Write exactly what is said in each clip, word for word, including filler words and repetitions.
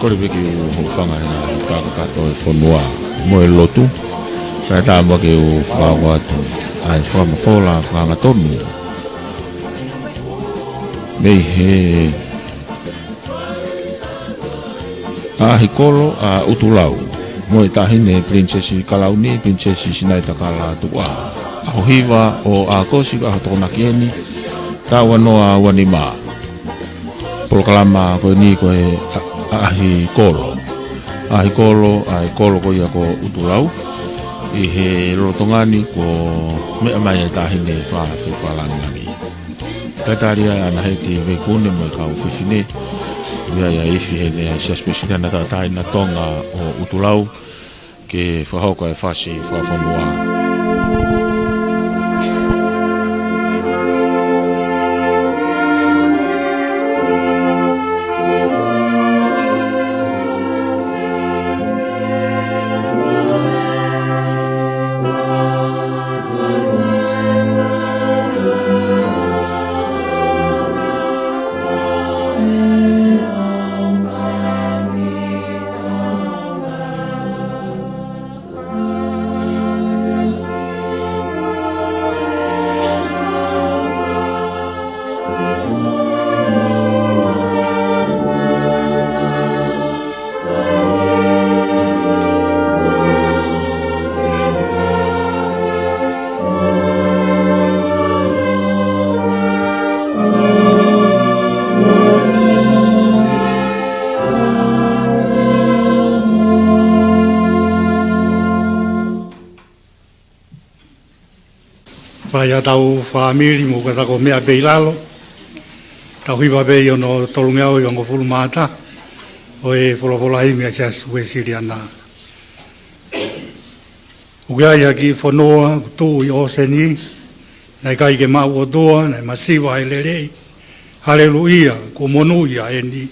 Kole pē ke u hūfanga he ngaahi kakato ʻo e fonua mo e lotu. Kae ʻatā muʻa ke u fakahoko atu ʻa e fakamafola fakahangatonu mei he ʻaʻahi kolo ʻa ʻUtulau mo e Taʻahine Pilinisesi Kalauni, Pilinisesi Sinaitakala Tukuʻaho. ʻAho hiva ʻo ʻAokosi, ʻaho Tokonaki eni, taʻu ua noa ua nima. Polokalama ko eni ko e ʻa-, ʻaʻahi kolo. ʻAʻahi kolo ʻa e kolo ko ia ko ʻUtulau. ʻI he lolotonga ni kuo meʻa mai e Taʻahine Fafefalangi. Kae tali ʻa ʻAna Heti Veikune mo e kau fefine. ʻI ai ʻa e ifi heni ʻa e Siasi Uēsiliana Tauʻatāina Tonga ʻo ʻUtulau ke fakahoko e fasi fakafonua. Fai ʻa e tau fāmili mo ka tako meʻa pē ʻi lalo. Tau hiva pē ʻi hono tolungeau ʻi hongofulu mā taha ʻo e folofola himi ʻa e Siasi Uēsiliana. ʻOku ʻi ai ha kiʻi fonua ʻoku tuʻu ʻi ʻōseni, naʻe ʻikai ke maʻu ʻOtua, naʻe masiva ʻa e lelei. Haleluia, kuo monūʻia eni.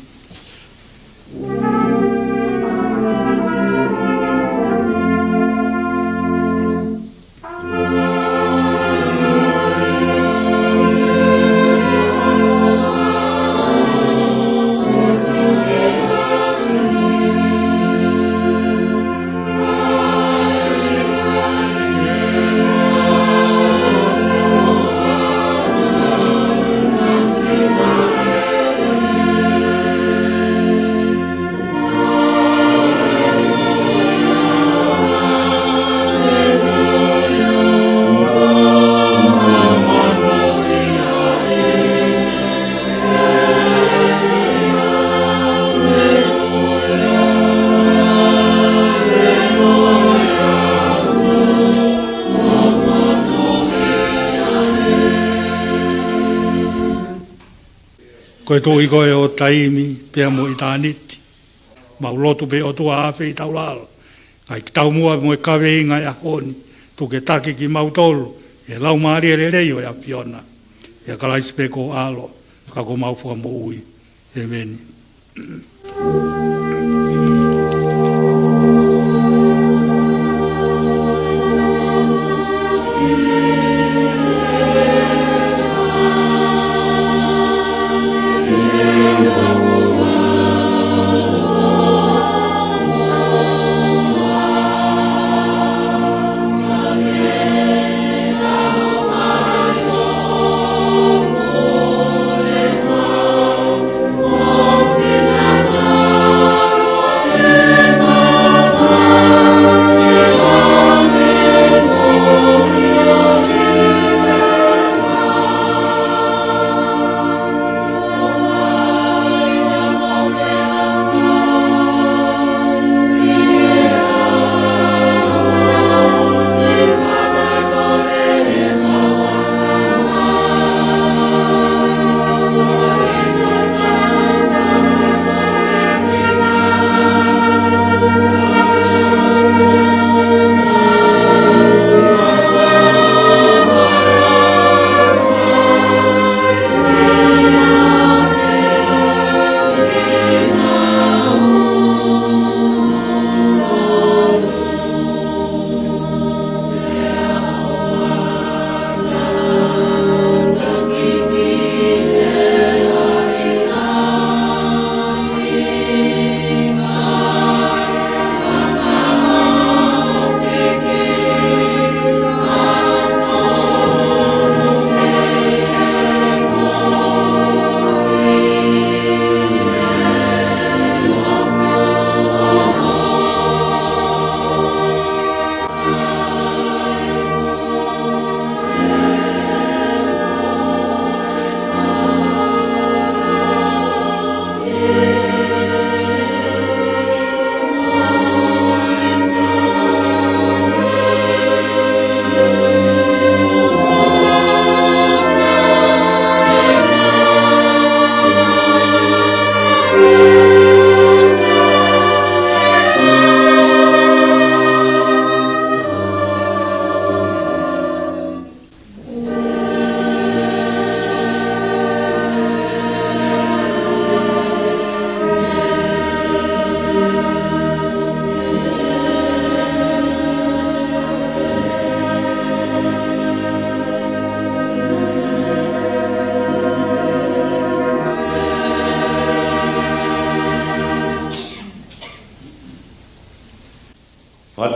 Ko e Tuʻi koe ʻo taimi pea mo ʻitāniti. Mau lotu pē ʻOtua ʻa e ʻapi ʻi taulalo. Ngaahi taumuʻa mo e kaveinga ʻo e ʻaho ni. Tuku ke taki kimautolu ʻe he Laumālie Lelei ʻo e ʻAfiona. ʻIa Kalaisi pē ko ho ʻAlo, ka ko homau Fakamoʻui. ʻĒmeni.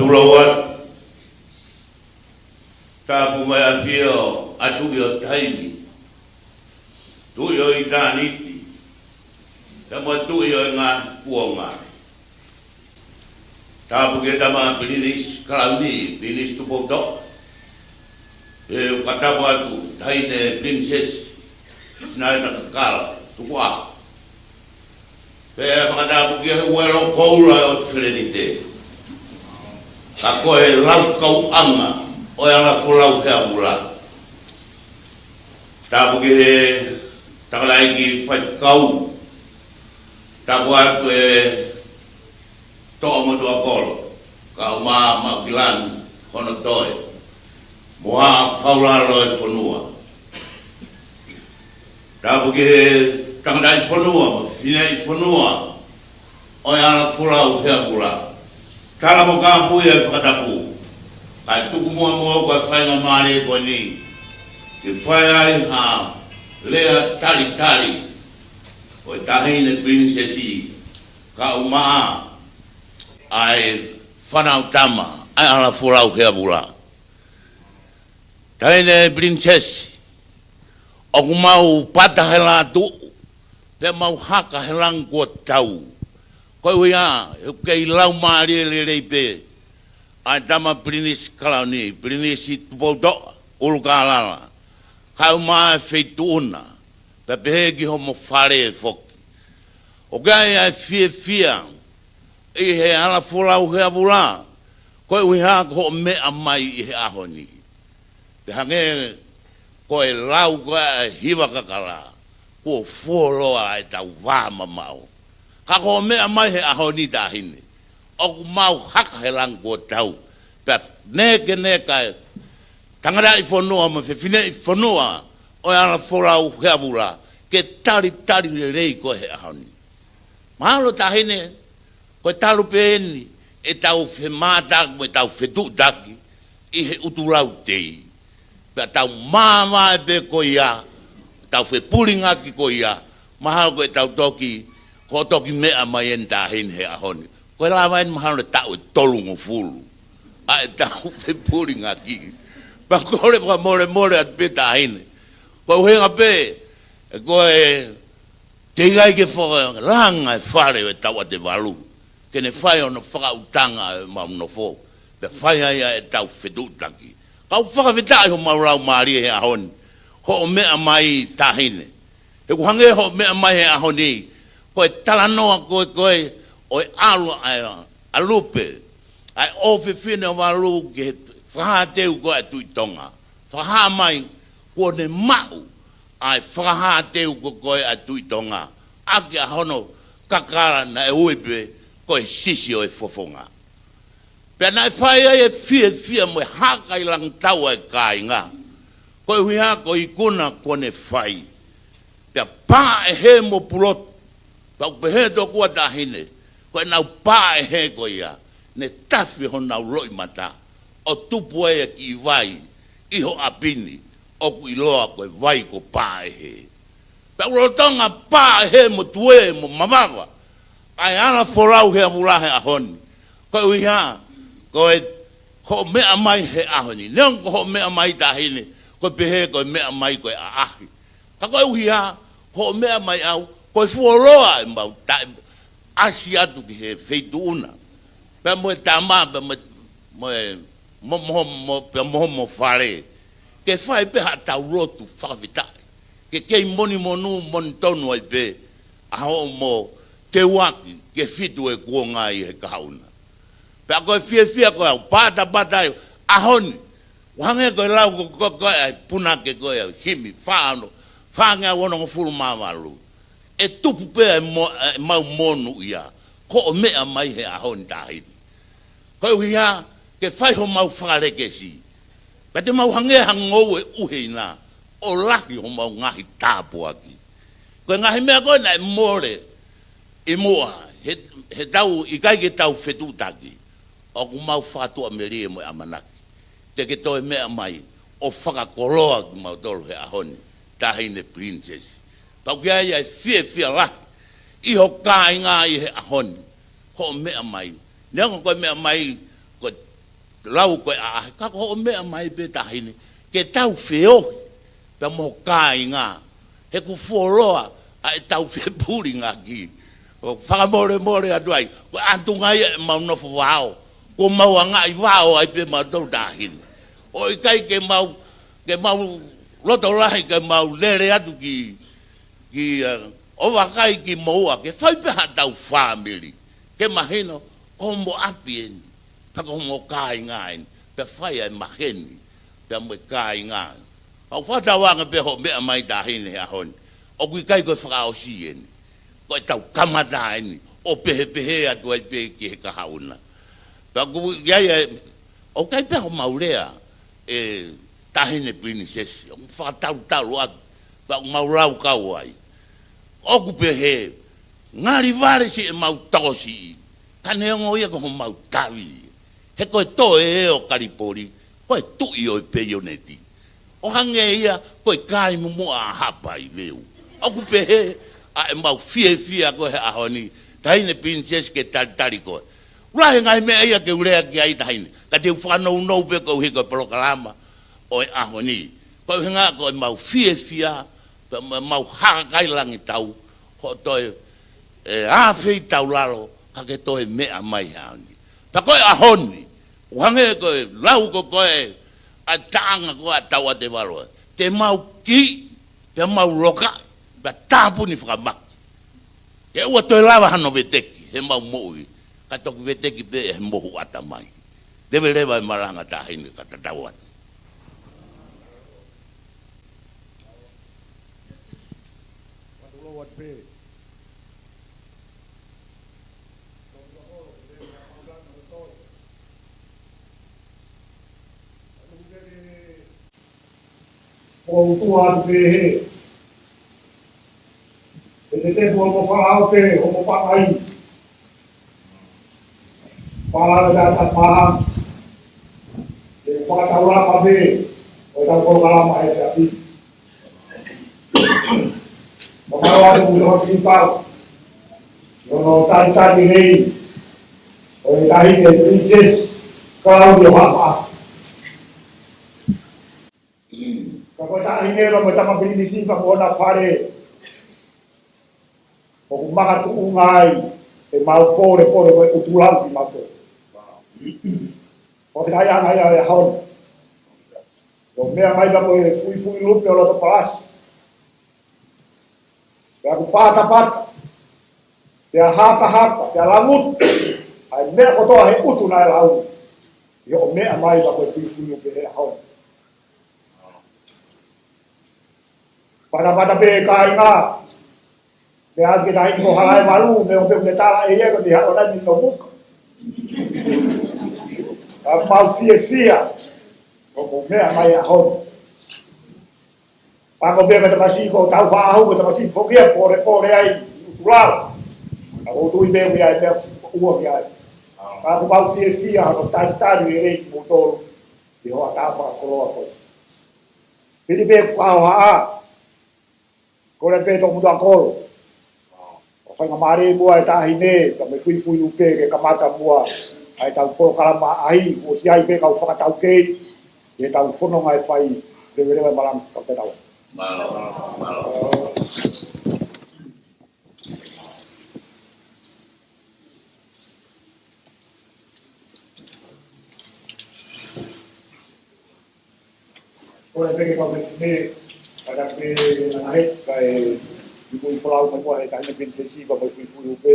Pulau atu. Tapu mo e ʻafio ʻa e Tuʻi ʻo taimi, Tuʻi ʻo ʻitāniti, pea mo e Tuʻi ʻo e ngaahi kuonga. Tapu ki he tama Pilinisi Kalauni, Pilinisi Tupoutoʻa. ʻE, ʻoku ou tapu atu, Taʻahine Pilinisesi Sinaleta Kakala Tukuʻaho. Pea fakatapu ki he Uelo Koula ʻo Filenite, ka ko e laukauʻanga ʻo e Ala Folau Heavula. Tapu ki he tangataʻeiki faifekau. Tapu atu e Toʻa Motuʻakolo, kae ʻumaʻā Maʻukilani hono toe, mo Haʻa Faulalo ʻo e fonua. Tapu ki he tangataʻi fonua mo e fineʻi fonua ʻo e Ala Folau Heavula. Tala mo kāpui e fakatapu, kae tuku muʻa moʻoku ʻa e faingamālie ko eni ke fai ai ha lea talitali ʻo e Taʻahine Pilinisesi, kae ʻumaʻā ʻa e fānau tama ʻa e Ala Folau Heavula. Taʻahine Pilinisesi, ʻoku mau pata he lātuʻu, pea mau haka he langi kuo tau. Koeʻuhi ā, he ʻoku kei laumālie lelei pē ʻa e tama Pilinisi Kalauni, Pilinisi Tupoutoʻa, ʻUlukālala, kae ʻumaʻā e feituʻu na, pea pehē ki homo fale foki. ʻOku ʻi ai ʻa e fiefia ʻi he Ala Folau Heavula, koeʻuhi ā ko hoʻo meʻa mai ʻi he ʻaho ni. Pea hangē ko e lau ko ē ʻa e hiva kakala, kuo fuoloa ʻetau vā mamaʻo. Ka ko hoʻo meʻa mai he ʻaho ni, Taʻahine, ʻoku mau haka he langi kuo tau. Pea nekeneka e tangataʻi fonua mo e fefineʻi fonua ʻo e Ala Folau Heavula ke talitali lelei koe he ʻaho ni. Mahalo, Taʻahine, ko e talu pē eni ʻetau femātaaki mo ʻetau fetuʻutaki ʻi he ʻutulau tei. Pea tau māvae pē ko ia, tau fepulingaki ko ia, mahalo ko ʻetau toki, ko e toki meʻa mai eni, Taʻahine, he ʻaho ni. Ko e lava eni mahalo e taʻu ʻe tolungofulu ʻa ʻetau fepulingaki. Pea kole fakamolemole atu pē, Taʻahine. Ko e ʻuhinga pē, ʻe, ko e teʻeki ai ke fakalanga e fale ʻo e Tauʻatevalu ke ne fai hono fakaʻutanga ʻemau nofo, pea fai ai ʻa ʻetau fetuʻutaki. Kau fakafetaʻi homau laumālie he ʻaho ni, hoʻo meʻa mai, Taʻahine. He ʻoku hangē hoʻo meʻa mai he ʻaho ni, ko e talanoa ko ē ko ē ʻo e ʻalu ʻa e, ʻa Lupe, ʻa e ʻofefine ʻo Valu ki he fakahā teu ko ē ʻa e Tuʻi Tonga. Fakahā mai kuo ne maʻu ʻa e fakahā teu ko ē ʻa e Tuʻi Tonga ʻaki ʻa hono kakala naʻe ui pē ko e Sisi ʻo e Fofonga. Pea naʻe fai ai e fiefia mo e haka ʻi langi tau ʻa e kāinga, koeʻuhi ā ko e ikuna kuo ne fai. Pea pā ʻe hē mo pulotu, pea ʻoku pehē tokua, Taʻahine, ko ʻenau pā ʻe hē ko ia, ne tafi honau loʻimata, ʻo tupu ai e kiʻi vai ʻi ho ʻapi ni, ʻoku ʻiloa ko e vai ko Pāʻehē. Pea ʻoku lolotonga pā ʻe hē mo tuē mo mavava ʻa e Ala Folau Heavula he ʻaho ni. Koeʻuhi ā, ko e hoʻo meʻa mai he ʻaho ni. Neongo ko hoʻo meʻa mai, Taʻahine, ko e pehē ko e meʻa mai ko e ʻaʻahi. Ka koeʻuhi ā, ko hoʻo meʻa mai ʻau, ko e fuoloa ʻemau taʻe ʻasi atu ki he feituʻu na, pea mo e tama, pea mo, mo e, mo, mo, mo, pea mo, mo fale. Ke fai pē haʻatau lotu fakafetaʻi, ke kei monimonū monitonu ai pē ʻa hoʻomo teuaki ke fitu e kuonga ʻi he kahaʻu na. Pea ko e fiefia ko ē ʻoku ou patapata ai he ʻaho ni, ʻoku hangē ko e lau ko, ko, ko ē ʻa e punake ko ē ʻa e himi fā ono, fāngeau onongofulu mā valu. ʻE tupu pē ʻa e mo-, ʻa ʻemau monūʻia, ko hoʻo meʻa mai he ʻaho ni, Taʻahine. Koeʻuhi ā, ke fai homau fakalekesi, pea te mau hangē ha ngoue ʻuheina, ʻo lahi homau ngaahi tāpuaki. Ko e ngaahi meʻa ko ē naʻe mole ʻi muʻa, he, he tau ʻikai ke tau fetuʻutaki, ʻoku mau fakatuʻamelie mo e ʻamanaki te ke toe meʻa mai ʻo fakakoloa kimautolu he ʻaho ni, Taʻahine Pilinisesi. Pea ʻoku ʻi ai ʻa e fiefia lahi ʻi ho kāinga ʻi he ʻaho ni, hoʻo meʻa mai. Neongo ko e meʻa mai ko e lau ko e ʻaʻahi, ka ko hoʻo meʻa mai pē Taʻahine, ke tau feohi pea mo e kāinga, he kuo fuoloa ʻa ʻetau fepulingaki. ʻOku fakamolemole atu ai, ko e ʻatunga ia ʻemau nofo vao, kuo mau angaʻi vao ai pē mautolu Taʻahine. ʻOku ʻikai ke mau, ke mau loto lahi ke mau lele atu ki, ki, ʻo vakai kimoua, ke fai pē haʻatau fāmili, ke mahino ko homo ʻapi eni, pea ko homo kāinga eni, pea fai ʻa e maheni pea mo e kāinga. ʻOku fakatauange pē hoʻo meʻa mai Taʻahine he ʻaho ni, ʻoku ʻikai ko e fakaʻosi eni, ko ʻetau kamata eni, ʻo pehē pehē atu ai pē ki he kahaʻu na. Pea ʻoku ʻi ai ʻa e, ʻoku ʻikai pē homau lea, ʻe Taʻahine Pilinisesi, ʻoku fakatalutalu atu, pea ʻoku mau lau kau ai. ʻOku pehē, ngali vale siʻemau tokosiʻi, ka neongo ia ko homau tavi. He ko e toe ʻo Kalipoli, ko e tuʻi ʻo e peioneti. ʻO hangē ia ko e kai mumuʻa ʻa Hapa ʻi Veu. ʻOku pehē ʻa ʻemau fiefia ko e he ʻaho ni, Taʻahine Pilinisesi, ke talitali koe. Lahi e ngaahi meʻa ia ke u lea ki ai Taʻahine, ka te u fakanounou pē koeʻuhi ko e polokalama ʻo e ʻaho ni. Ko e ʻuhinga ko ʻemau fiefia, pea mo ʻemau haka kai langi tau, hoʻo toe ʻe ʻafeitaulalo, ka ke toe meʻa mai he ʻaho ni. Pea ko e ʻaho ni, ʻoku hangē ko e lau ko ē ʻa e taʻanga ko ē ʻa Tauʻatevalu, te mau kiʻi, te mau loka, pea tāpuni fakamaki. Ke ʻoua toe lava hano veteki heʻemau moʻui, ka toki veteki pē he mohu ʻatamai. Leveleva e malanga Taʻahine, ka tatau atu. ʻOku ou tuʻu atu pē he, he te te pua mo fala o te, homo pakai. Pala le ta ta pa. Ke fakataulaka pē ʻo e tau polokalama he te api. Mamaroa te mutoa ki pau. Nono talitali lelei ʻo e Taʻahine Pilinisesi Kalaudio Haʻapaʻafu. Ka ko e Taʻahine pea mo e Tama Pilinisi pea mo hona fale, ʻoku makatuʻunga ai ʻemau polepole ko e ʻutulau kimautolu. Ko e fetaiʻanga ia ʻo e ʻaho ni. ʻO meʻa mai pea mo e fuifui lupe ʻo loto palasi. Pea ʻoku patapata, pea hatahata, pea lavutu ʻa e meʻa kotoa he ʻutu naʻe lau, ʻi hoʻo meʻa mai pea mo e fuifui lupe he ʻaho ni. Patapata pē kāinga, meʻa ke tahi ko Halaevalu, meʻa ʻoku pehē ʻoku ne tala ʻe ia ko e meʻa ʻoku ʻi ai ʻi hono muka. Ka mau fiefia ʻoku mou meʻa mai he ʻaho ni. Pea ko e meʻa ko e tamasiʻi ko Taufaʻahi, ko e tamasiʻi foki ia polepole ai ʻi ʻutulau. Ka ʻoku ou tui pē ʻoku ʻi ai e meʻa ʻoku siʻi ua ki ai. Ka ʻoku mau fiefia hono talitali lelei kimoutolu ʻi hoʻatā fakakoloa ko ē. Pili pē fakahohaʻa. Kole pē tomuʻa kolo. ʻO faingamālie muʻa e Taʻahine, ka mo e fuifui lupe ke kamata muʻa ʻa e tau polokalama ʻaʻahi, ʻosi ʻi ai pē kau fakataukei, ʻi he tau fononga ʻe fai, leveleva e malanga, ka pē tau. Mālō, mālō. Ko e peke kau mefine, ka ka pe na he, ka e, i kui folau mai kua he Taʻahine Pilinisesi, ka mo e fuifui lupe.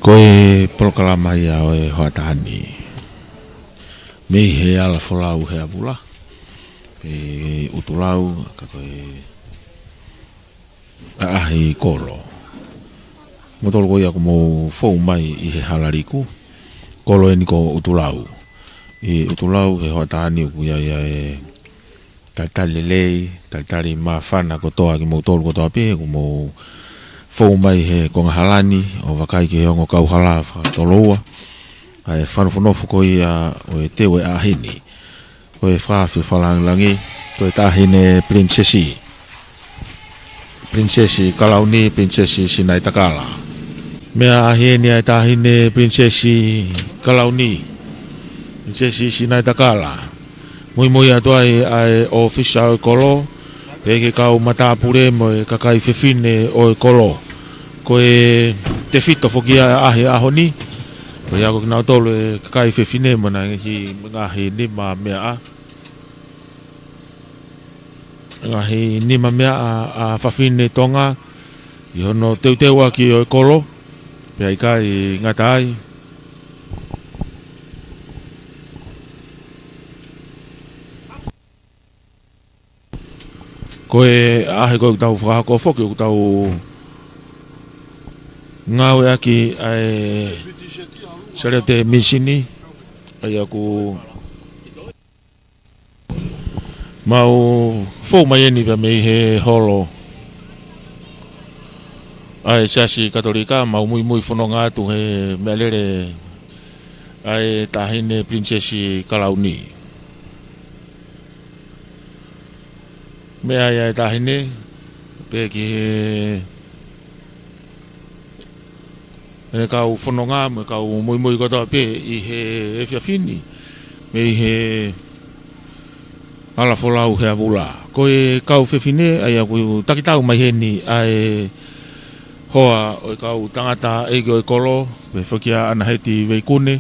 Ko e polokalama ia ʻo e hoʻatā ni. Mei he ala folau he avula. Pe ʻutulau, ka ko e ʻaʻahi kolo. Mou tolu ko ia ʻoku mou fou mai ʻi he hala liku. Kolo eni ko ʻUtulau. ʻI ʻUtulau he hoʻatā ni ʻoku ʻi ai ʻa e talitali lelei, talitali māfana kotoa kimoutolu kotoa pē, ʻoku mou fou mai he konga hala ni, ʻo vakai ki he ongo kauhala fakatoloua. ʻA e fanofonofo ko ia ʻo e teu e ʻaʻahi ni. Ko e fakaafeʻi fakalāngilangi, ko e Taʻahine Pilinisesi. Pilinisesi Kalauni, Pilinisesi Sinaitakala. Meʻa ʻahi eni ʻa e Taʻahine Pilinisesi Kalauni, Pilinisesi Sinaitakala. Muimui atu ai ʻa e ʻōfisa ʻo e kolo, pehē ki he kau matāpule mo e kakai fefine ʻo e kolo. Ko e tefito foki ia ʻa e ʻaho ni, ko ia ko kinautolu e kakai fefine mo e ngaahi, ngaahi nima meʻa, ngaahi nima meʻa ʻa, ʻa fafine Tonga ʻi hono teuteuʻaki ʻo e kolo, pea ʻikai ngata ai. Ko e ʻaho ko ē ʻoku tau fakahoko foki, ʻoku tau ngāueʻaki ʻa e seleute mīsini, ʻa ia ʻoku mau fou mai eni pea mei he holo ʻa e Siasi Katolika, mau muimui fononga atu he meʻalele ʻa e Taʻahine Pilinisesi Kalauni. Meʻa ia ʻa e Taʻahine, pehē ki he ʻene kau fononga mo e kau muimui kotoa pē ʻi he efiafi ni, mei he Hala Folau Heavula. Ko e kau fefine, ʻa ia ʻoku takitau mai heni ʻa e hoa ʻo e kau tangataʻeiki ʻo e kolo, pehē foki kia ʻAnaheti Veikune,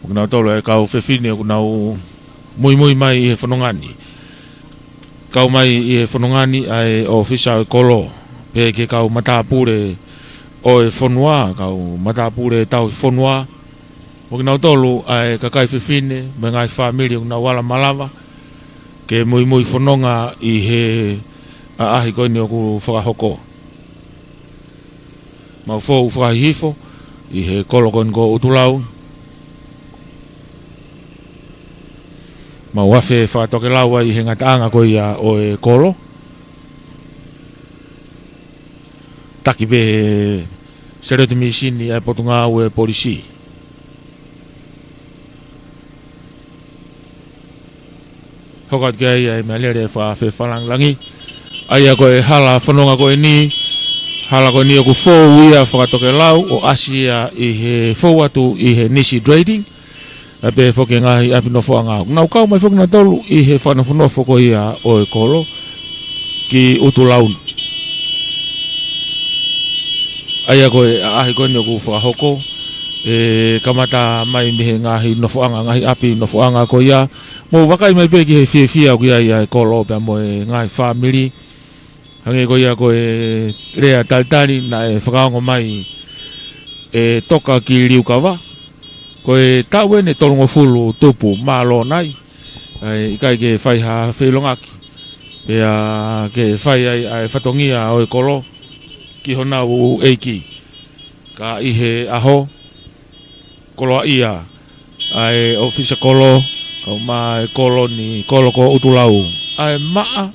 mo kinautolu ʻa e kau fefine ʻoku nau muimui mai ʻi he fononga ni. Kau mai ʻi he fononga ni ʻa e ʻōfisa ʻo e kolo, pehē ki he kau matāpule ʻo e fonua, kau matāpule tauhi fonua, mo kinautolu ʻa e kakai fefine mo e ngaahi fāmili ʻoku nau ala malava ke muimui fononga ʻi he ʻaʻahi ko eni ʻoku fakahoko. Mau fou fakahihifo ʻi he kolo ko eni ko ʻUtulau. Mau afe fakatokelau ai ʻi he ngataʻanga ko ia ʻo e kolo. Taki pē he seleute mīsini ʻa e Potungāue Polisi. Hoko atu ki ai ʻa e meʻalele fakafalangilangi. ʻA ia ko e hala fononga ko eni, hala ko eni ʻoku fou ia fakatokelau ʻo ʻasi ia ʻi he fou atu ʻi he Nisi Trading, ʻa pehē foki ki he ngaahi ʻapi nofoʻanga. Nau kau mai foki nautolu ʻi he fakanofonofo ko ia ʻo e kolo ki ʻUtulau. ʻA ia ko e ʻaʻahi ko eni ʻoku fakahoko, ʻe kamata mai mei he ngaahi nofoʻanga, ngaahi ʻapi nofoʻanga ko ia. Mou vakai mai pē ki he fiefia ʻoku ʻi ai ʻa e kolo pea mo e ngaahi fāmili. Hangē ko ia ko e lea talitali naʻe fakaongo mai ʻe Toka ki Liukava, ko e taʻu eni ʻe tolungofulu tupu mā Lōnai, ʻa ia ʻikai ke fai ha feʻilongaki, pea ke fai ai ʻa e fatongia ʻo e kolo ki honau ʻeiki. Ka ʻi he ʻaho, koloaʻia ʻa e ʻōfisa kolo, kau mai e kolo ni, kolo ko ʻUtulau, ʻa e maʻa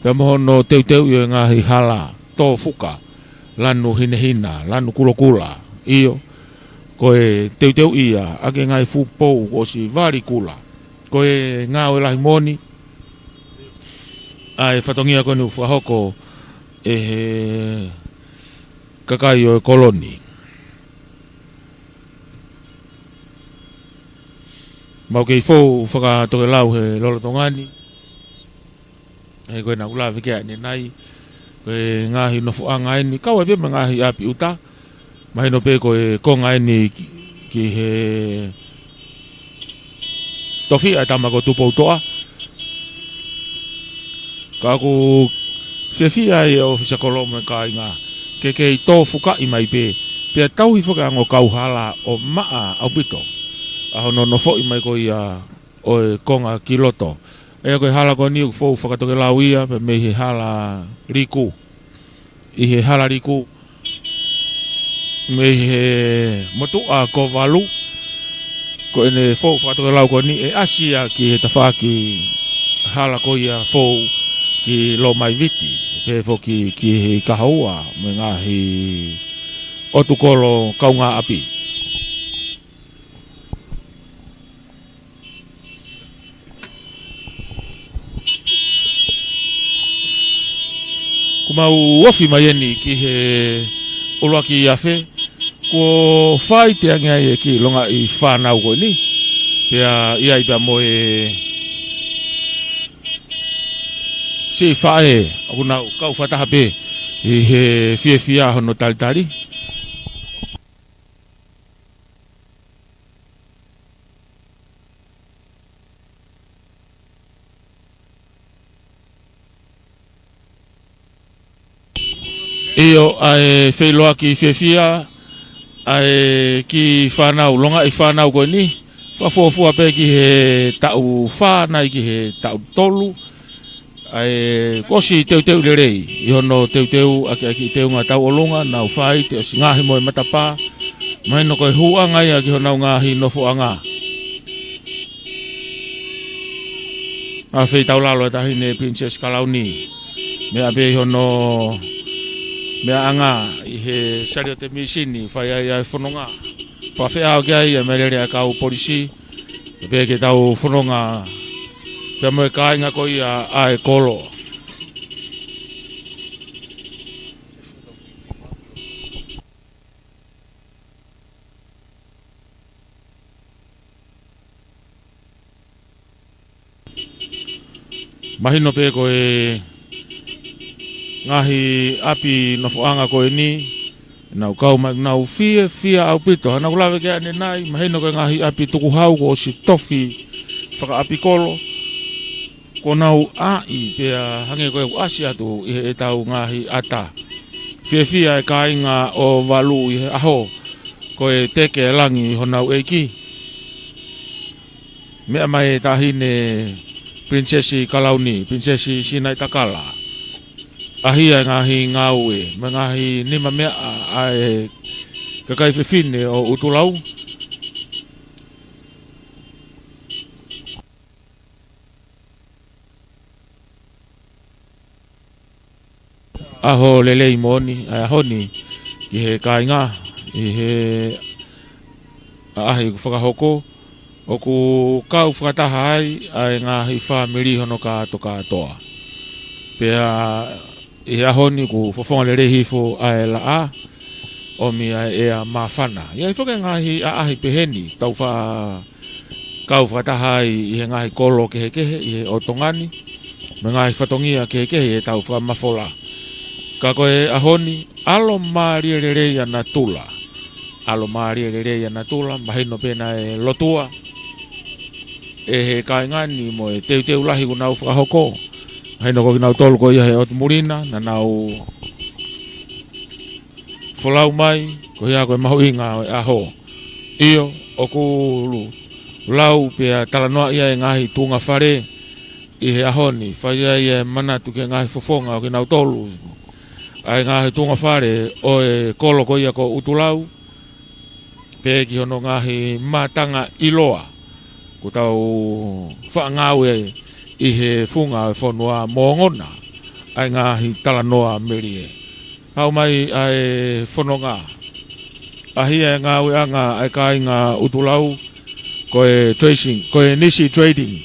pea mo hono teuteuʻi ʻo e ngaahi hala tō fuka, lanu hinehina, lanu kulokula. ʻIo, ko e teuteuʻi ia ʻaki e ngaahi fuʻu pou kuo ʻosi vali kula. Ko e ngāue lahi moʻoni ʻa e fatongia ko eni ʻoku fakahoko ʻe he kakai ʻo e kolo ni. Mau kei fou fakatokelau he lolotonga ni. He ko e naʻa ku lave ki ai ʻanenai, ko e ngaahi nofoʻanga eni, kau ai pē mo e ngaahi ʻapi ʻuta. Mahino pē ko e konga eni ki, ki he tofiʻa ʻa e tama ko Tupoutoʻa. Ka ʻoku fiefia ai e ʻōfisa kolo mo e kāinga ke kei tō fukaʻi mai pē, pea tauhi foki ʻa e ongo kauhala ʻo maʻa ʻaupito ʻa hono nofoʻi mai ko ia ʻo e konga ki loto. ʻA ia ko e hala ko eni ʻoku fou fakatokelau ia pea mei he hala Liku. ʻI he hala Liku, mei he motuʻa ko Valu, ko ʻene fou fakatokelau ko eni ʻe ʻasi ia ki he tafaʻaki hala ko ia fou ki Lomaiviti, pehē foki ki he kahaua mo e ngaahi ʻotu kolo kaungāʻapi. Kuo mau ofi mai eni ki he ʻuluaki afe, Kuo fai te ange ai e kiʻi longaʻi fānau ko eni. Pea ʻi ai pea mo e siʻi faʻē ʻoku nau kau fakataha pē ʻi he fiefia hono talitali. ʻIo, ʻa e feʻiloaki fiefia, ʻa e kiʻi fānau, longaʻi fānau ko eni, fakafuofua pē ki he taʻu fā nai ki he taʻu tolu, ʻa e kuo ʻosi teuteu lelei, ʻi hono teuteu ʻaki ʻaki teunga tauʻolunga, nau fai te ʻosi ngaohi mo e matapā, mahino ko e hūʻanga ia ki honau ngaahi nofoʻanga. ʻA e feitaulalo ʻa e Taʻahine Princess Kalauni. Meʻa pē ʻi hono meʻaʻanga ʻi he saliote misini, fai ai ʻa e fononga. Fakafeʻao ki ai ʻa e mālele ʻa e kau polisi. Pea ke tau fononga pea mo e kāinga ko ia ʻa e kolo. Mahino pē ko e ngaahi ʻapi nofoʻanga ko eni, nau kau mai, nau fiefia ʻaupito. Hana kulave ke ane nai, mahino ko e ngaahi ʻapi tukuhau kuo ʻosi tofi fakaʻapi kolo. Kuo nau ʻai pea hangē ko e ʻoku ʻasi atu ʻi heʻetau ngaahi ʻata. Fiefia e kāinga ʻo Valu ʻi he ʻaho ko e teke e langi honau ʻEiki. Meʻa mai e Taʻahine Princess Kalauni, Princess Sinaitakala. ʻAhia e ngaahi ngāue, mo e ngaahi nima meʻa ʻa e kakai fefine ʻo ʻUtulau. ʻAho lelei moʻoni ʻa e ʻaho ni ki he kāinga ʻi he ʻaʻahi ʻoku fakahoko, ʻoku kau fakataha ai ʻa e ngaahi fāmili hono kātokātoa. Pea ʻi he ʻaho ni ʻoku fofonga lelei hifo ʻa e laʻā, ʻomi ʻa e ʻea māfana. ʻI ai foki e ngaahi ʻaʻahi pehē ni, tau fa- kau fakataha ai ʻi he ngaahi kolo kehekehe ʻi he ʻo Tonga ni, mo e ngaahi fatongia kehekehe ʻi heʻetau fakamafola. Ka ko e ʻaho ni, ʻalo mālie lelei ʻa natula. ʻAlo mālie lelei ʻa natula, mahino pē naʻe lotua ʻe he kāinga ni mo e teuteu lahi kuo nau fakahoko. Mahino ko kinautolu ko ia he ʻotu muli na, naʻa nau folau mai, ko ia ko e mahuʻinga ʻo e ʻaho. ʻIo, ʻoku lu-, lau pea talanoaʻi ʻa e ngaahi tuʻunga fale ʻi he ʻaho ni, fai ai e manatu ki he ngaahi fofonga ʻo kinautolu. ʻA e ngaahi tuʻunga fale ʻo e kolo ko ia ko ʻUtulau, pea ki hono ngaahi mātanga ʻiloa. Kuo tau faʻa ngāue ʻi he funga ʻo e fonua mo ongona ʻa e ngaahi talanoa melie. Haʻu mai ʻa e fononga. ʻAhia e ngāueʻanga ʻa e kāinga ʻUtulau, ko e tracing, ko e Nisi Trading.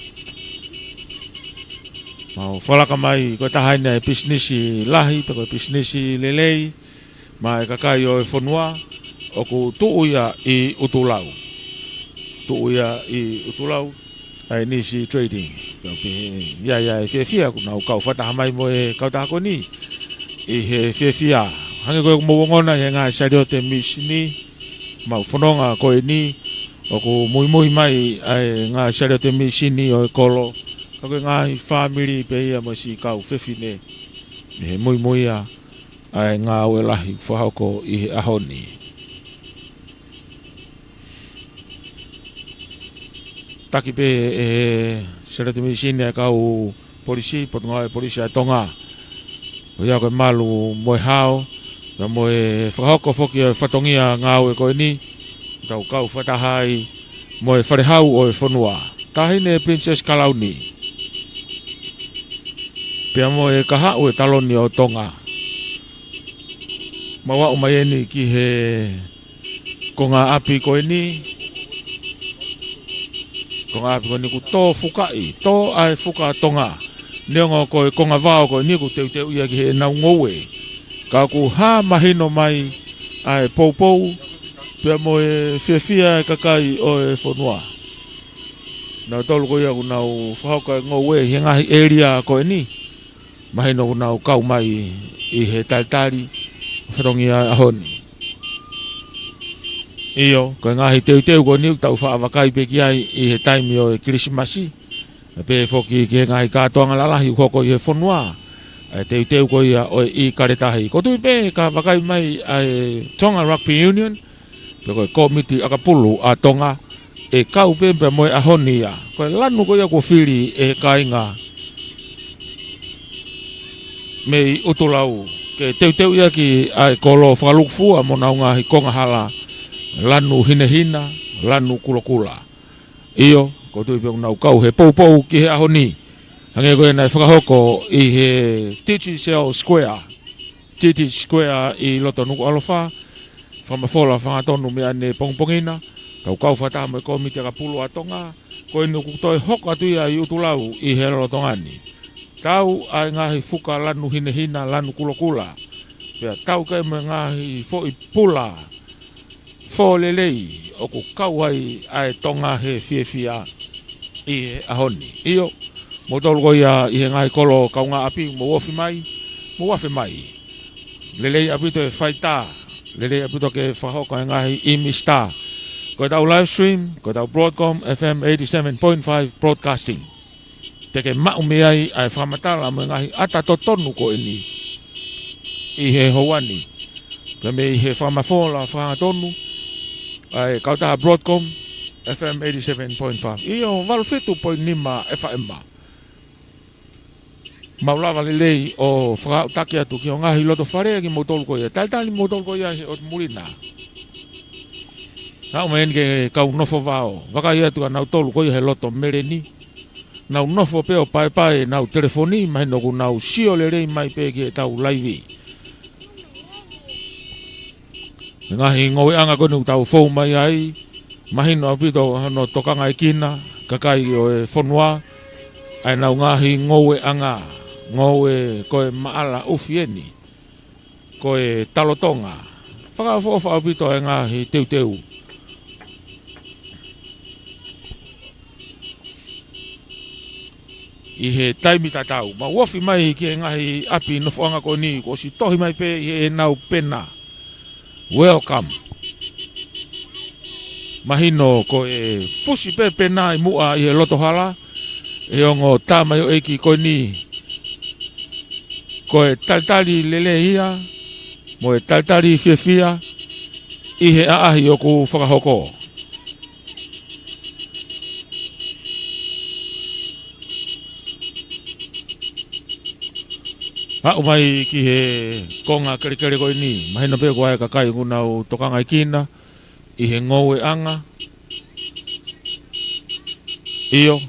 Mau fakalaka mai, ko e taha eni ʻa e pisinisi lahi, pe ko e pisinisi lelei, maʻa e kakai ʻo e fonua, ʻoku tuʻu ia ʻi ʻUtulau. Tuʻu ia ʻi ʻUtulau, ʻa e Nisi Trading. Pea pehē, ʻi ai ʻa e fiefia, kuo nau kau fakataha mai mo e kautaha ko eni ʻi he fiefia. Hangē ko ʻeku mou ongona ʻi he ngaahi saliote misini, mau fononga ko eni, ʻoku muimui mai ʻa e ngaahi saliote misini ʻo e kolo, ka ko e ngaahi fāmili pē ia mo e siʻi kau fefine ʻi he muimui ia ʻa e ngāue lahi fakahoko ʻi he ʻaho ni. Taki pē ʻe he saliote misini ʻa e kau polisi, Potungāue Polisi ʻa Tonga. Ko ia ko e malu mo e hao, pea mo e fakahoko foki ʻa e fatongia ngāue ko eni, tau kau fakataha ai mo e falehau ʻo e fonua. Taʻahine Princess Kalauni. Pea mo e kahaʻu e taloni ʻo Tonga. Mau aʻu mai eni ki he konga ʻapi ko eni. Konga ʻapi ko eni ʻoku tō fukaʻi, tō ʻa e fuka Tonga. Neongo ko e konga vao ko eni ʻoku teuteu ia ki heʻenau ngoue. Ka ʻoku hā mahino mai ʻa e poupou Pea mo e fiefia e kakai ʻo e fonua. Nautolu ko ia ʻoku nau fakahoko e ngoue ʻi he ngaahi ʻēlia ko eni. Mahino ʻoku nau kau mai ʻi he talitali ʻo e fatongia ʻo e ʻaho ni. ʻIo, ko e ngaahi teuteu ko eni ʻoku tau faʻa vakai pē ki ai ʻi he taimi ʻo e Kilisimasi. ʻE pehē foki ki he ngaahi kātoanga lalahi ʻoku hoko ʻi he fonua. ʻA e teuteu ko ia ʻo e ʻIkale Tahi. ʻOku ou tui pē ka vakai mai ʻa e Tonga Rugby Union, pe ko e kōmiti ʻakapulu ʻa Tonga, ʻe kau pē pea mo e ʻaho ni ia. Ko e lanu ko ia kuo fili ʻe he kāinga mei ʻUtulau ke teuteuʻi ʻaki ʻa e kolo fakalūkufua mo honau ngaahi konga hala, lanu hinehina, lanu kulokula. ʻIo, ʻoku ou tui pē ʻoku nau kau he poupou ki he ʻaho ni. Hangē ko ia naʻe fakahoko ʻi he Digicel Square. Digicel Square ʻi loto Nukuʻalofa. Fakamafola fakahangatonu mei ʻanepongipongina. Tau kau fakataha mo e kōmiti ʻakapulu ʻa Tonga. Ko eni ʻoku toe hoko atu ia ʻi ʻUtulau ʻi he lolotonga ni. Tau ʻa e ngaahi fuka lanu hinehina, lanu kulokula. Pea tau kei mo e ngaahi foʻi pula fō lelei ʻoku kau ai ʻa e Tonga he fiefia ʻi he ʻaho ni. ʻIo, moutolu ko ia ʻi he ngaahi kolo kaungāʻapi, mou ofi mai, mou afe mai. Lelei ʻaupito e faitā, lelei ʻaupito ke fakahoko e ngaahi ʻīmisi tā. Ko ʻetau live stream, ko ʻetau Broadcom F M eighty-seven point five Broadcasting. Te ke maʻu mei ai ʻa e fakamatala mo e ngaahi ʻata totonu ko eni ʻi he houa ni. Pea mei he fakamafola fakahangatonu ʻa e kautaha Broadcom F M eighty-seven point five. ʻIo, valu fitu poini nima F M. Mau lava lelei ʻo fakaaʻutaki atu ki ho ngaahi loto fale kimoutolu ko ia. Talitali moutolu ko ia he ʻotu mulina. Haʻu mai eni ke kau nofo vao. Vakai atu ʻa nautolu ko ia he loto meleni. Nau nofo pē ʻo paepae ʻenau telefoni, mahino ʻoku nau sio lelei mai pē ki heʻetau laivi. Ngaahi ngoueʻanga ko eni ʻoku tau fou mai ai, mahino ʻaupito hono tokangaekina, kakai ʻo e fonua, ʻa ʻenau ngaahi ngoueʻanga, ngoue ko e maʻala ʻufi eni, ko e talotonga. Fakaʻofoʻofa ʻaupito e ngaahi teuteu ʻi he taimi tatau. Mau ofi mai ki he ngaahi ʻapi nofoʻanga ko eni, kuo ʻosi tohi mai pē ʻi heʻenau pena. Welcome. Mahino ko e fusi pē pena ʻi muʻa ʻi he loto hala, ʻe ongo tamaioʻeiki ko eni. Ko e talitali lelei ia, mo e talitali fiefia, ʻi he ʻaʻahi ʻoku fakahoko. Haʻu mai ki he konga kelekele ko eni, mahino pē ko e kakai ʻoku nau tokangaekina ʻi he ngoueʻanga. ʻIo.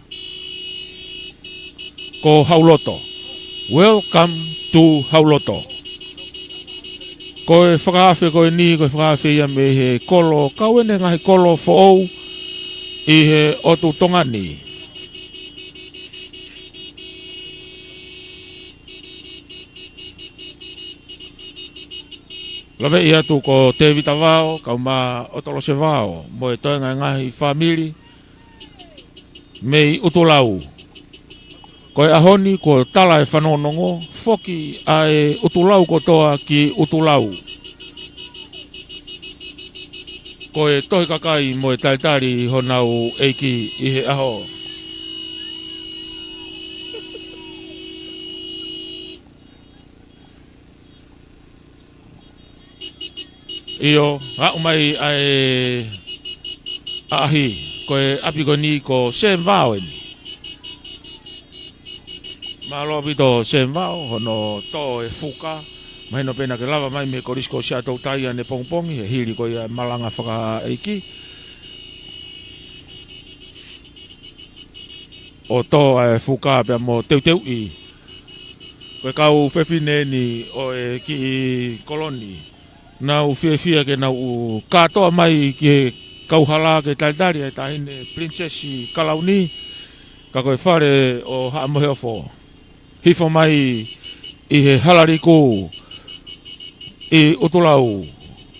Ko Hauloto. Welcome to Hauloto. Ko e fakaafe ko eni, ko e fakaafe ia mei he kolo, kau ʻeni ngaahi kolo foʻou ʻi he ʻotu Tonga ni. Laveʻi atu ko Tēvita Vao, kau mai ʻOtolose Vao, mo e toenga e ngaahi fāmili mei ʻUtulau. Ko e ʻaho ni, kuo tala e fanongonongo, foki ʻa e ʻUtulau kotoa ki ʻUtulau. Ko e tohi kakai mo e talitali honau ʻeiki ʻi he ʻaho. ʻIo, aʻu mai ʻa e ʻaʻahi, ko e ʻapi ko eni ko Sam Vao ʻeni. Mālō ʻaupito Sam Vao, hono tō e fuka, mahino pē naʻa ke lava mai mei he Kolisi ko Siaʻatoutai ʻanepongipongi, he hili ko ia e malanga fakaʻeiki. ʻO tō ʻa e fuka pea mo teuteuʻi. Ko e kau fefine ʻeni ʻo e kiʻi kolo ni. Nau fiefia ke nau kātoa mai ki he kauhala ke talitali ʻa e Taʻahine Pilinisesi Kalauni. Ka ko e fale ʻo Haʻa Moheofo. Hifo mai ʻi he hala liku ʻi ʻUtulau.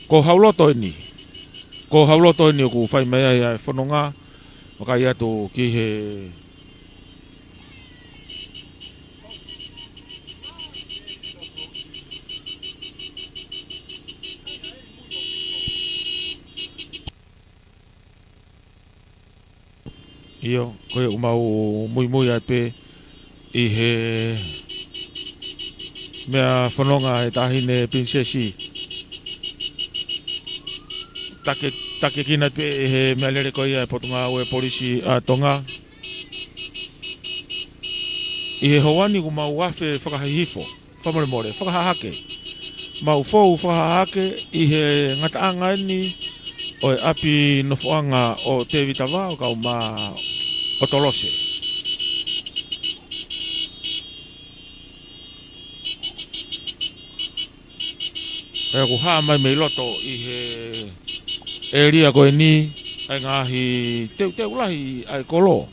Ko Hauloto ʻeni. Ko Hauloto eni ʻoku fai mai ai ʻa e fononga, vakai atu ki he ʻIo, ko ia ʻoku mau muimui ai pē ʻi he meʻa fononga ʻa e Taʻahine Pilinisesi. Take, takekina pē ʻe he meʻalele ko ia ʻa e Potungāue Polisi ʻa Tonga. ʻI he houa ni ʻoku mau afe fakahihifo. Fakamolemole, fakahahake. Mau fou fakahahake ʻi he ngataʻanga eni ʻo e ʻapi nofoʻanga ʻo Tēvita Vao kau mai ʻo Tolose. ʻE ʻoku hā mai mei loto ʻi he ʻēlia ko eni ʻa e ngaahi teuteu lahi ʻa e kolo.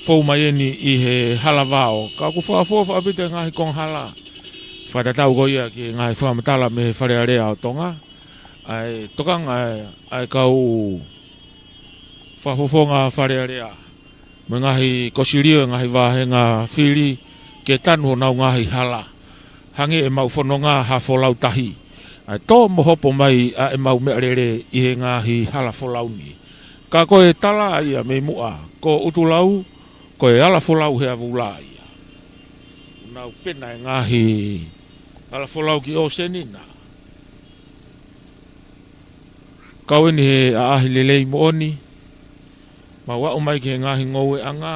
Fou mai eni ʻi he hala vao, ka ʻoku fakafuofu ʻaupito e ngaahi konga hala. Fakatatau ko ia ki he ngaahi fakamatala mei he Fale Alea ʻo Tonga. ʻA e tokanga ʻa e, ʻa e kau fakafofonga Fale Alea mo e ngaahi kosilio e ngaahi vāhenga fili ke tanu honau ngaahi hala. Hangē ʻemau fononga ha folau tahi. ʻA e tō mo hopo mai ʻa ʻemau meʻalele ʻi he ngaahi hala folau ni. Ka ko e tala ia mei muʻa, ko ʻUtulau, ko e hala folau he avula ia. Nau pena e ngaahi hala folau ki ʻōseni na. Kau eni he ʻaʻahi lelei moʻoni, mau aʻu mai ki he ngaahi ngoueʻanga,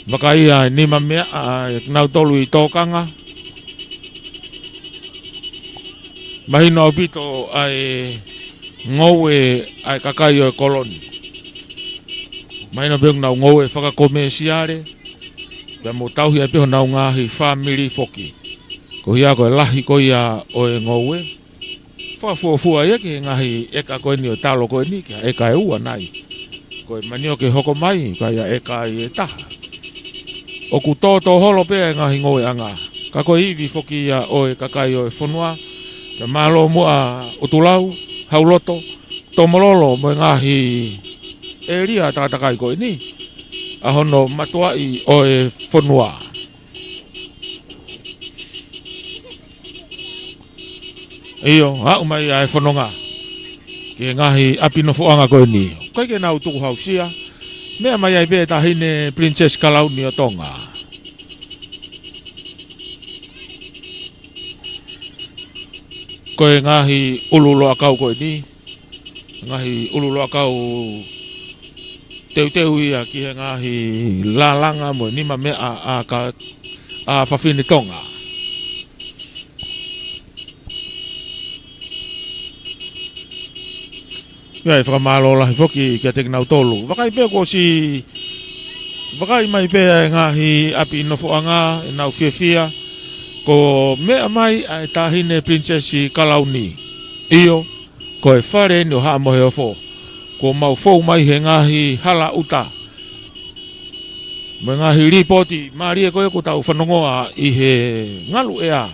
vakai ʻa e nima meʻa ʻa e kinautolu ʻi tōkanga. Mahino ʻaupito ʻa e ngoue ʻa e kakai ʻo e kolo ni. Mahino pē ʻoku nau ngoue fakakomēsiale, pea mo tauhi ai pē honau ngaahi fāmili foki. Ko ia ko e lahi ko ia ʻo e ngoue. Fakafuofua ia ki he ngaahi ʻeka ko eni ʻo e talo ko eni, ki he ʻeka ʻe ua nai. Ko e manioke hoko mai, ka ia ʻeka ʻe taha. ʻOku tōtō holo pē ʻa e ngaahi ngoueʻanga. Ka ko e ivi foki ia ʻo e kakai ʻo e fonua, ka mālō muʻa ʻUtulau, Hauloto, Tomololo mo e ngaahi ʻēlia takatakai ko eni. ʻA hono mātuʻaki ʻo e fonua. ʻIo, aʻu mai ʻa e fononga ki he ngaahi ʻapi nofoʻanga ko eni. ʻOku ʻikai ke nau tukuhausia. Meʻa mai ai pē Taʻahine Pilinisesi Kalauni ʻo Tonga. Ko e ngaahi ʻulu loʻakau ko eni. Ngaahi ʻulu loʻakau teuteu ia ki he ngaahi lālanga mo e nima meʻa ʻa ka, ʻa fafine Tonga. ʻIo, ʻe fakamālō lahi foki kiate kinautolu. Vakai pē kuo ʻosi, vakai mai pē ʻa e ngaahi ʻapi nofoʻanga, ʻenau fiefia. Ko e meʻa mai ʻa e Taʻahine Pilinisesi Kalauni. ʻIo, ko e fale eni ʻo Haʻa Moheofo. Kuo mau fou mai he ngaahi hala ʻuta. Mo e ngaahi līpooti mālie ko ē kuo tau fanongoa ʻi he ngalu ʻea.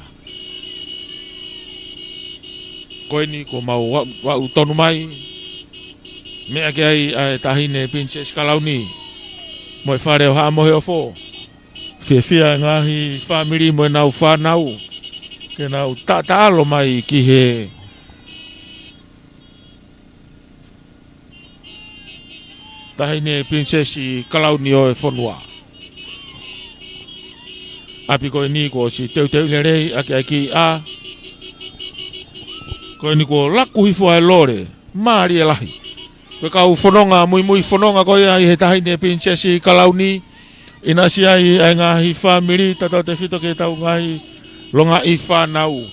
Ko eni kuo mau aʻu, aʻu tonu mai. Meʻa ki ai ʻa e Taʻahine Pilinisesi Kalauni. Mo e fale ʻo Haʻa Moheofo. Fiefia e ngaahi fāmili mo ʻenau fānau. Ke nau taʻataʻalo mai ki he Taʻahine Pilinisesi Kalauni ʻo e fonua. ʻApi ko eni kuo ʻosi teuteu lelei ʻaki ʻa e kiʻi ʻā. Ko eni kuo laku hifo ʻa e lole. Mālie lahi. Ko e kau fononga, muimui fononga ko ia ʻi he Taʻahine Pilinisesi Kalauni. ʻInasi ai ʻa e ngaahi fāmili, tautautefito ki heʻetau ngaahi longaʻi fānau.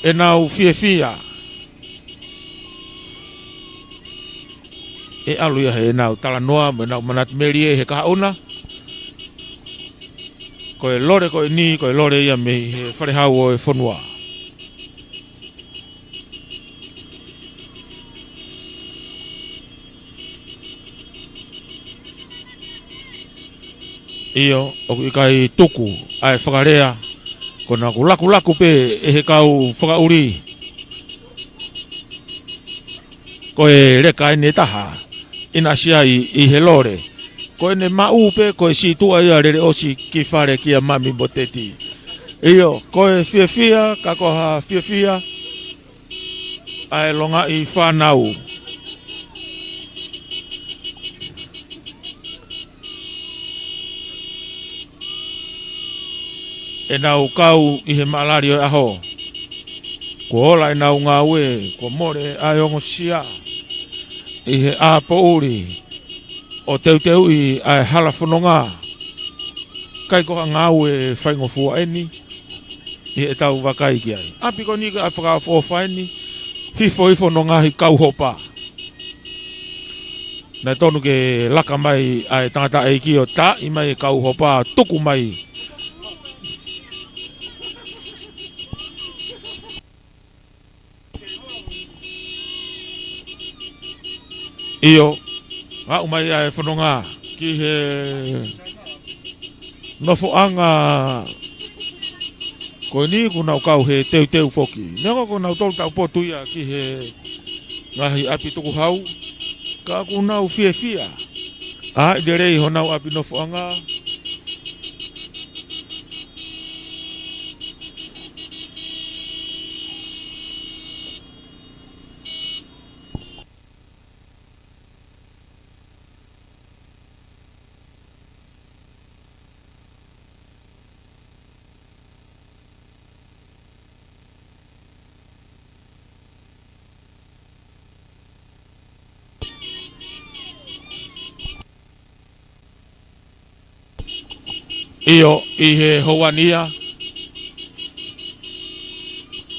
ʻEnau fiefia. ʻE ʻalu ia heʻenau talanoa, mo ʻenau manatu melie he kahaʻu na. Ko e lole ko eni, ko e lole ia mei he falehau ʻo e fonua. ʻIo, ʻoku ʻikai tuku ʻa e fakalea Ko ʻena ʻoku lakulaku pē ʻe he kau fakaʻuli. Ko e leka eni ʻe taha ʻi naʻa siʻi ai ʻi he lole. Ko ʻene maʻu pē ko e sītuʻa ia lele ʻosi ki fale kia Mami mo Teti. ʻIo, ko e fiefia, ka ko ha fiefia ʻa e longaʻi fānau. ʻEnau kau ʻi he maʻalali ʻo e ʻaho. Kuo ola ʻenau ngāue, kuo mole ʻa e ongosia ʻi he ʻā poʻuli ʻo teuteuʻi ʻa e hala fononga. ʻIkai ko ha ngāue faingofua eni ʻi heʻetau vakai ki ai. ʻApi ko eni ko e fakaʻofoʻofa eni, hifohifo hono ngaahi kauhopa. Naʻe tonu ke laka mai ʻa e tangataʻeiki ʻo taaʻi mai e kauhopa, tuku mai. ʻIo, aʻu mai ʻa e fononga ki he nofoʻanga ko eni, kuo nau kau he teuteu foki. Neongo kuo nau tolu taupotu ia ki he ngaahi ʻapi tukuhau, ka kuo nau fiefia ʻa e lelei honau ʻapi nofoʻanga. ʻIo, ʻi he houa ni ia,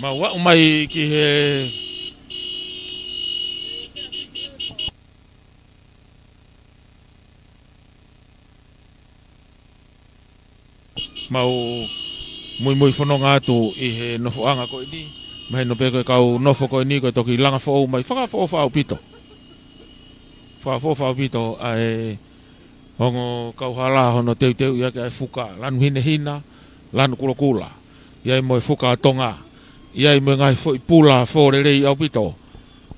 mau aʻu mai ki he Mau muimui fononga atu ʻi he nofoʻanga ko eni. Mahino pē ko e kau nofo ko eni ko e toki langa foʻou mai. Fakaʻofoʻofa ʻaupito. Fakaʻofoʻofa ʻaupito ʻa e ongo kauhala hono teuteuʻi ʻaki ʻa e fuka. Lanu hinehina, lanu kulokula. ʻI ai mo e fuka Tonga. ʻI ai mo e ngaahi foʻi pula fō lelei ʻaupito.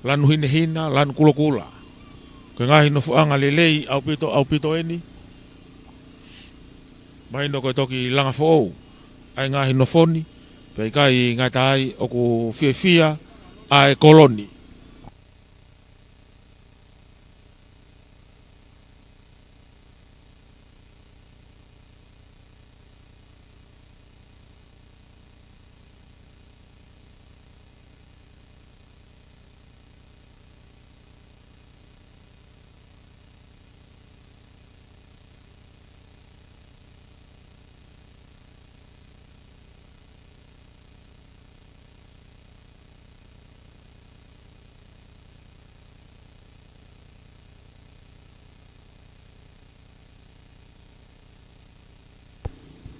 Lanu hinehina, lanu kulokula. Ko e ngaahi nofoʻanga lelei ʻaupito, ʻaupito eni. Mahino ko e toki langa foʻou ʻa e ngaahi nofo ni, pea ʻikai ngata ai ʻoku fiefia ʻa e kolo ni.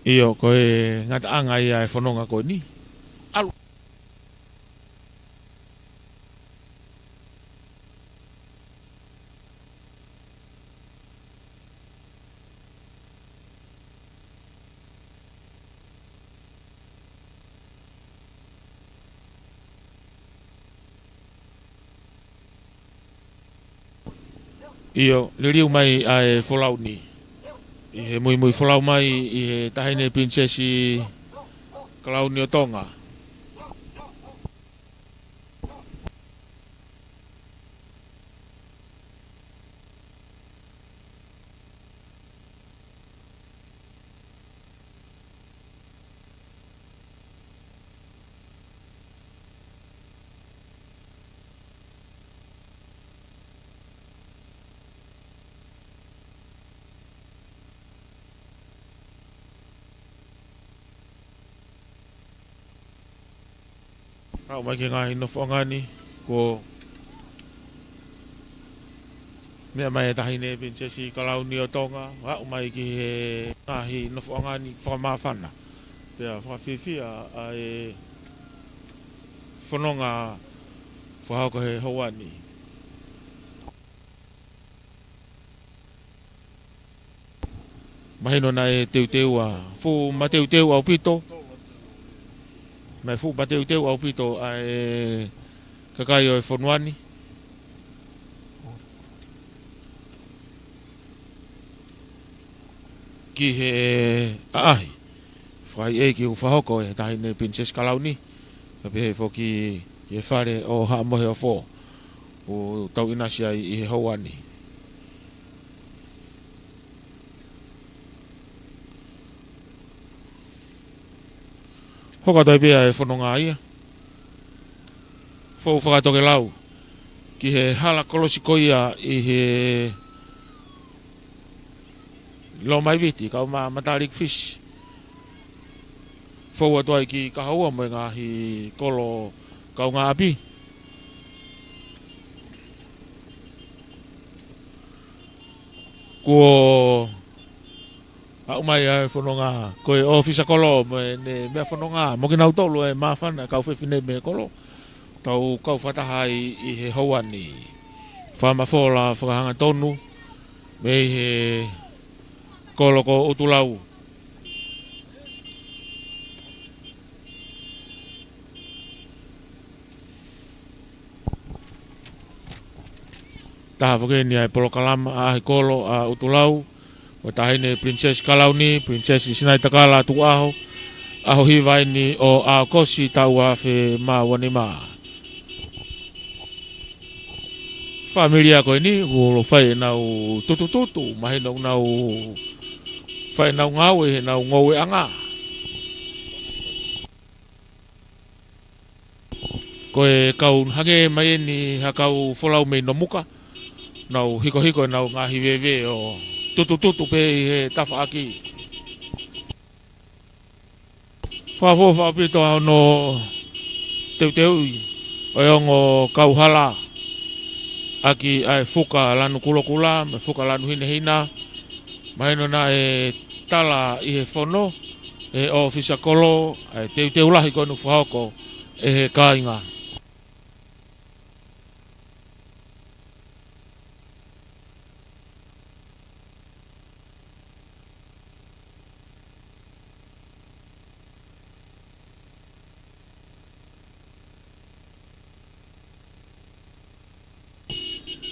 ʻIo, ko e ngataʻanga ia e fononga ko eni. ʻAlu. ʻIo, liliu mai ʻa e folau ni. ʻI he muimui folau mai ʻi he Taʻahine Pilinisesi Kalauni ʻo Tonga. Aʻu mai ki he ngaahi nofoʻanga ni, ko e meʻa mai e Taʻahine Pilinisesi Kalauni ʻo Tonga, aʻu mai ki he ngaahi nofoʻanga ni fakamāfana. Pea fakafiefia ʻa e fononga fakahoko he houa ni. Mahino naʻe teuteu ʻa, fuʻu mateuteu ʻaupito. Naʻe fuʻu mateuteu ʻaupito ʻa e kakai ʻo e fonua ni ki he ʻaʻahi fakaʻeiʻeiki ʻoku fakahoko ʻe he Taʻahine Pilinisesi Kalauni, kae pehē foki ki he fale ʻo Haʻa Moheofo ʻoku tau ʻinasi ai ʻi he houa ni. Hoko atu ai pē ʻa e fononga ia. Fou fakatokelau ki he hala kolosi ko ia ʻi he Lomaiviti, kae ʻumaʻā Mataliki Fisi. Fou atu ai ki Kahoua mo e ngaahi kolo kaungāʻapi. Kuo aʻu mai ʻa e fononga, ko e ʻōfisa kolo mo ʻene meʻa fononga, mo kinautolu ʻe māfana, kau fefine mei he kolo. Tau kau fakataha ai ʻi he houa ni. Fakamafola fakahangatonu mei he kolo ko ʻUtulau. Taha foki eni ʻa e polokalama ʻaʻahi kolo ʻa ʻUtulau, mo e Taʻahine Pilinisesi Kalauni, Pilinisesi Sinaitakala Tukuʻaho, ʻaho hiva eni ʻo ʻAokosi taʻu ua afe mā ua nima. Fāmili ko eni, ʻoku fai ʻenau tutututu, mahino ʻoku nau fai ʻenau ngāue, heʻenau ngoueʻanga. Ko e kau hangē mai eni ha kau folau mei Nomuka, nau hikohiko ʻenau ngaahi veve ʻo tutututu pē ʻi he tafaʻaki. Fakaʻofoʻofa ʻaupito ʻa hono teuteuʻi ʻo e ongo kauhala ʻaki ʻa e fuka lanu kulokula mo e fuka lanu hinehina. Mahino naʻe tala ʻi he fono ʻe he ʻōfisa kolo ʻa e teuteu lahi ko eni ʻoku fakahoko ʻe he kāinga.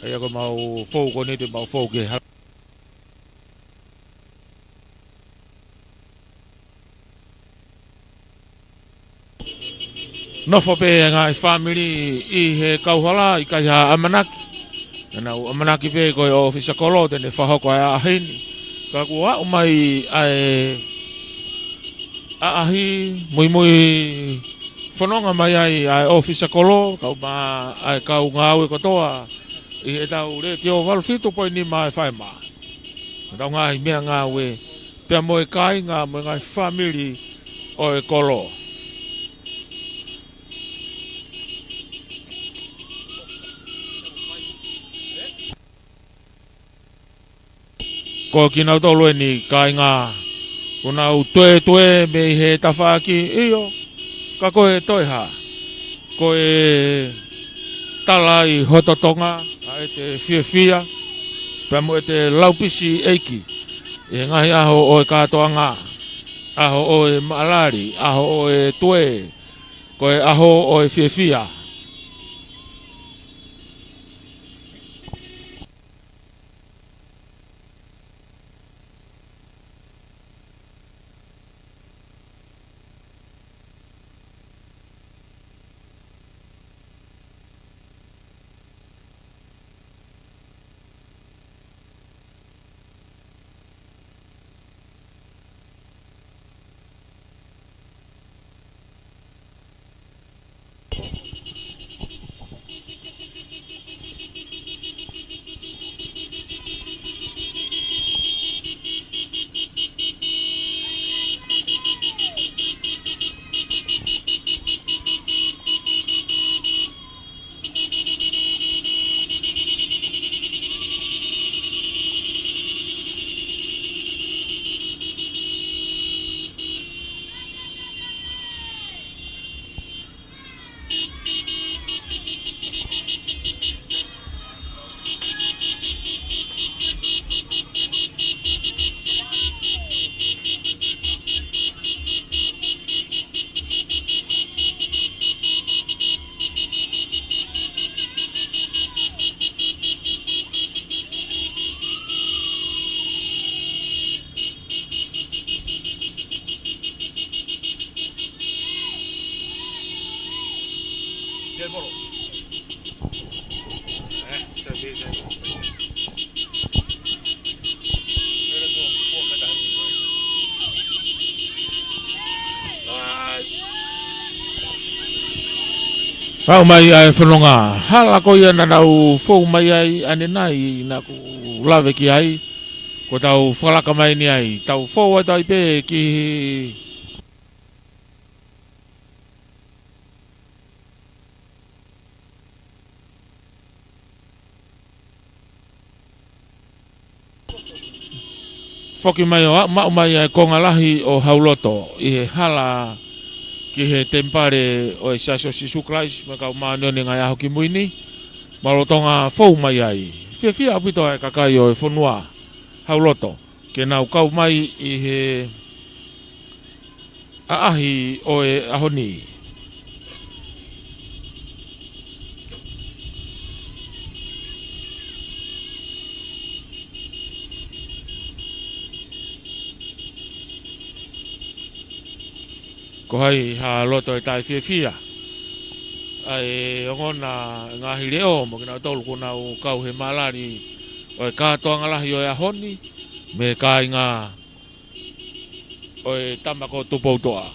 ʻA ia ko ʻemau fou ko eni te mau fou ke ha- Nofo pē ngaahi fāmili ʻi he kauhala, ʻikai ha ʻamanaki. Naʻa nau ʻamanaki pē ko e ʻōfisa kolo te ne fakahoko ʻa e ʻaʻahi ni. Ka kuo aʻu mai ʻa e ʻaʻahi, muimui fononga mai ai ʻa e ʻōfisa kolo, kae ʻumaʻā ʻa e kau ngāue kotoa ʻi heʻetau Letiō valu fitu poini nima F M. Ko ʻetau ngaahi meʻangāue, pea mo e kāinga, mo e ngaahi fāmili ʻo e kolo. Ko kinautolu eni kāinga, ʻoku nau tuētuē mei he tafaʻaki, ʻio, ka ko e toe hā, ko e tala ʻi hoto Tonga ʻa ʻete fiefia pea mo ʻete laupisi ʻeiki ʻi he ngaahi ʻaho ʻo e kātoanga, ʻaho ʻo e maʻalali, ʻaho ʻo e tuē, ko e ʻaho ʻo e fiefia. Aʻu mai ʻa e fononga hala ko ia naʻa nau fou mai ai ʻanenai naʻa ku lave ki ai. Ko ʻetau fakalaka mai ni ai, tau fou atu ai pē ki Foki mai ʻo aʻu mai ʻa e konga lahi ʻo Hauloto ʻi he hala ki he temipale ʻo e Siasi ʻo Sīsū Kalaisi mo e Kau Māʻoniʻoni ʻi he Ngaahi ʻAho Kimui Ni, mo e lolotonga fou mai ai. Fiefia ʻaupito ʻa e kakai ʻo e fonua Hauloto ke nau kau mai ʻi he ʻaʻahi ʻo e ʻaho ni. Ko hai ha loto ʻe taʻefiefia ʻa e ongona e ngaahi leʻo mo kinautolu kuo nau kau he malali ʻo e kātoanga lahi ʻo e ʻaho ni, mei he kāinga ʻo e tama ko Tupoutoʻa.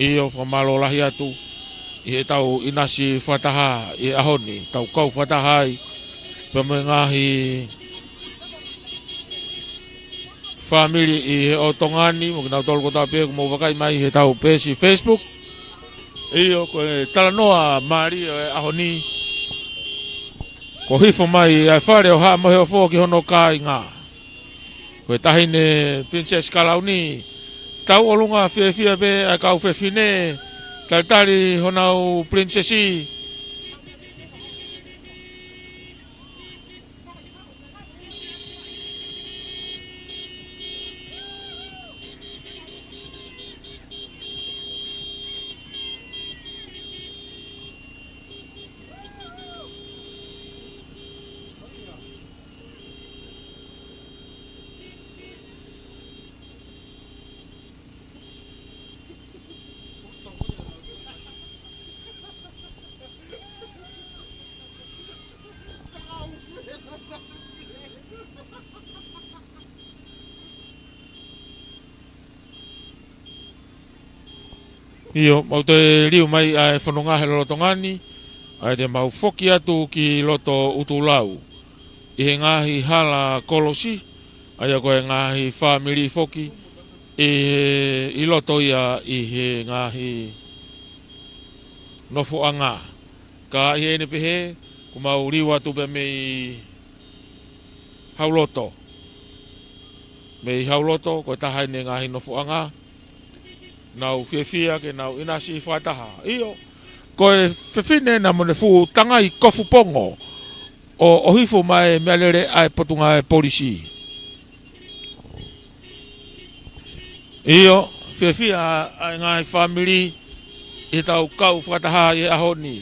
ʻIo, fakamālō lahi atu ʻi heʻetau ʻinasi fakataha ʻi he ʻaho ni, tau kau fakataha ai pea mo e ngaahi fāmili ʻi he ʻotu ngaahi, mo kinautolu kotoa pē ʻoku mou vakai mai heʻetau peesi Facebook. ʻIo, ko e talanoa mālie ʻo e ʻaho ni, ko e hifo mai ʻa e fale ʻo Haʻa Moheofo ki hono kāinga. Ko e taʻahine Pilinisesi Kalauni, tauʻolunga fiefia pē ʻa e kau fefine, talitali honau pilinisesi. ʻIo, mau toe liu mai ʻa e fononga he lolotonga ni, ʻa ia te mau foki atu ki loto ʻUtulau ʻi he ngaahi hala kolosi, ʻa ia ko e ngaahi fāmili foki ʻi he, ʻi loto ia ʻi he ngaahi nofoʻanga. Ka ʻi heʻene pehē, kuo mau liu atu pē mei Hauloto. Mei Hauloto, ko e taha ʻene ngaahi nofoʻanga, nau fiefia ke nau ʻinasi fakataha. ʻIo, ko e fefine naʻa mo ʻene fuʻu tangai kofu pongo ʻo, ʻo hifo mai meʻalele ʻa e Potungāue Polisi. ʻIo, fiefia ʻa e ngaahi fāmili ʻi heʻetau kau fakataha ʻi he ʻaho ni.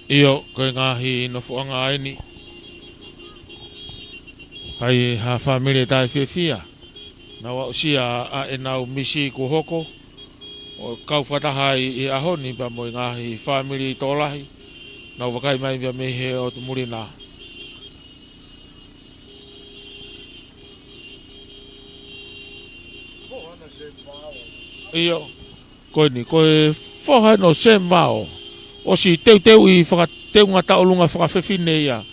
ʻIo, ko e ngaahi nofoʻanga ʻeni. Hai ha fāmili taʻefiefia. Nau aʻusia ʻa ʻenau misi kuo hoko ʻo kau fakataha ai ʻi he ʻaho ni pea mo e ngaahi fāmili tokolahi. Nau vakai mai pea mei he ʻotu muli na. ʻIo, ko eni, ko e foha ʻeni ʻo Semvao. ʻOsi teuteuʻi fakateunga tauʻolunga fakafefine ia.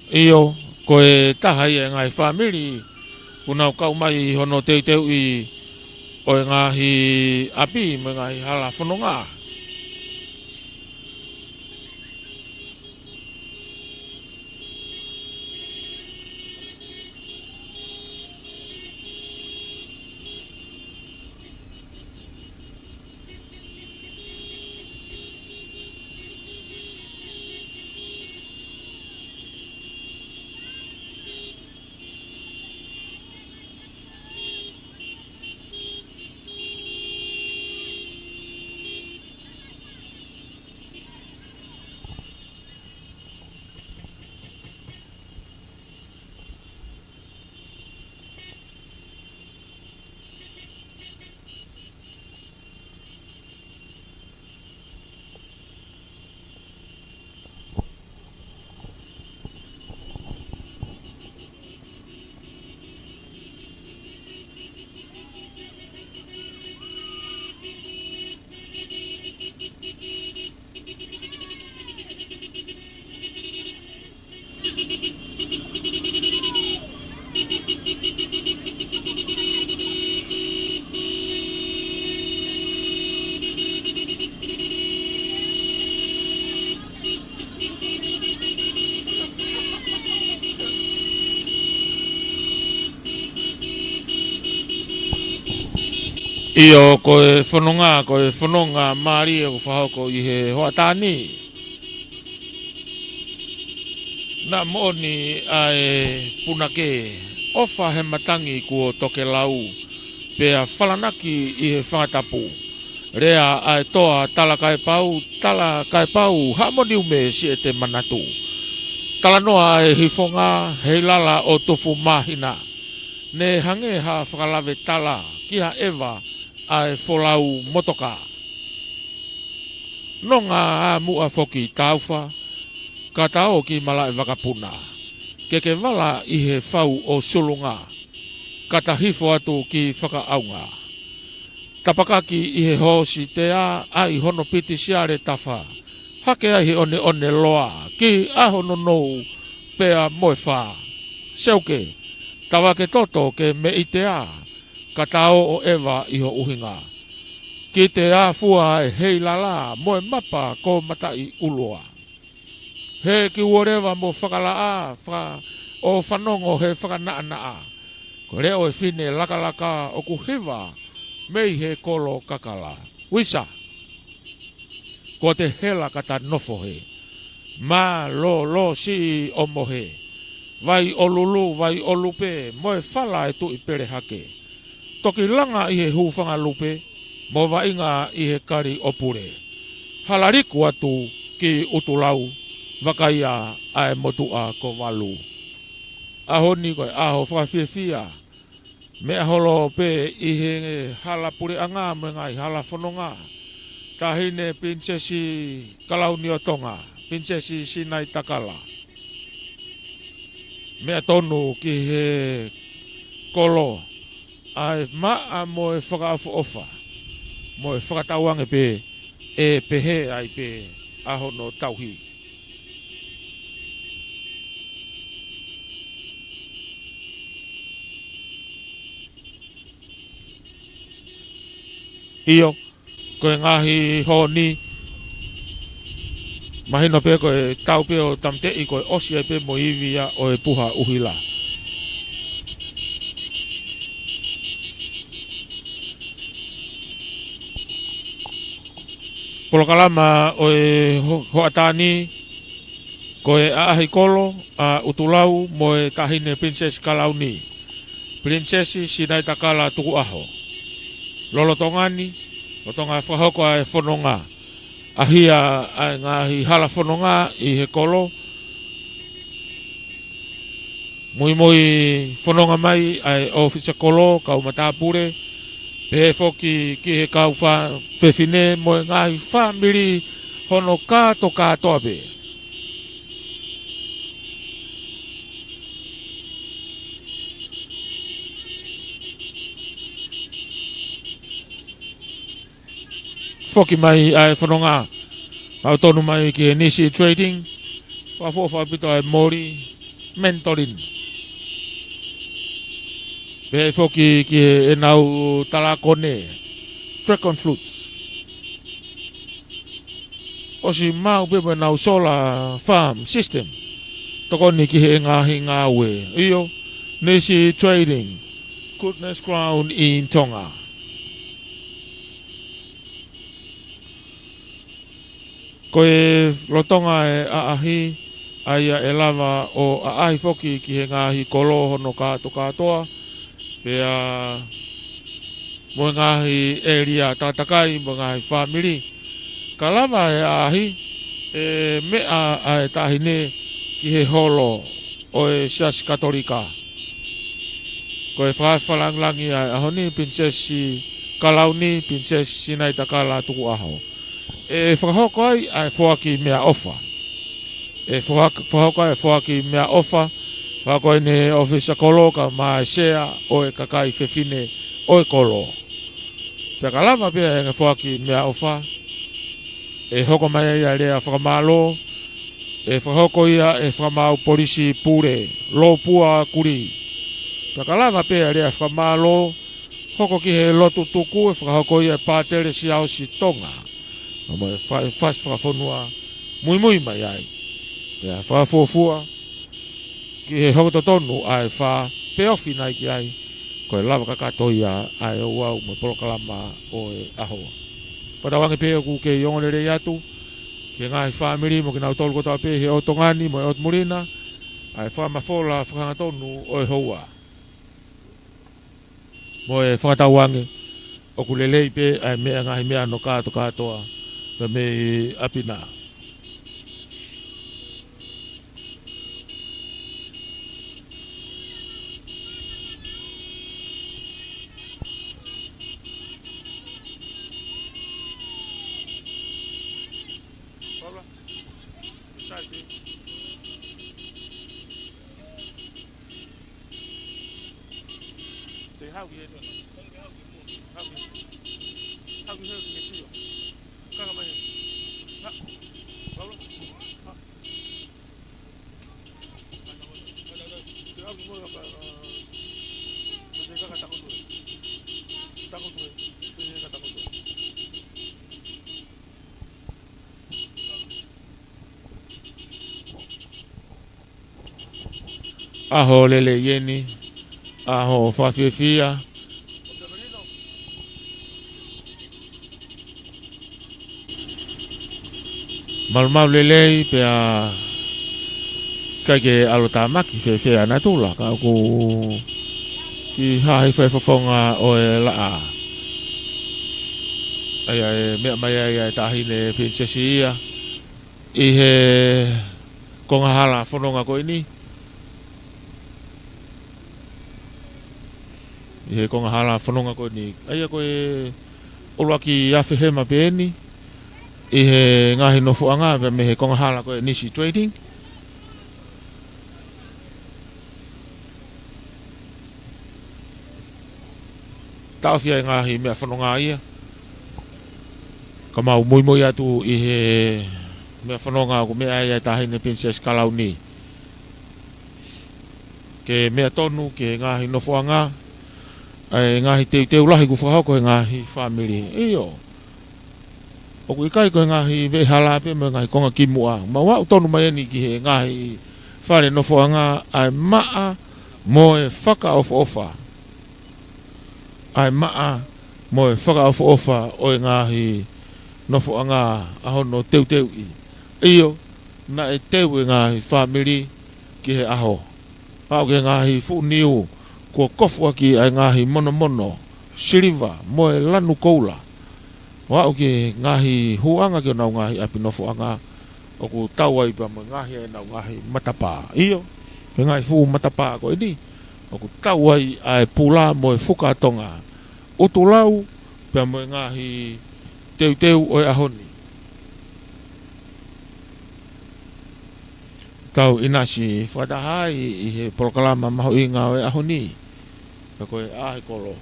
ʻIo, ko e taha ia e ngaahi fāmili kuo nau kau mai ʻi hono teuteuʻi ʻo e ngaahi ʻapi mo e ngaahi hala fononga. ʻIo, ko e fononga, ko e fononga mālie ʻoku fakahoko ʻi he hoʻatā ni. Naʻa moʻoni ʻa e punake, ʻofa he matangi kuo tokelau, pea falanaki ʻi he fanga tapu. Lea ʻa e toa tala kae pau, tala kae pau, haʻamo niu me siʻete manatu. Talanoa ʻa e hifonga, heilala ʻo tufu māhina. Ne hangē ha fakalave tala, ki ha ʻeva ʻa e folau motoka. Nonga ʻa muʻa foki taufa, ka ta ō ki malaʻe vakapuna. Ke ke vala ʻi he fau ʻo sulunga, ka ta hifo atu ki fakaʻaunga. Tapakaki ʻi he hoosi tea, ʻai hono piti siale tafa. Hake ai he ʻoneʻone loa, ki ʻaho nounou pea mo e fā. Seuke, tava ke toto ke meʻitea, ka ta ō ʻo ʻeva ʻi ho ʻuhinga. Ki te afua e heilala, mo e mapa ko mataʻi ʻuluʻa. He ki uoleva mo fakalaʻā, fa-, ʻo fanongo he fakanaʻanaʻa. Ko e leʻo e fine lakalaka ʻoku hiva mei he kolo kakala. Uisa, ko te hela ka ta nofo he. Mālōlō siʻi ʻo mohe. Vai ʻo lulu, vai ʻo lupe, mo e fala e tuʻi pele hake. Toki langa ʻi he hūfanga lupe, mo vaʻinga ʻi he kali ʻo pule. Halaliku atu ki ʻUtulau, vakaia ʻa e motuʻa ko Valu. ʻAho ni ko e ʻaho fakafiefia, meʻa holo pē ʻi he hala puleʻanga mo e ngaahi hala fononga. Taʻahine Pilinisesi Kalauni ʻo Tonga, Pilinisesi Sinaitakala. Meʻa tonu ki he kolo, ʻa e maʻa mo e fakaʻofoʻofa, mo e fakatauange pē, ʻe pehē ai pē ʻa hono tauhi. ʻIo, ko e ngaahi honi, mahino pē ko e tau pē ʻo tāmateʻi ko e ʻosi ai pē mo e ivi ia ʻo e puha ʻuhila. Polokalama ʻo e ho-, hoʻatā ni, ko e ʻaʻahi kolo ʻa ʻUtulau mo e Taʻahine Pilinisesi Kalauni, Pilinisesi Sinaitakala Tukuʻaho. Lolotonga ni, lolotonga fakahoko ʻa e fononga, ʻahia ʻa e ngaahi hala fononga ʻi he kolo, muimui fononga mai ʻa e ʻōfisa kolo, kau matāpule, pehē foki ki he kau fā-, fefine mo e ngaahi fāmili hono kātokātoa pē. Foki mai ʻa e fononga, maʻu tonu mai ki he Nisi Trading, fakaʻofoʻofa ʻaupito ʻa e moli, Mentolin. Pehē foki ki heʻenau talakone, Dragon Fruits. ʻOsi maʻu pē mo ʻenau solar farm system. Tokoni ki he ngaahi ngāue. ʻIo, Nisi Trading, goodness ground in Tonga. Ko e lolotonga e ʻaʻahi, ʻa ia ʻe lava ʻo ʻaʻahi foki ki he ngaahi kolo hono kātokātoa, pea mo e ngaahi ʻēlia takatakai, mo e ngaahi fāmili. Ka lava e ʻaʻahi, ʻe meʻa ʻa e taʻahine ki he holo ʻo e Siasi Katolika. Ko e fakafakalāngilangi ʻa e ʻaho ni, Pilinisesi Kalauni, Pilinisesi Sinaitakala Tukuʻaho. ʻE fakahoko ai ʻa e foaki meʻaʻofa. ʻE foak-, fakahoko ai e foaki meʻaʻofa, fakahoko ʻi he ʻōfisa kolo kae ʻumaʻā e sea ʻo e kakai fefine ʻo e kolo. Pea ka lava pē ʻa e foaki meʻaʻofa, ʻe hoko mai ai ʻa e lea fakamālō, ʻe fakahoko ia ʻe he Fakamaau Polisi Pule, Lopua Kulī. Pea ka lava pē ʻa e lea fakamālō, hoko ki he lotu tuku, ʻe fakahoko ia ʻe Pātele Siaosi Tonga. Mo e fa-, fasi fakafonua muimui mai ai. Pea fakafuofua ki he hoko totonu ʻa e fā, pe ofi nai ki ai, ko e lava kakato ia ʻa e ouau mo e polokalama ʻo e ʻaho. Fakatauange pē ʻoku kei ongo lelei atu ki he ngaahi fāmili mo kinautolu kotoa pē he ʻotu Tonga ni mo e ʻotu Muli na, ʻa e fakamafola fakahangatonu ʻo e houa. Mo e fakatauange ʻoku lelei pē ʻa e meʻa, ngaahi meʻa hono kātokātoa pē mei ʻapi na. ʻAho lelei eni, ʻaho fakafiefia. Malumalu lelei pea ʻikai ke ʻalu ʻo tāmaki fēfē ʻa natula, ka ʻoku kiʻi hā hifo e fofonga ʻo e laʻā. ʻA ia ʻe meʻa mai ai ʻa e taʻahine Pilinisesi ia ʻi he konga hala fononga ko eni. ʻI he konga hala fononga ko eni. ʻA ia ko e ʻuluaki afe hema pē eni ʻi he ngaahi nofoʻanga pea mei he konga hala ko e Nisi Trading. Taʻofi ʻa e ngaahi meʻa fononga ia. Ka mau muimui atu ʻi he meʻa fononga ʻoku meʻa ai ʻa e taʻahine Pilinisesi Kalauni. Ke meʻa tonu ki he ngaahi nofoʻanga, ʻa e ngaahi teuteu lahi kuo fakahoko ʻe he ngaahi fāmili. ʻIo. ʻOku ʻikai ko e ngaahi veʻehala pē mo e ngaahi konga kimuʻa. Mau aʻu tonu mai eni ki he ngaahi fale nofoʻanga ʻa e maʻa mo e fakaʻofoʻofa. ʻA e maʻa mo e fakaʻofoʻofa ʻo e ngaahi nofoʻanga ʻa hono teuteuʻi. ʻIo, naʻe teu e ngaahi fāmili ki he ʻaho. Aʻu ki he ngaahi fuʻu niu kuo kofuʻaki ʻa e ngaahi monomono, siliva, mo e lanu koula. ʻO aʻu ki he ngaahi hūʻanga ki honau ngaahi ʻapi nofoʻanga, ʻoku tau ai pea mo e ngaahi ʻenau ngaahi matapā. ʻIo, ki he ngaahi fuʻu matapā ko eni, ʻoku tau ai ʻa e pula mo e fuka Tonga. ʻUtulau, pea mo e ngaahi teuteu ʻo e ʻaho ni. Tau ʻinasi fakataha ai ʻi he polokalama mahuʻinga ʻo e ʻaho ni. Ka ko e ʻaʻahi kolo.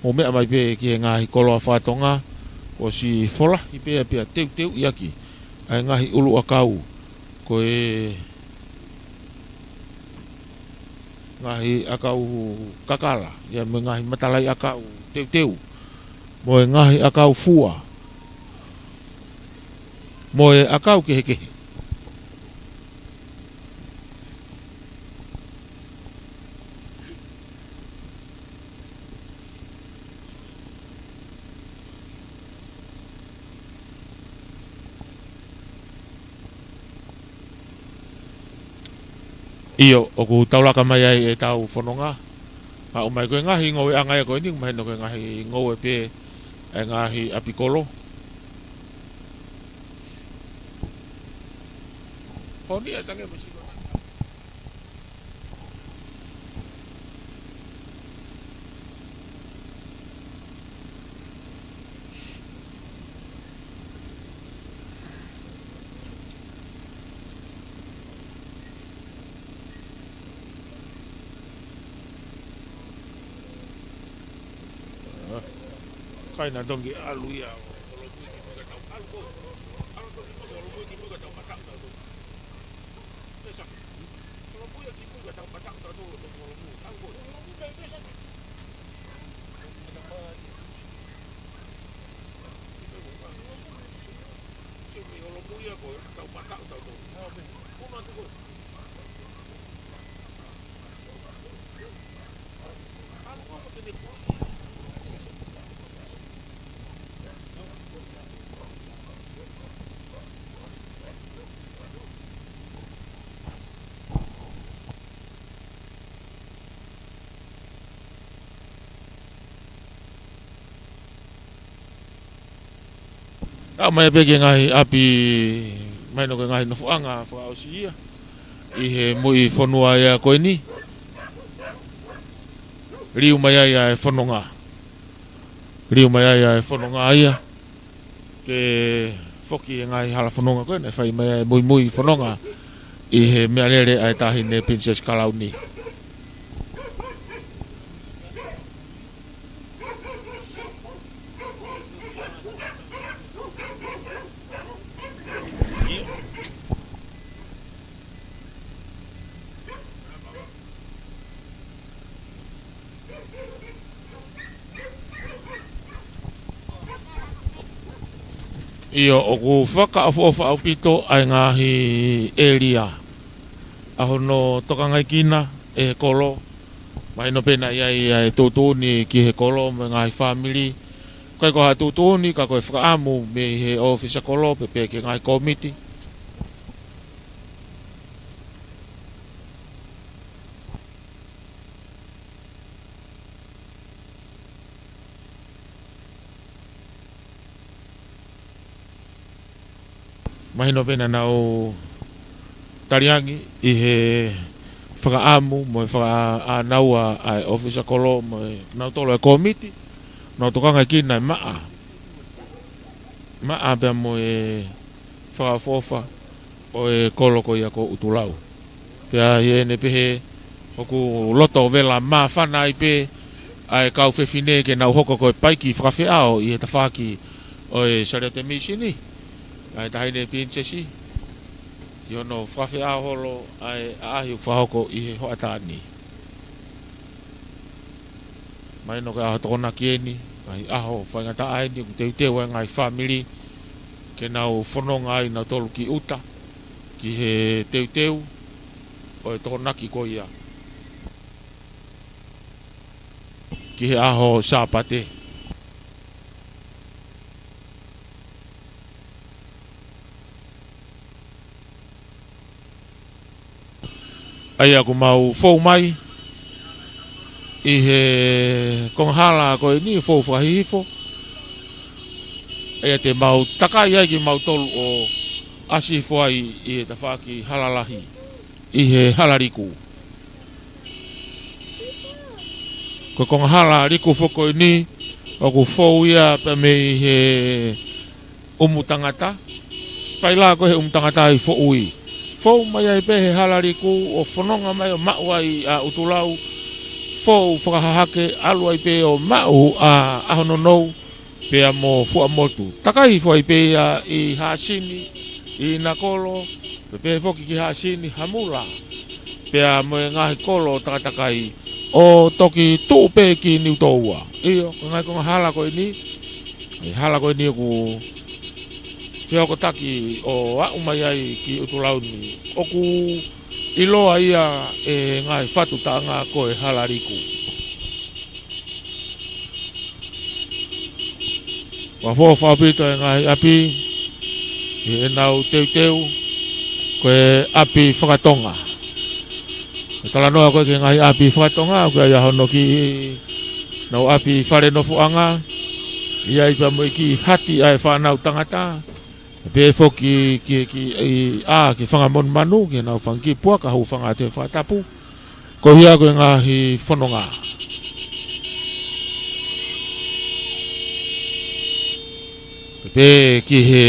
Mou meʻa mai pē ki he ngaahi koloa faka-Tonga, Kuo ʻosi folahi pea, pea teuteuʻi ʻaki ʻa e ngaahi ʻuluʻakau, ko e ngaahi ʻakau kakala, ia mo e ngaahi matalaʻiʻakau teuteu, mo e ngaahi ʻakau fua, mo e ʻakau kehekehe. ʻIo, ʻoku taulaka mai ai ʻetau fononga. Haʻu mai ko e ngaahi ngoueʻanga ia ko eni, mahino ko e ngaahi ngoue pē ʻa e ngaahi ʻapi kolo. Ko eni e tangi mo sino. Kai na tongi alu ia. Aʻu mai pē ki he ngaahi ʻapi, mahino ko e ngaahi nofoʻanga fakaʻosi ia ʻi he muiʻi fonua ia ko eni. Liu mai ai ʻa e fononga. Liu mai ai ʻa e fononga ia ke foki e ngaahi hala fononga ko ē naʻe fai mai ai e muimui fononga ʻi he meʻalele ʻa e Taʻahine Pilinisesi Kalauni. ʻIo, ʻoku fakaʻofoʻofa ʻaupito ʻa e ngaahi ʻēlia ʻa hono tokangaekina ʻe he kolo. Mahino pē naʻe ʻi ai ʻa e tuʻutuʻuni ki he kolo mo e ngaahi fāmili. ʻIkai ko ha tuʻutuʻuni ka ko e fakaʻamu mei he ʻōfisa kolo pea pehē ki he ngaahi kōmiti. Mahino pē naʻa nau taliangi ʻi he fakaʻamu mo e fakaʻānaua ʻa e ʻōfisa kolo mo e nautolu e kōmiti, nau tokangaekina e maʻa. Maʻa pea mo e fakaʻofoʻofa ʻo e kolo ko ia ko ʻUtulau. Pea ʻi heʻene pehē, ʻoku loto vela māfana ai pē ʻa e kau fefine ke nau hoko ko e paiki fakafeʻao ʻi he tafaʻaki ʻo e Saliote Mīsini ʻa e Taʻahine Pilinisesi, ʻi hono fakafeʻao holo ʻa e ʻaʻahi ʻoku fakahoko ʻi he hoʻatā ni. Mahino ko e ʻaho Tokonaki eni, ngaahi ʻaho faingataʻa eni, ʻoku teuteu ai ngaahi fāmili ke nau fononga ai nautolu ki ʻuta ki he teuteu ʻo e Tokonaki ko ia, ki he ʻaho Sāpate. ʻA ia ʻoku mau fou mai ʻi he konga hala ko eni, fou fakahihifo. ʻA ia te mau takai ai kimautolu ʻo ʻasi hifo ai ʻi he tafaʻaki hala lahi, ʻi he hala liku. Ko e konga hala liku foki ko eni, ʻoku fou ia pea mei he ʻumu tangata. Sipaila ko ē he ʻumu tangata ʻi Foʻui. Fou mai ai pē he hala liku ʻo fononga mai ʻo maʻu ai ʻa ʻUtulau. Fou fakahahake, ʻalu ai pē ʻo maʻu ʻa ʻAhononou. pea mo Fuaʻamotu. Takai foki pē ia ʻi Haʻasini, ʻi Nakolo, pea pehē foki ki Haʻasini, Hamula. Pea mo e ngaahi kolo takatakai ʻo toki tuʻu pē ki Niutōua. ʻIo, ko e ngaahi konga hala ko eni, ʻa e hala ko eni ʻoku fehokotaki ʻo aʻu mai ai ki ʻUtulauʻi ni. ʻOku ʻiloa ia ʻe he ngaahi fatu taʻanga ko e Hala Liku. Fakaʻofoʻofa ʻaupito e ngaahi ʻapi ʻi heʻenau teuteu, ko e ʻapi fakatonga. ʻE talanoa ko ē ki he ngaahi ʻapi fakatonga, ʻoku ʻi ai hono kiʻi nau ʻapi fale nofoʻanga, ʻi ai pea mo e kiʻi hati ʻa e fānau tangata, pea foki ki, ki, ʻi, ʻa, ki he fanga monumanu, ki heʻenau fanga kiʻi puaka, hūfanga atu he fakatapu. Ko ia ko e ngaahi fononga. Pea ki he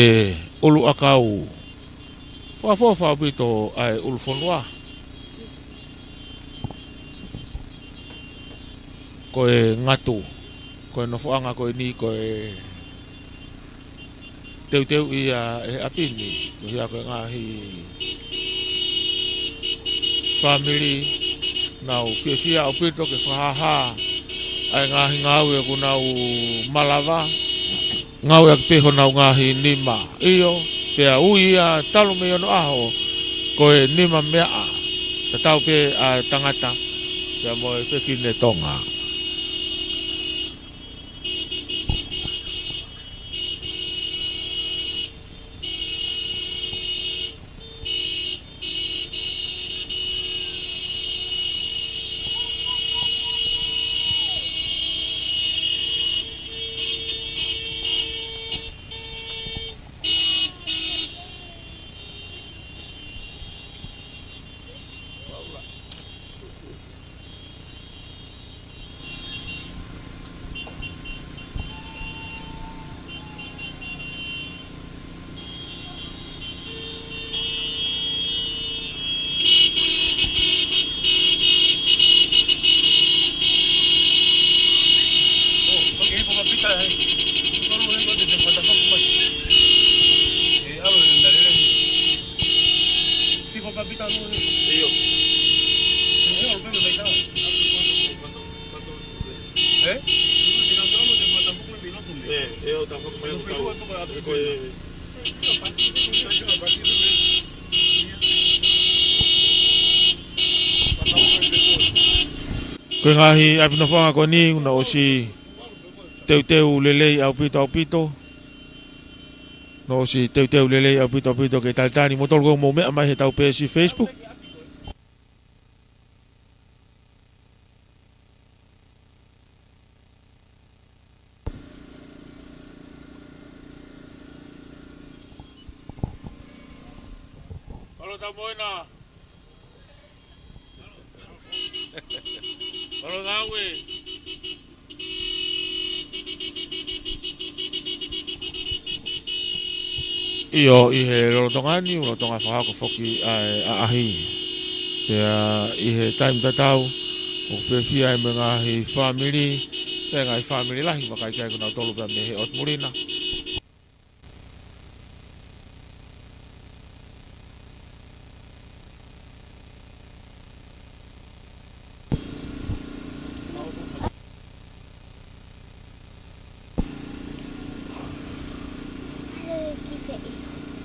ʻuluʻakau. Fakaʻofoʻofa ʻaupito ʻa e ʻulufonua. Ko e ngatu. Ko e nofoʻanga ko eni ko e teuteu ia ʻe he ʻapi ni, ko ia ko e ngaahi fāmili, nau fiefia ʻaupito ke fakahāhā ʻa e ngaahi ngāue ʻoku nau malava, ngāueʻaki pē honau ngaahi nima. ʻIo, pea ui ia talu mei onoʻaho, ko e nima meaʻa, tatau pē ʻa e tangata, pea mo e fefine Tonga. Ko e ngaahi ʻapi nofoʻanga ko eni, kuo nau ʻosi teuteu lelei ʻaupito ʻaupito. Kuo nau ʻosi teuteu lelei ʻaupito ʻaupito ke talitali. Mou tolu ko ē mou meʻa mai heʻetau peesi Facebook. Alo, tau moena. Alo, ngāue. ʻIo, ʻi he lolotonga ni, lolotonga fakahoko foki ʻa e ʻaʻahi. Pea ʻi he taimi tatau, ʻoku fiefia ai mo e ngaahi fāmili, pea ngaahi fāmili lahi, vakai ki ai ko nautolu pea mei he ʻotu muli na.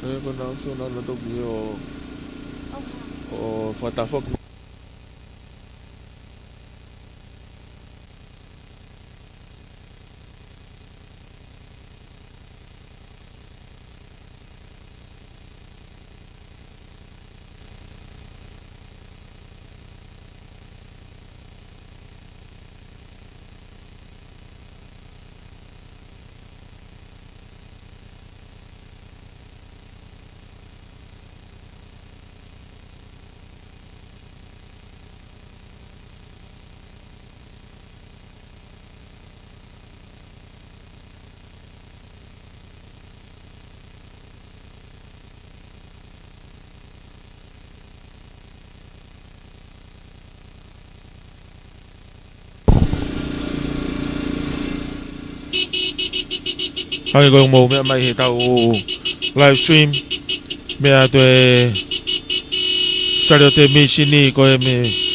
Ē, ko e nau sio nau na toki ʻo, ʻo fakatafoki. Hangē ko e mou meʻa mai he tau live stream, meʻa atu e Saliote Mīsini ko e meʻa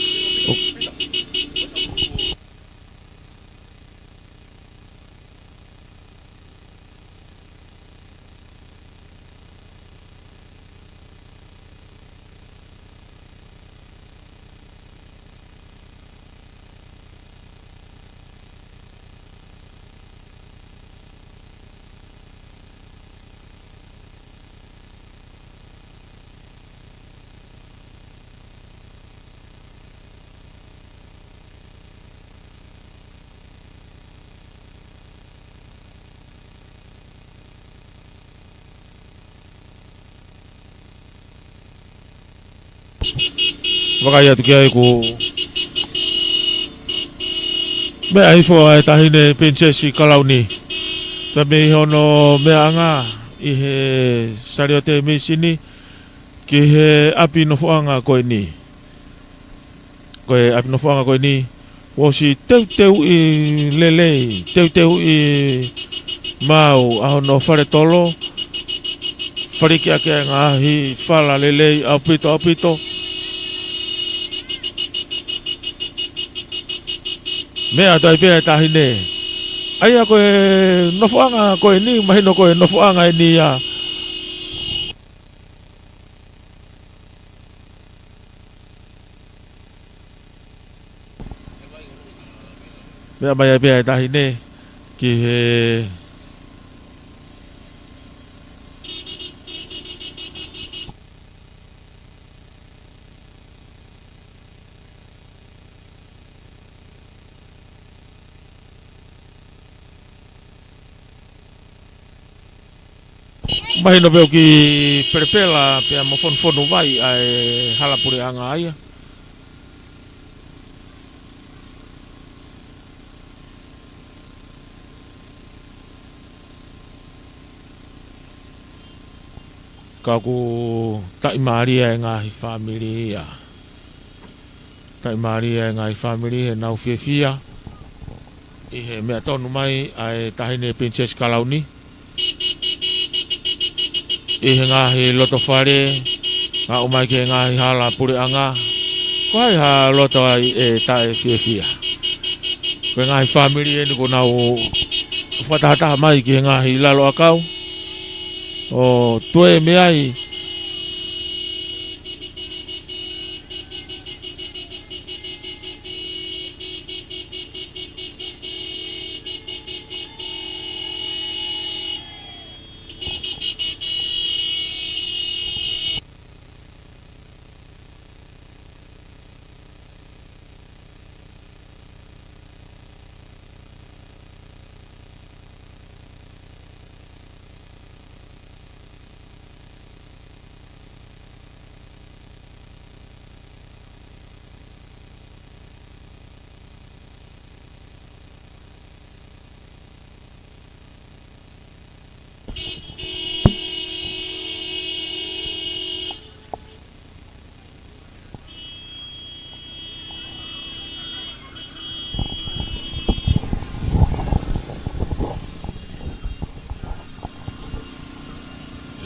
Vakai atu ki ai ʻoku meʻa hifo ʻa e taʻahine Pilinisesi Kalauni. Pea mei hono meʻaʻanga ʻi he Saliote Mīsini ki he ʻapi nofoʻanga ko eni. Ko e ʻapi nofoʻanga ko eni, ʻosi teuteuʻi lelei, teuteuʻi maau ʻa hono fale tolo, faleʻaki ʻa e ngaahi fala lelei ʻaupito, ʻaupito. Meʻa atu ai pē ʻa e taʻahine. ʻA ia ko e nofoʻanga ko eni, mahino ko e nofoʻanga eni ia. Meʻa mai ai pē ʻa e taʻahine ki he Mahino pē ʻoku kiʻi pelepela pea mo fonufonu vai ʻa e hala puleʻanga ia. Ka ʻoku taʻimālie e ngaahi fāmili ia. Taʻimālie e ngaahi fāmili heʻenau fiefia ʻi he meʻa tonu mai ʻa e taʻahine Pilinisesi Kalauni ʻi he ngaahi loto fale, aʻu mai ki he ngaahi hala puleʻanga. Ko hai ha loto ai ʻe taʻefiefia? Ko e ngaahi fāmili eni kuo nau fakatahataha mai ki he ngaahi lalo ʻakau ʻo tuēmeʻa ai.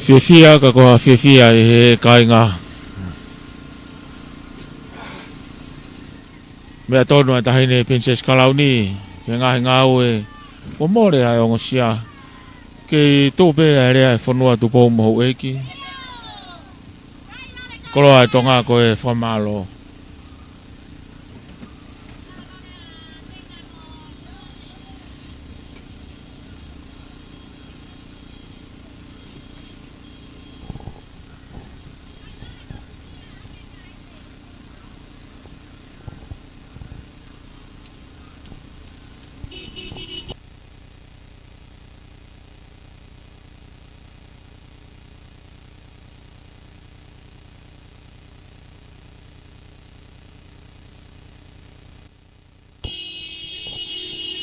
Fiefia ka ko ha fiefia ʻi he kāinga. Meʻa tonu ʻa e taʻahine Pilinisesi Kalauni ki he ngaahi ngāue kuo mole ʻa e ongosia. Kei tuʻu pē ʻa e lea ʻa e fonua, Tupou mo houʻeiki. Koloa ʻa Tonga ko e fakamālō.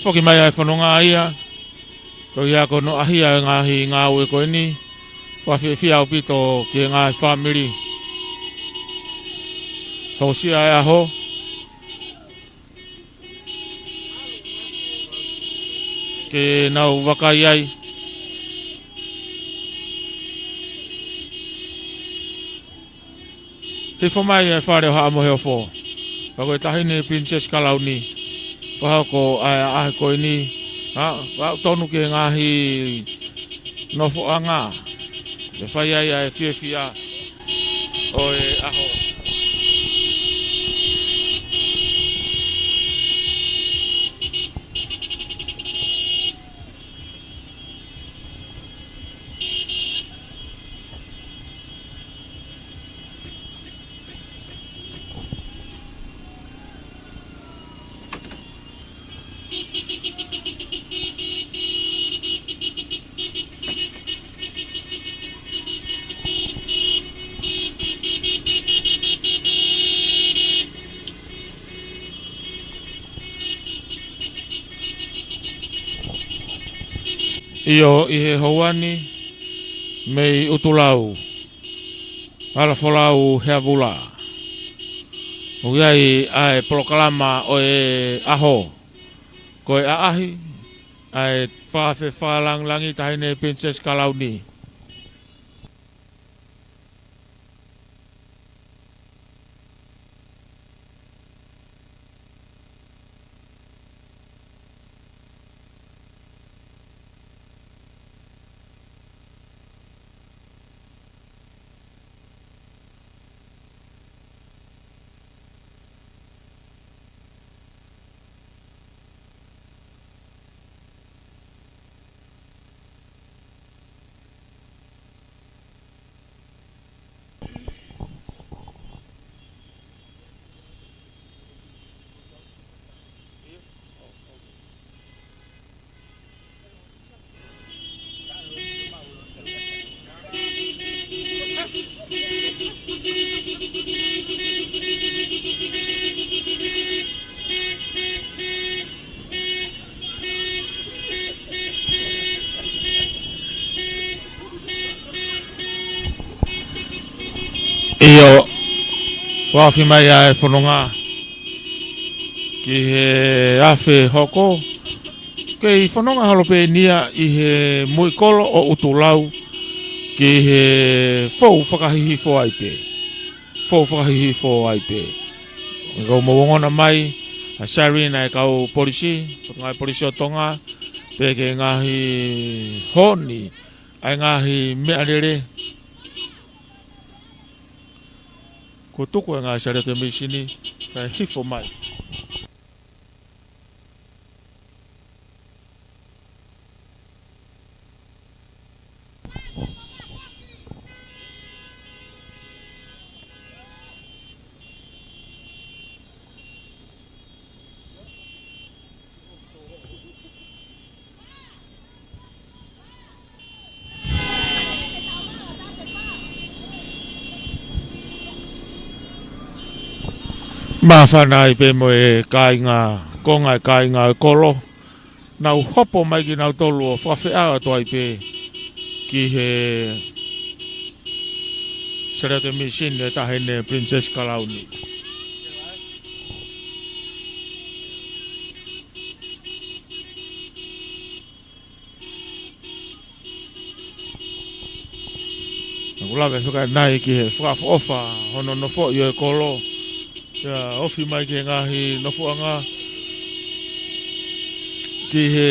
Foki mai ʻa e fononga ia, ko ia ko hono ʻaʻahi ʻa e ngaahi ngāue ko eni, fakafiefia ʻaupito ki he ngaahi fāmili. Hokosia e ʻaho, ke nau vakai ai. Hifo mai e fale ʻo Haʻa Moheofo. Pea ko e Taʻahine Princess Kalauni. Fakahoko ʻa e ʻaʻahi ko eni. ʻA, ʻa tonu ki he ngaahi nofoʻanga. ʻE fai ai ʻa e fiefia ʻo e ʻaho. ʻIo, ʻi he houa ni mei ʻUtulau, Alafolau Heavula. ʻOku ʻi ai ʻa e polokalama ʻo e ʻaho. Ko e ʻaʻahi, ʻa e fakafeʻao fakalangilangi Taʻahine Princess Kalauni. ʻIo, fakaofi mai ʻa e fononga ki he afe hoko. Kei fononga holo pē ʻeni ia ʻi he muikolo ʻo ʻUtulau ki he fou fakahihifo ai pē. Fou fakahihifo ai pē. ʻE kau mau ongona mai ʻa Sari naʻe kau polisi, Potungāue Polisi ʻo Tonga, pea ke ngaahi honi ʻa e ngaahi meʻalele. Kuo tuku e ngaahi sāliote mīsini, kae hifo mai. Māfana ai pē mo e kāinga, konga e kāinga ʻo e kolo. Nau hopo mai kinautolu ʻo fakafeʻao atu ai pē ki he sāliote mīsini ʻo e Taʻahine Princess Kalauni. Naʻa ku lave fakaʻanai ki he fakaʻofoʻofa hono nofoʻi ʻo e kolo. Pea ofi mai ki he ngaahi nofoʻanga, ki he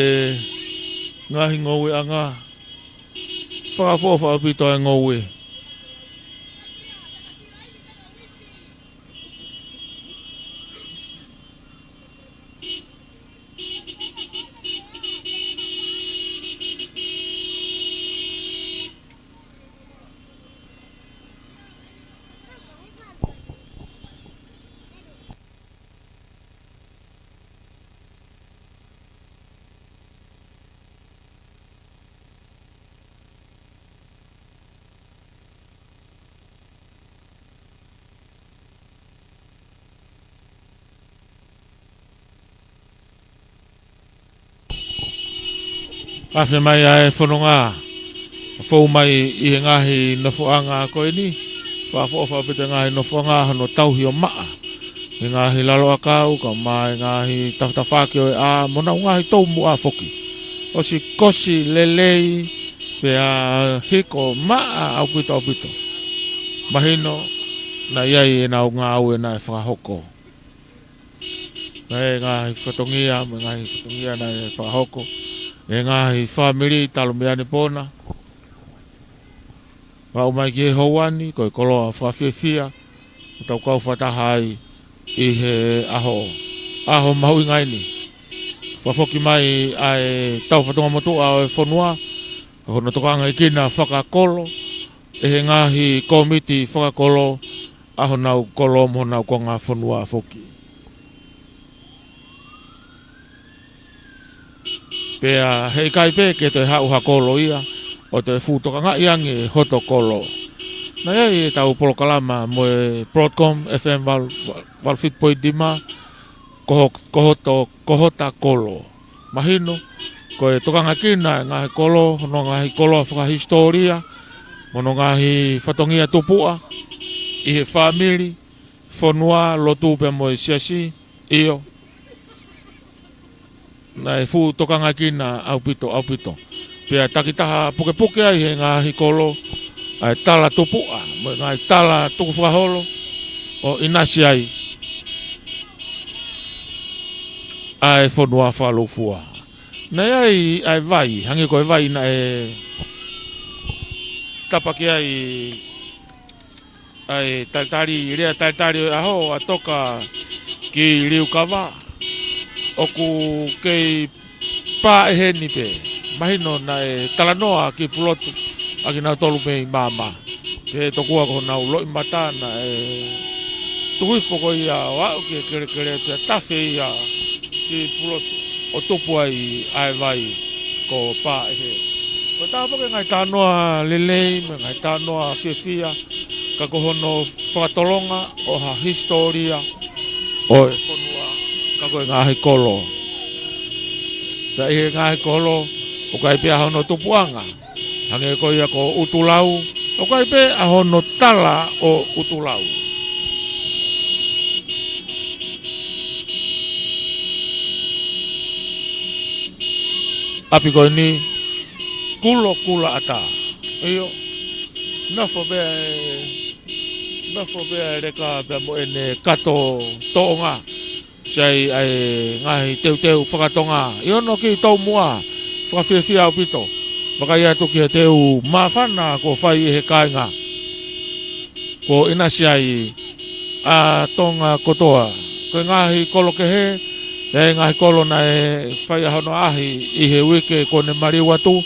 ngaahi ngoueʻanga. Fakaʻofoʻofa ʻaupito e ngoue. Afe mai ʻa e fononga, fou mai ʻi he ngaahi nofoʻanga ko eni, fakaʻofoʻofa ʻaupito e ngaahi nofoʻanga hono tauhi ʻo maʻa. He ngaahi lalo ʻakau, kae ʻumaʻā e ngaahi tafatafaʻaki ʻo e ʻā, mo ʻenau ngaahi toumuʻa foki. ʻOsi kosi lelei, pea hiko maʻa ʻaupito ʻaupito. Mahino, naʻe ʻi ai ʻenau ngāue naʻe fakahoko. Naʻe ngaahi fatongia, mo e ngaahi fatongia naʻe fakahoko ʻe he ngaahi fāmili talu mei ʻAnepona. Aʻu mai ki he ʻaho ni, ko e koloa fakafiefia, ʻoku tau kau fakataha ai ʻi he ʻaho, ʻaho mahuʻinga eni. Fakafoki mai ʻa e tau fatongia motuʻa ʻo e fonua, ko hono tokangaʻi kina fakakolo ʻe he ngaahi kōmiti fakakolo ʻa honau kolo mo honau konga fonua foki. Pea heʻikai pē ke toe haʻu ha kolo ia ʻo toe fuʻu tokangaʻi ange hoto kolo. Naʻe ʻi ai ʻetau polokalama mo e Broadcom F M valu, valu fitu poini nima, ko ho-, ko hoto, ko hota kolo. Mahino, ko e tokangaʻi kina e ngaahi kolo, hono ngaahi kolo fakahisitōlia, mo hono ngaahi fatongia tupuʻa, ʻi he fāmili, fonua, lotu pea mo e siasi, ʻio. Naʻe fuʻu tokangaʻi kina ʻaupito, ʻaupito. Pea takitaha pukepuke ai he ngaahi kolo, ʻa e tala tupuʻa, mo e ngaahi tala tukufakaholo, ʻo ʻinasi ai ʻa e fonua fakalūkufua. Naʻe ʻi ai ʻa e vai, hangē ko e vai naʻe tapaki ai ʻa e talitali, lea talitali ʻo e ʻaho, ʻa Toka ki Liukava, ʻoku kei pā ʻe heni pē. Mahino naʻe talanoa ki Pulotu ʻa kinautolu mei māmā. Pea tokua ko honau loʻimata naʻe tuku hifo ko ia ʻo aʻu ki he kelekele pea tafe ia ki Pulotu ʻo tupu ai ʻa e vai ko Pāʻehe. Ko e taha foki e ngaahi talanoa lelei, mo e ngaahi talanoa fiefia, ka ko hono fakatolonga ʻo ha hisitōlia ʻo e fonua, ka ko e ngaahi kolo. Pea ʻi he ngaahi kolo, ʻoku ʻi ai pē ʻa hono tupuʻanga. Hangē ko ia ko ʻUtulau, ʻoku ʻi ai pē ʻa hono tala ʻo ʻUtulau. ʻApi ko eni, Kulo Kulaʻata. ʻIo, nofo pē, nofo pē e leka pea mo ʻene kato toʻonga. Sai ʻa e ngaahi teuteu fakatonga. ʻI hono kiʻi taumuʻa, fakafiefia ʻaupito. Vakai atu ki he teu māfana kuo fai ʻe he kāinga. Kuo ʻinasi ai ʻa Tonga kotoa. Ko e ngaahi kolo kehe, ʻa e ngaahi kolo naʻe fai ʻa hono ʻaʻahi ʻi he uike kuo ne maliu atu.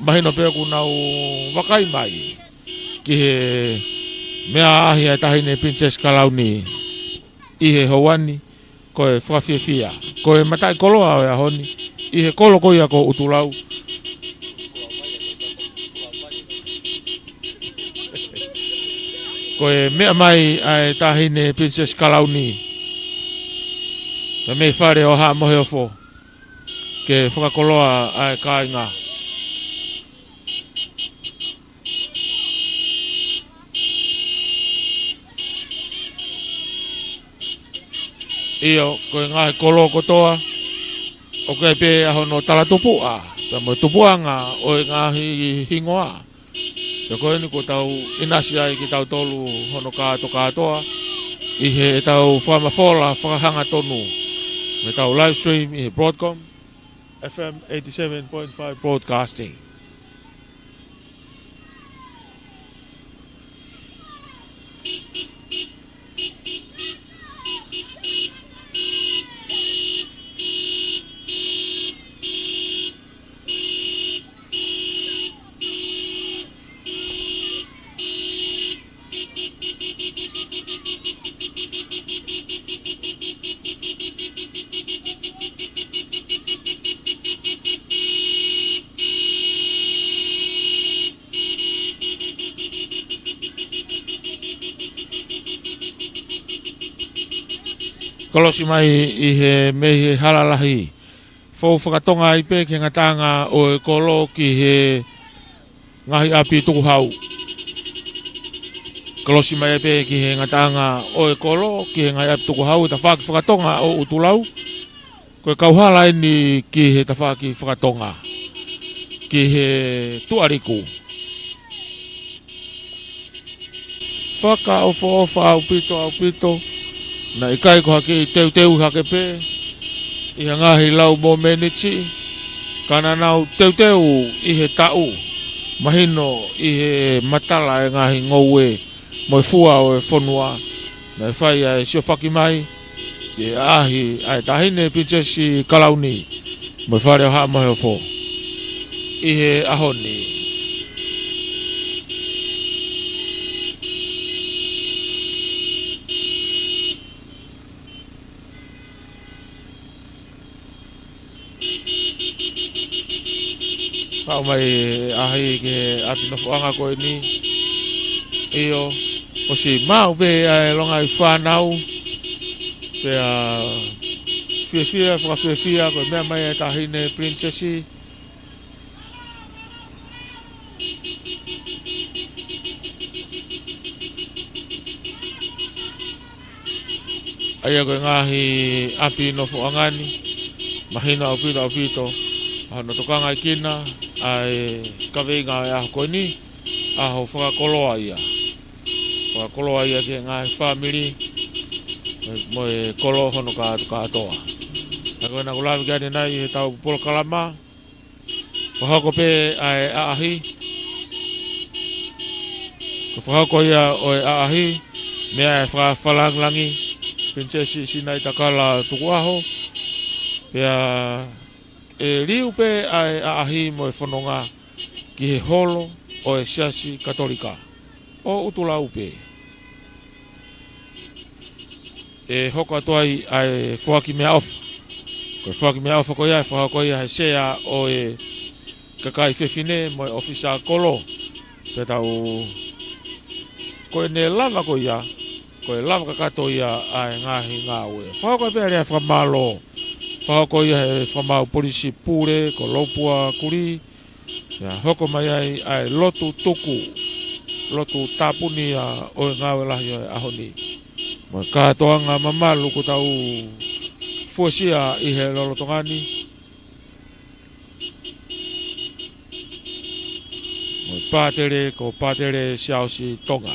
Mahino pē ʻoku nau vakai mai ki he meʻa ʻaʻahi ʻa e Taʻahine Pilinisesi Kalauni ʻi he houa ni, ko e fakafiefia, ko e mataʻikoloa ʻo e ʻaho ni, ʻi he kolo ko ia ko ʻUtulau. Ko e meʻa mai ʻa e Taʻahine Pilinisesi Kalauni, mei he fale ʻo Haʻa Moheofo, ke fakakoloa ʻa e kāinga. ʻIo, ko e ngaahi kolo kotoa, ʻoku ʻi ai pē ʻa hono tala tupuʻa, pea mo e tupuʻanga ʻo e ngaahi hingoa. Pea ko eni kuo tau ʻinasi ai kitautolu hono kātokātoa, ʻi heʻetau fakamafola fakahangatonu. Mei heʻetau live stream ʻi he Broadcom F M eighty-seven point five Broadcasting. Kolosi mai ʻi he mei he hala lahi. Fou fakatonga ai pē ki he ngataʻanga ʻo e kolo ki he ngaahi ʻapi tukuhau. Kolosi mai pē ki he ngataʻanga ʻo e kolo ki he ngaahi ʻapi tukuhau, tafaʻaki fakatonga ʻo ʻUtulau. Ko e kauhala eni ki he tafaʻaki fakatonga, ki he Tuʻaliku. Fakaʻofoʻofa ʻaupito, ʻaupito. Naʻe ʻikai ko ha kiʻi teuteu hake pē ʻi he ngaahi lau mōmeniti, ka naʻa nau teuteu ʻi he taʻu, mahino ʻi he matala e ngaahi ngoue mo e fua ʻo e fonua. Naʻe fai ʻa e siofaki mai ki he ʻaʻahi ʻa e Taʻahine Pilinisesi Kalauni mo e Fale ʻo Haʻa Moheofo ʻi he ʻaho ni. Pau mai ʻaʻahi ki he ʻapi nofoʻanga ko eni. ʻIo, ʻosi maʻu pē ʻa e longaʻi fānau. Pea fiefia, fakafiefia, ko e meʻa mai ʻa e Taʻahine Pilinisesi. ʻA ia ko e ngaahi ʻapi nofoʻanga ni, mahino ʻaupito, ʻaupito ʻa hono tokangaʻi kina ʻa e kaveinga ʻo e ʻaho ko eni, ʻaho fakakoloa ia. Fakakoloa ia ki he ngaahi fāmili mo e kolo hono kātoa. ʻA ia ko ena ʻoku lave ki ai ʻanenai ʻi heʻetau polokalama, fakahoko pē ʻa e ʻaʻahi. Ko e fakahoko ia ʻo e ʻaʻahi, meʻa ʻa e Fakalangilangi Pilinisesi Sinaitakala Tukuʻaho. Pea ʻe liu pē ʻa e ʻaʻahi mo e fononga ki he holo ʻo e Siasi Katolika ʻo ʻUtulau pē. ʻE hoko atu ai ʻa e foaki meʻaʻofa. Ko e foaki meʻaʻofa ko ia ʻe fakahoko ia ʻe he sea ʻo e kakai fefine mo e ʻofisa kolo. Pea tau, ko ʻene lava ko ia, ko e lava kakato ia ʻa e ngaahi ngāue. Fakahoko pē ʻa e lea fakamālō. Fakahoko ia ʻe he fakamaau polisi pule ko Lopua Kuli. Pea hoko mai ai ʻa e lotu tuku, lotu tāpuni ia ʻo e ngāue lahi ʻo e ʻaho ni. Mo e kātoanga mamalu kuo tau fuesia ʻi he lolotonga ni. Mo e pātele ko Pātele Siaosi Tonga.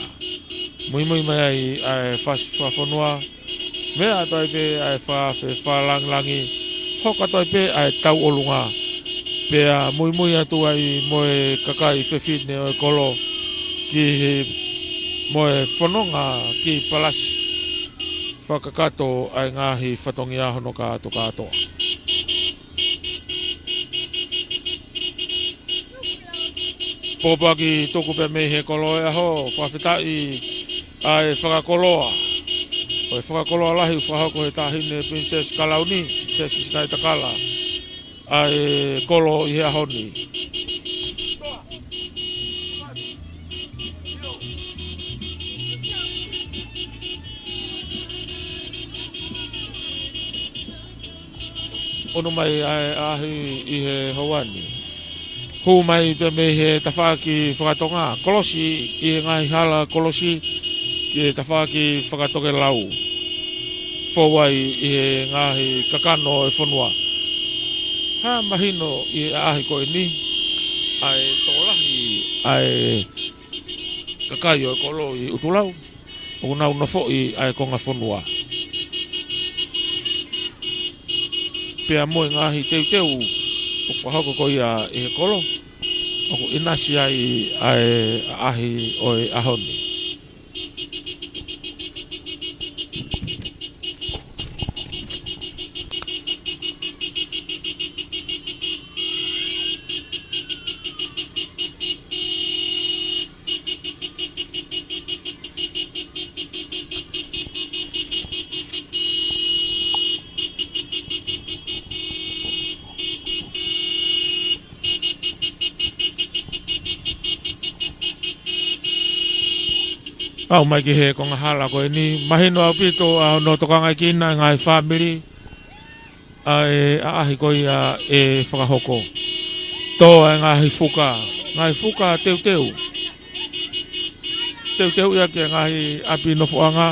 Muimui mai ai ʻa e fasi fakafonua. Meʻa atu ai pē ʻa e fakafe fakalangilangi, hoko atu ai pē ʻa e tauʻolunga. Pea muimui atu ai mo e kakai fefine ʻo e kolo ki he, mo e fononga ki Palasi. Fakakakato ʻa e ngaahi fatongia hono kātokātoa. Pōpoaki tuku pē mei he kolo ʻo e ʻaho, fakafetaʻi ʻa e fakakoloa. Ko e fakakoloa lahi ʻoku fakahoko ʻe he Taʻahine Pilinisesi Kalauni, Pilinisesi Sinaitakala, ʻa e kolo ʻi he ʻaho ni. ʻUnu mai ʻa e ʻaʻahi ʻi he houa ni. Hū mai pē mei he tafaʻaki fakatonga, kolosi ʻi he ngaahi hala kolosi ki he tafaʻaki fakatokelau. Fou ai ʻi he ngaahi kakano ʻo e fonua. Hā mahino ʻi he ʻaʻahi ko eni ʻa e tokolahi ʻa e kakai ʻo e kolo ʻi ʻUtulau ʻoku nau nofoʻi ʻa e konga fonua. Pea mo e ngaahi teuteu ʻoku fakahoko ko ia ʻi he kolo, ʻoku ʻinasi ai ʻa e ʻaʻahi ʻo e ʻaho ni. Aʻu mai ki he konga hala ko eni, mahino ʻaupito ʻa hono tokangaʻi kina e ngaahi fāmili ʻa e ʻaʻahi ko ia ʻe fakahoko. Tō ʻa e ngaahi fuka, ngaahi fuka teuteu. Teuteu ia ki he ngaahi ʻapi nofoʻanga.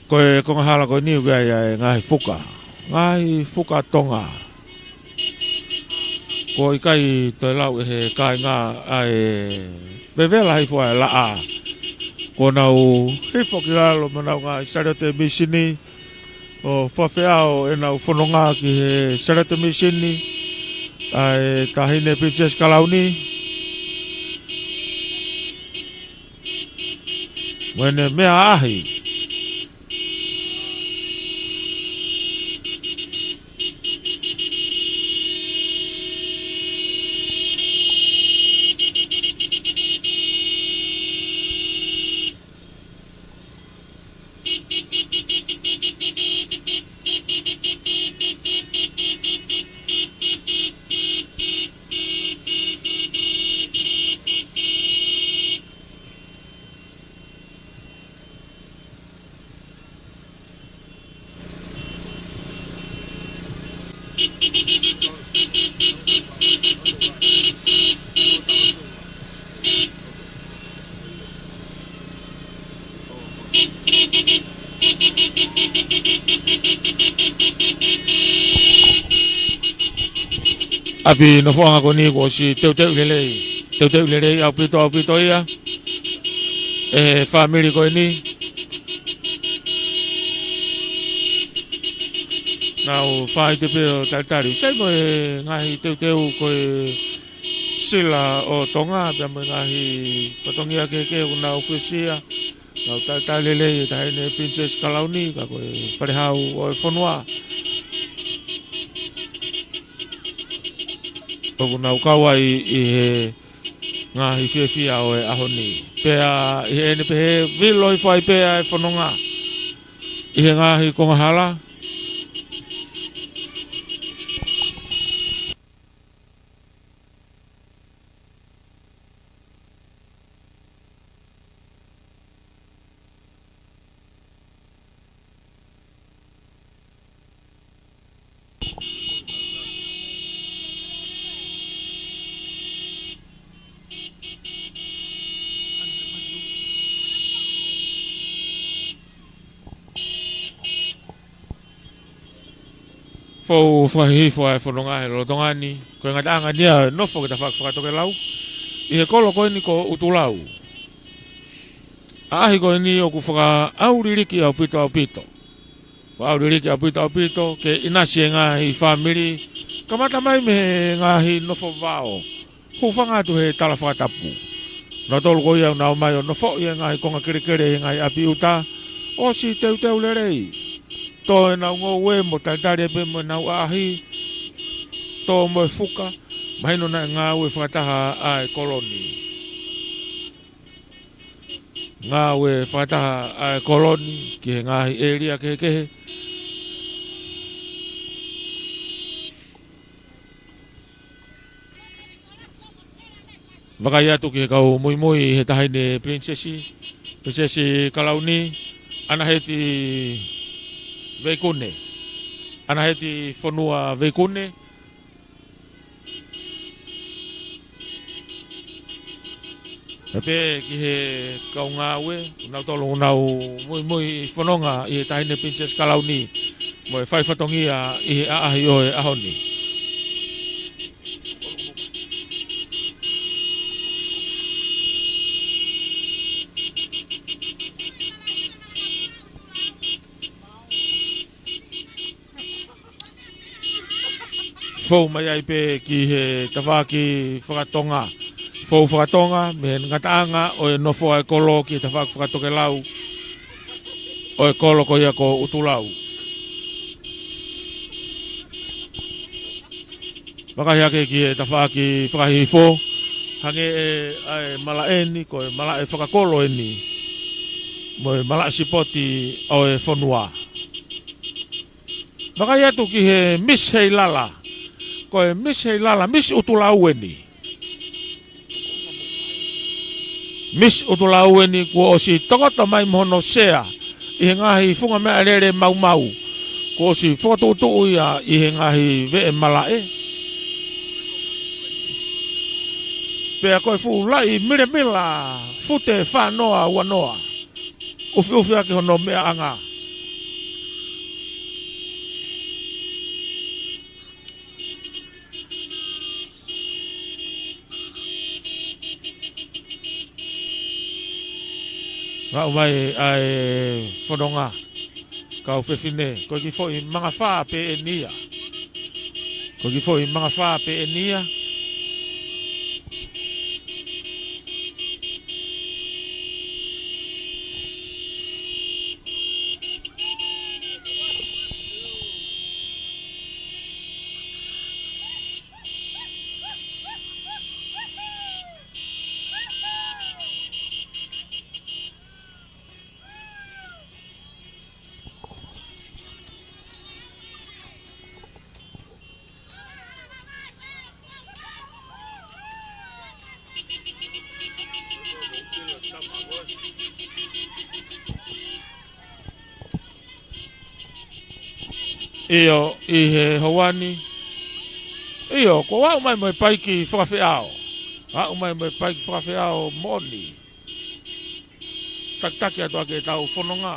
Ko e konga hala ko eni ʻoku ʻi ai ʻa e ngaahi fuka. Ngaahi fuka Tonga. Kuo ʻikai toe lau ʻe he kāinga ʻa e vevela hifo ʻa e laʻā. Kuo nau hifo ki lalo mo ʻenau ngaahi saliote mīsini ʻo fakafeʻao ʻenau fononga ki he saliote mīsini ʻa e Taʻahine Pilinisesi Kalauni. Mo ʻene meʻa ʻaʻahi. ʻApi nofoʻanga ko eni kuo ʻosi teuteu lelei. Teuteu lelei ʻaupito, ʻaupito ia ʻe he fāmili ko eni. Nau fai te pē ʻo talitali. Sai mo e ngaahi teuteu ko e sila ʻo Tonga, pea mo e ngaahi fatongia kehekehe ʻoku nau fuesia. Nau talitali lelei e Taʻahine Pilinisesi Kalauni, ka ko e fale hau ʻo e fonua ʻoku nau kau ai ʻi he ngaahi fiefia ʻo e ʻaho ni. Pea ʻi heʻene pehē, vilo hifo ai pē ʻa e fononga ʻi he ngaahi konga hala. Fou fakahihifo ʻa e fononga he lolotonga ni, ko e ngataʻanga eni ʻa e nofo ki he tafaʻaki fakatokelau ʻi he kolo ko eni ko ʻUtulau. ʻAʻahi ko eni ʻoku fakaʻauliliki ʻaupito, ʻaupito. Fakaʻauliliki ʻaupito, ʻaupito ke ʻinasi e ngaahi fāmili. Kamata mai mei he ngaahi nofo vao, hūfanga atu he tala fakatapu. Nautolu ko ia ʻoku nau ō mai ʻo nofoʻi e ngaahi konga kelekele he ngaahi ʻapi ʻuta, ʻosi teuteu lelei. Tō ʻenau ngoue mo talitali pē mo ʻenau ʻaʻahi. Tō mo e fuka, mahino naʻe ngāue fakataha ʻa e kolo ni. Ngāue fakataha ʻa e kolo ni ki he ngaahi ʻēlia kehekehe. Vakai atu ki he kau muimui he Taʻahine Pilinisesi, Pilinisesi Kalauni, ʻAnaheti Veikune. ʻAnaheti Fonua Veikune. Pea pehē ki he kau ngāue, nautolu ʻoku nau muimui fononga ʻi he Taʻahine Pilinisesi Kalauni mo e fai fatongia ʻi he ʻaʻahi ʻo e ʻaho ni. Fou mai ai pē ki he tafaʻaki fakatonga. Fou fakatonga, mei he ngataʻanga ʻo e nofo ʻa e kolo ki he tafaʻaki fakatokelau ʻo e kolo ko ia ko ʻUtulau. Vakai hake ki he tafaʻaki fakahihifo, hangē ʻa e malaʻe ni, ko e malaʻe fakakolo eni, mo e malaʻe sipoti ʻo e fonua. Vakai atu ki he Miss Heilala. Ko e Miss Heilala, Miss ʻUtulau eni. Miss ʻUtulau eni kuo ʻosi tokoto mai mo hono sea ʻi he ngaahi funga meʻalele maumau. Kuo ʻosi fokotuʻutuʻu ia ʻi he ngaahi veʻe malaʻe. Pea ko e fuʻu laʻi milemila fute fānoa uanoa. ʻUfiʻufi ʻaki hono meʻaʻanga. Aʻu mai ʻa e fononga, kau fefine, ko e kiʻi foʻi mangafā pē eni ia. Ko e kiʻi foʻi mangafā pē eni ia. ʻIo, ʻi he houa ni. ʻIo, kuo aʻu mai mo e paiki fakafeʻao. Aʻu mai mo e paiki fakafeʻao moʻoni. Takitaki atu ʻaki ʻetau fononga.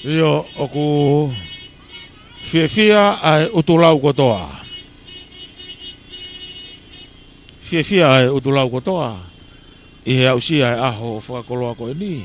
ʻIo, ʻoku fiefia ʻa e ʻutulau kotoa. Fiefia ʻa e ʻutulau kotoa ʻi he aʻusia ʻa e ʻaho fakakoloa ko eni.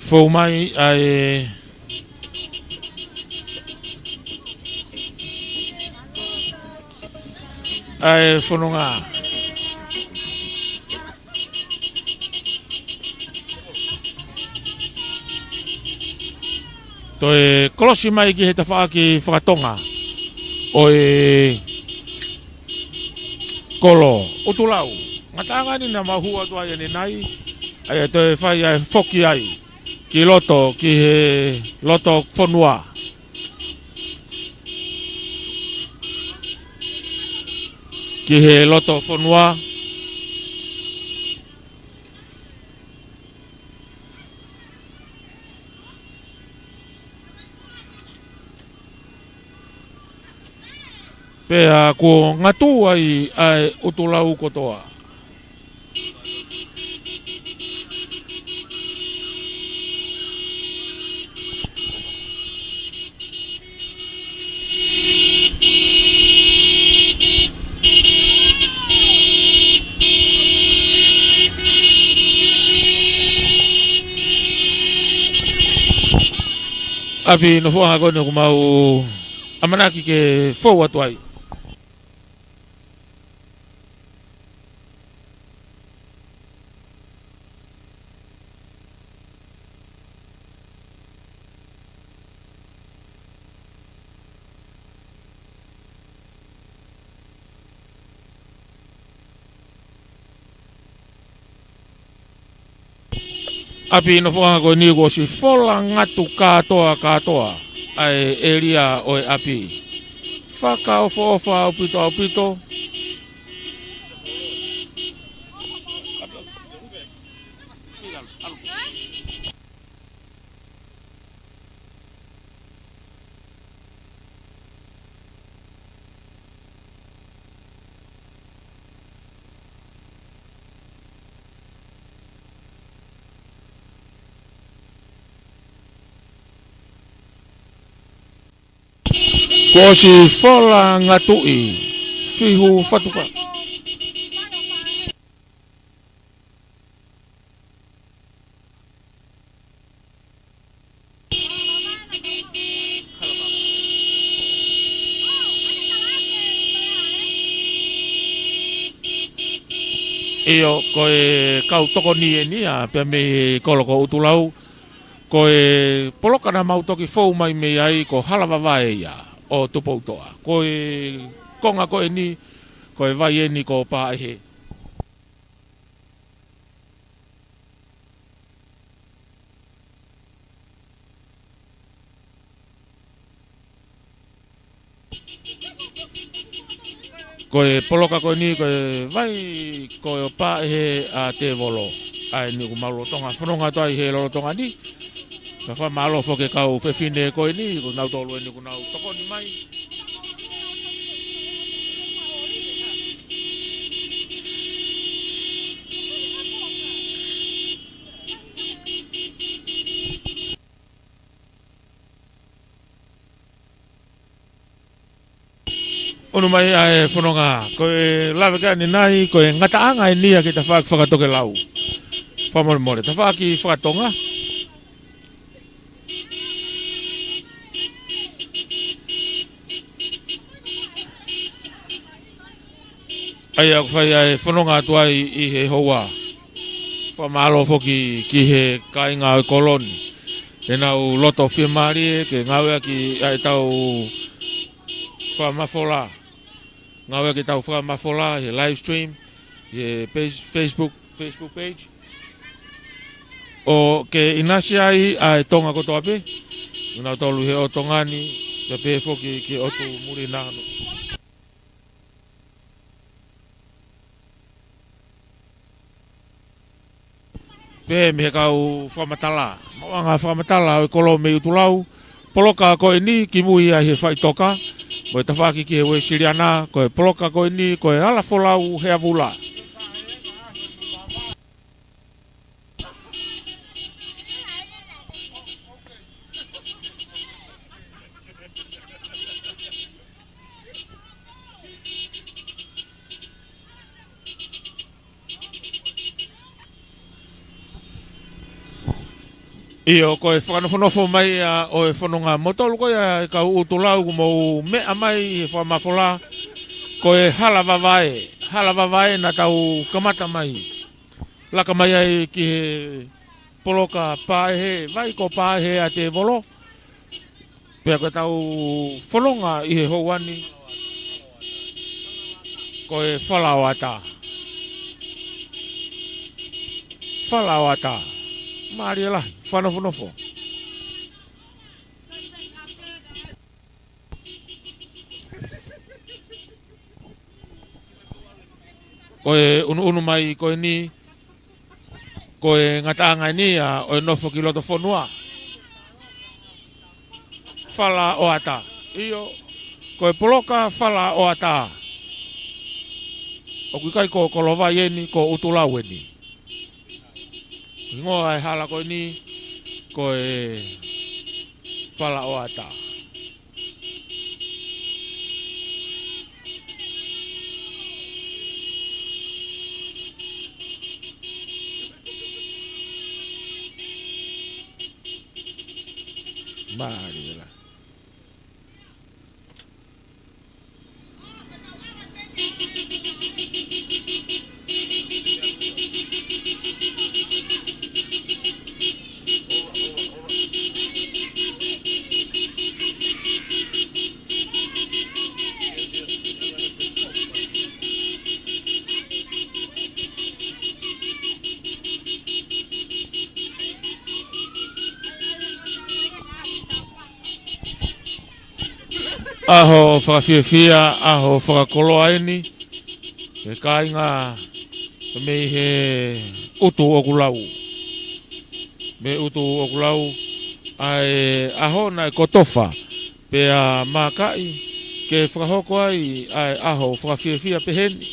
Fou mai ʻa e, ʻa e fononga. Toe kolosi mai ki he tafaʻaki fakatonga ʻo e kolo ʻutulau. Ngataʻanga ni naʻa mau hū atu ai ʻanenai, ʻa ia toe fai ʻa e foki ai ki loto, ki he loto fonua. Ki he loto fonua. Pea kuo ngatu ai ʻa e ʻutulau kotoa. ʻApi nofoʻanga ko eni ʻoku mau ʻamanaki ke fou atu ai. ʻApi nofoʻanga ko eni kuo ʻosi fola ngatu kātoa kātoa ʻa e ʻēlia ʻo e ʻapi. Fakaʻofoʻofa ʻaupito ʻaupito. Kuo ʻosi fola ngatuʻi, fihu fatufa. ʻIo, ko e kau tokoni eni ia, pea mei he kolo ko ʻUtulau. Ko e poloka naʻa mau toki fou mai mei ai ko Hala Vavae ia ʻo Tupoutoʻa. Ko e konga ko eni, ko e vai eni ko Paʻehe. Ko e poloka ko eni, ko e vai, ko Paʻehe ʻa Tēvolo. ʻA eni ʻoku mau lolotonga fononga atu ai he lolotonga ni. Ka fakamālō foki e kau fefine ko eni, ko nautolu eni ʻoku nau tokoni mai. ʻUnu mai ʻa e fononga, ko e lave ki ai ʻanenai, ko e ngataʻanga eni ia ki he tafaʻaki fakatokelau. Fakamolemole, tafaʻaki fakatonga. ʻA ia ʻoku fai ai e fononga atu ai ʻi he houa. Fakamālō foki ki he kāinga ʻo e kolo ni. ʻEnau loto fiemālie ke ngāueʻaki ʻa e tau fakamafola. Ngāueʻaki e tau fakamafola, he live stream, he page, Facebook, Facebook page. ʻO ke ʻinasi ai ʻa e Tonga kotoa pē. Nautolu he ʻo Tonga ni, pea pehē foki ki he ʻotu muli na. Pehē mei he kau fakamatala. Maʻuʻanga fakamatala ʻo e kolo mei ʻUtulau. Poloka ko eni kimui ai he faʻitoka. Mo e tafaʻaki ki he Uēsiliana, ko e poloka ko eni, ko e Hala Folau Heavula. ʻIo, ko e fakanofonofo mai ia ʻo e fononga, mo tolu ko ia e kau ʻUtulau kuo mou meʻa mai he fakamafola, ko e Hala Vavae, Hala Vavae naʻa tau kamata mai. Laka mai ai ki he poloka Paʻehe, vai ko Paʻehe ʻa Tēvolo. Pea ko e tau fononga ʻi he houa ni, ko e Fala ʻo Ata. Fala ʻo Ata. Mālie lahi, fakanofonofo. Ko e ʻunuʻunu mai ko eni, ko e ngataʻanga eni ia ʻo e nofo ki loto fonua. Fala ʻo Ata. ʻIo, ko e poloka Fala ʻo Ata. ʻOku ʻikai ko Kolovai eni, ko ʻUtulau eni. Hingoa e hala ko eni, ko e Fala ʻo Ata. Mālie lahi. ʻAho fakafiefia, ʻaho fakakoloa eni, he kāinga mei he ʻutu ʻoku lau. Mei ʻUtuʻokulau ʻa e ʻaho naʻe kotofa, pea mākaʻi ke fakahoko ai ʻa e ʻaho fakafiefia peheni.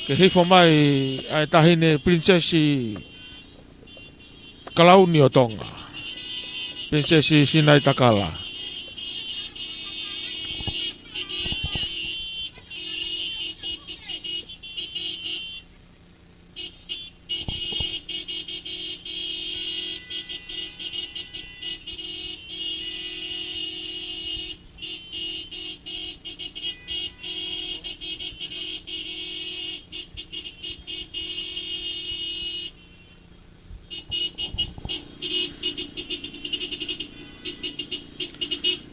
Ke hifo mai ʻa e Taʻahine Pilinisesi Kalauni ʻo Tonga, Pilinisesi Sinaitakala.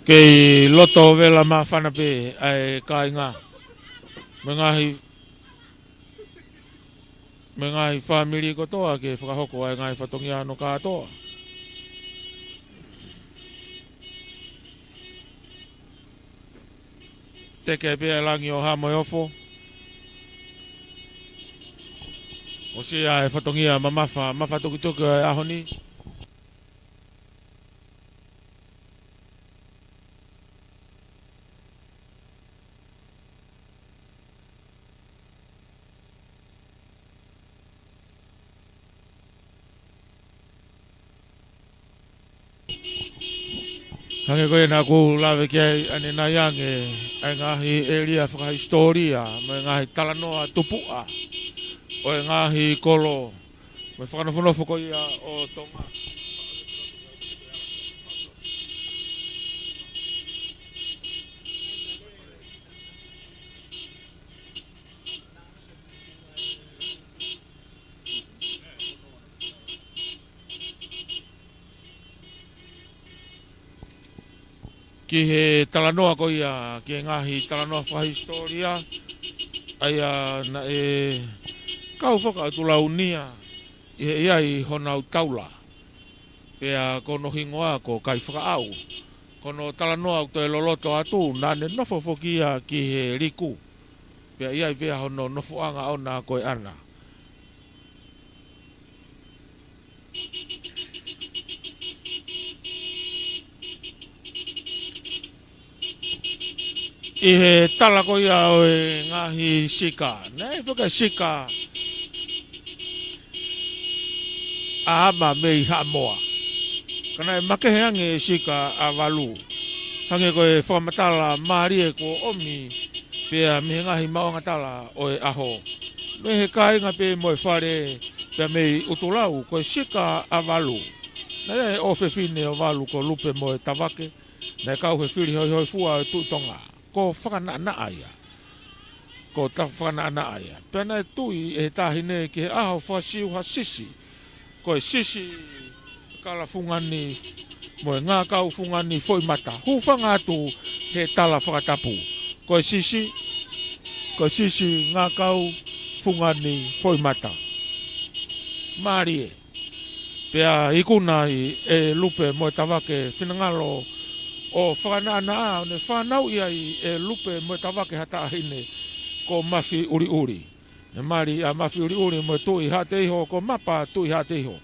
Kei loto vela māfana pē ʻa e kāinga mo e ngaahi, mo e ngaahi fāmili kotoa ke fakahoko ʻa e ngaahi fatongia hono kātoa. Teke pē ʻa e langi ʻo Haʻa Moheofo. ʻOsi ia e fatongia mamafa, mafatukituki ʻo e ʻaho ni. Hangē ko ia naʻa ku lave ki ai ʻanenai ange, ʻa e ngaahi ʻēlia fakahisitōlia mo e ngaahi talanoa tupuʻa ʻo e ngaahi kolo mo e fakanofonofo ko ia ʻo Tonga. Ki he talanoa ko ia, ki he ngaahi talanoa fakahisitōlia, ʻa ia naʻe kau fakaʻotulau ni ia, ʻi he ʻi ai honau taula. Pea ko hono hingoa ko Kaifakaʻau. Ko hono talanoa ʻoku toe loloto atu, naʻa ne nofo foki ia ki he liku. Pea ʻi ai pea hono nofoʻanga ʻona ko e ʻana. ʻI he tala ko ia ʻo e ngaahi sika, naʻe ʻi ai pē ʻa e sika ʻa ʻAma mei Haʻamoa. Ka naʻe makehe ange e sika ʻa Valu. Hangē ko e fakamatala mālie kuo ʻomi pea mei he ngaahi maʻuʻanga tala ʻo e ʻaho. Mei he kāinga pea mo e fale pea mei ʻUtulau, ko e sika ʻa Valu. Naʻe ʻi ai e ʻofefine ʻo Valu ko Lupe mo e Tavake. Naʻe kau he fili hoihoifua ʻo e Tuʻi Tonga. Ko Fakanaʻanaʻa ia. Ko Ta-, Fakanaʻanaʻa ia. Pea naʻe tui ʻe he taʻahine ki he ʻaho fakasiu ha sisi. Ko e sisi kala fungani mo e ngākau fungani foʻimata. Hūfanga atu he tala fakatapu. Ko e sisi, ko e sisi ngākau fungani foʻimata. Mālie. Pea ikuna ai ʻe Lupe mo e Tavake finangalo ʻo Fakanaʻanaʻa, ʻo ne fanauʻi ai ʻe Lupe mo e Tavake ha taʻahine ko Mafiuliuli. Ne mali ʻa Mafiuliuli mo e Tuʻi Haʻateiho ko Mapa Tuʻi Haʻateiho.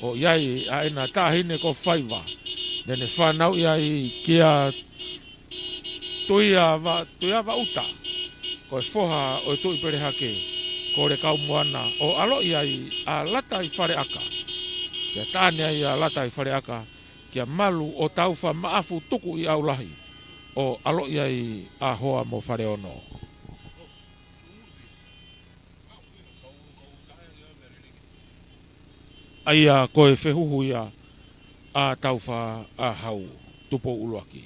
ʻO ʻi ai ʻa ʻena taʻahine ko Faiva. Ne ne fanauʻi ai kia Tuiava-, Tuiavaʻuta, ko e foha ʻo e Tuʻi Pelehake, ko Lekaumoana, ʻo ʻaloʻi ai ʻa Lataifaleʻaka. Pea taʻane ai ʻa Lataifaleʻaka kia Malu ʻo Taufa Maʻafu Tukuʻiʻaulahi, ʻo ʻaloʻi ai ʻa Hoa mo Faleono. ʻA ia ko e fehuhu ia ʻa Taufa ʻa Hau Tupou ʻUluaki.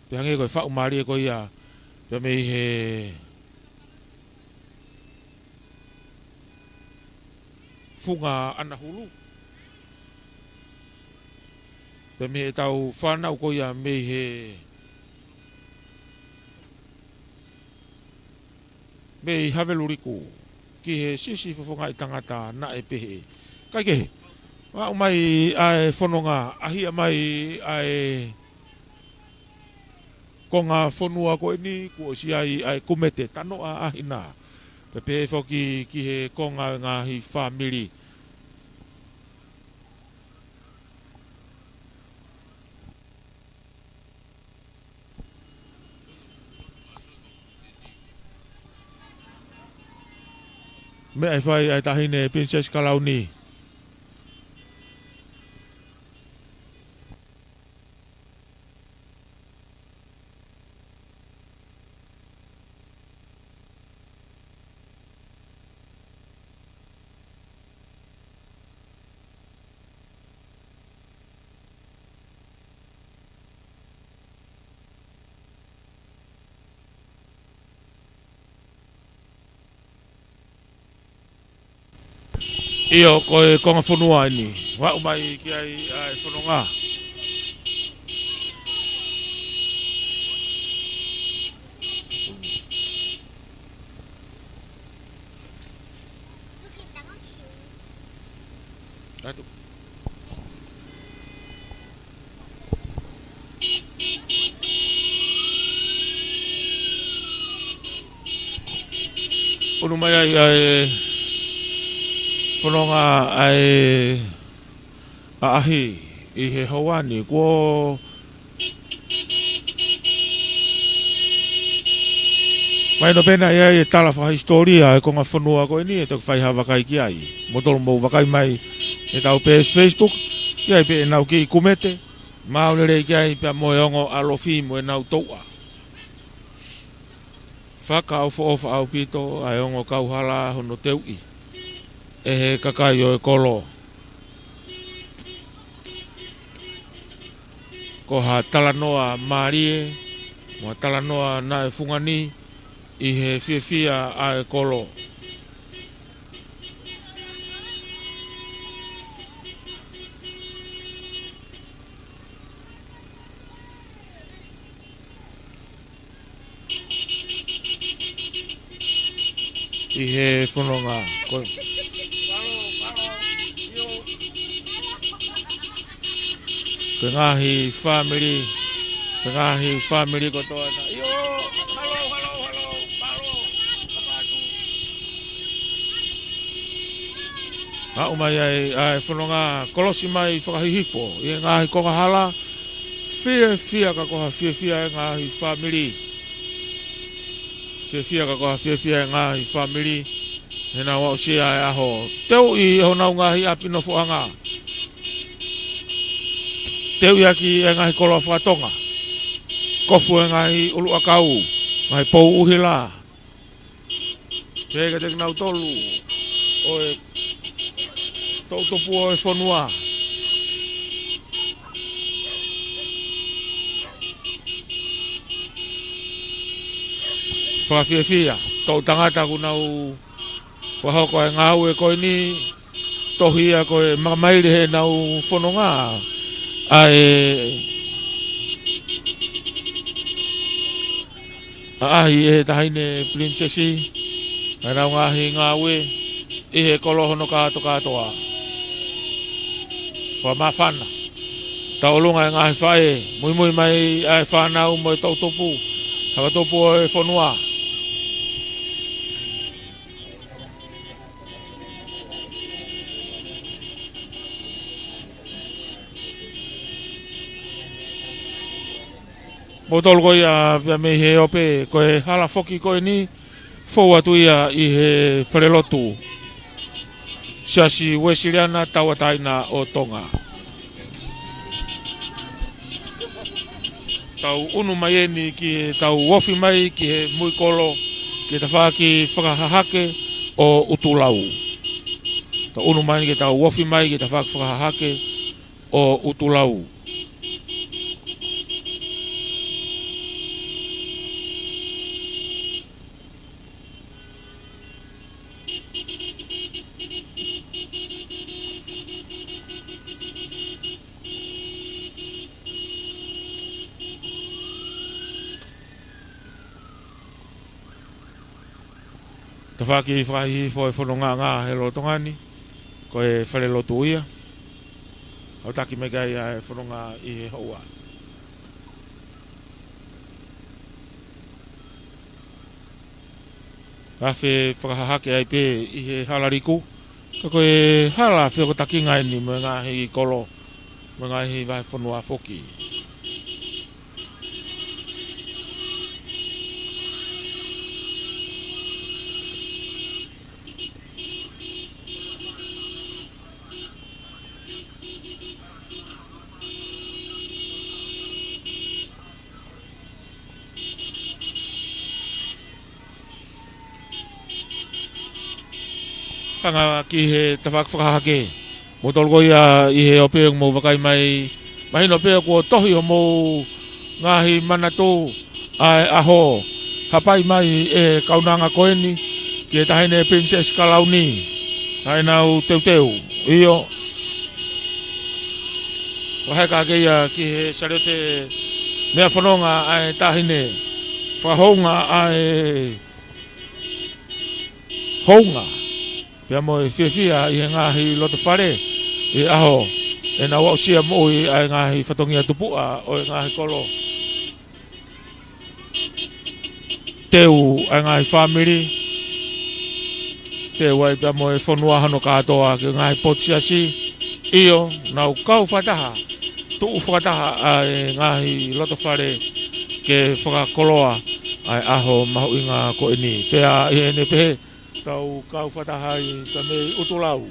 Pea hangē ko e faʻu mālie ko ia, pea mei he funga ʻanahulu. Pea mei he tau fanau ko ia mei he, mei Haveluliku ki he sisi fofongaʻi tangata naʻe pehē. Kaikehe, maʻu mai ʻa e fononga, ʻahia mai ʻa e konga fonua ko eni, kuo ʻosi ʻi ai ʻa e kumete tanoʻa ʻa Hina. Pea pehē foki ki he konga ʻo e ngaahi fāmili. Meʻa ʻe fai ʻa e taʻahine Pilinisesi Kalauni. ʻIo, ko e konga fonua eni. Vaʻu mai ki ai ʻa e fononga. Atu. ʻUnu mai ai ʻa e fononga ʻa e ʻaʻahi ʻi he houa ni, kuo mahino pē naʻe ʻi ai e tala fakahisitōlia ʻo e konga fonua ko eni, ʻe toki fai ha vakai ki ai. Mou tolu mou vakai mai ʻi heʻetau peesi Facebook, ʻi ai pē ʻenau kiʻi kumete, maau lelei ki ai pea mo e ongo ʻalofi mo ʻenau touʻa. Fakaʻofoʻofa ʻaupito ʻa e ongo kauhala hono teuʻi ʻe he kakai ʻo e kolo. Ko ha talanoa mālie, mo ha talanoa naʻe fungani ʻi he fiefia ʻa e kolo. ʻI he fononga. Ko, ko e ngaahi fāmili, ko e ngaahi fāmili kotoa na. ʻIo, halo, halo, halo, halo, kapatu. Aʻu mai ai ʻa e fononga kolosi mai fakahihifo ʻi he ngaahi konga hala. Fiefia ka ko ha fiefia e ngaahi fāmili. Fiefia ka ko ha fiefia e ngaahi fāmili. He naʻa nau aʻusia e ʻaho teuʻi ʻe honau ngaahi ʻapi nofoʻanga. Teuʻi ʻaki e ngaahi koloa fakatonga. Kofu e ngaahi ʻuluʻakau, ngaahi pou ʻuhila. Pehē kiate kinautolu ʻo e toʻutupu ʻo e fonua. Fakafiefia, toʻu tangata kuo nau fakahoko e ngāue ko eni. Tohi ia ko e makamaile heʻenau fononga ʻa e ʻaʻahi ʻe he taʻahine Pilinisesi, ʻa ʻenau ngaahi ngāue ʻi he kolo hono kātokātoa. Fakamāfana. Tauʻolunga e ngaahi faʻē, muimui mai ʻa e fānau mo e toʻutupu, fakatupu ʻo e fonua. Mou tolu ko ia pea mei he ope, ko e hala foki ko eni, fou atu ia ʻi he falelotu Siasi Uēsiliana Tauʻatāina ʻo Tonga. Tau ʻunu mai eni ke tau ofi mai ki he muikolo, ki he tafaʻaki fakahahake ʻo ʻUtulau. Tau ʻunu mai eni ke tau ofi mai ki he tafaʻaki fakahahake ʻo ʻUtulau. Tafaʻaki fakahihifo e fonongaʻanga he lolotonga ni, ko e falelotu ia. Aʻutaki mai ki ai ʻa e fononga ʻi he houa. Afe fakahahake ai pē ʻi he hala liku. Ka ko e hala feokotakinga eni mo e ngaahi kolo, mo e ngaahi vahefonua foki. Hanga ki he tafaʻaki fakahahake. Mou tolu ko ia ʻi he ope ʻoku mou vakai mai. Mahino pē kuo tohi homou ngaahi manatu ʻa e ʻaho. Hapai mai e kaunanga ko eni ki he Taʻahine Pilinisesi Kalauni. ʻA ʻenau teuteu. ʻIo. Fakaheka ke ia ki he saliote meʻa fononga ʻa e Taʻahine. Fakahounga ʻa e hounga. Pea mo e fiefia ʻi he ngaahi lotofale ʻi he ʻaho. ʻEnau aʻusia moʻui ʻa e ngaahi fatongia tupuʻa ʻo e ngaahi kolo. Teu ʻa e ngaahi fāmili. Teu ai pea mo e fonua hono kātoa ki he ngaahi potu siasi. ʻIo, nau kau fakataha. Tuʻu fakataha ʻa e ngaahi lotofale ke fakakoloa ʻa e ʻaho mahuʻinga ko eni. Pea ʻi heʻene pehē, tau kau fakataha ai ka mei ʻUtulau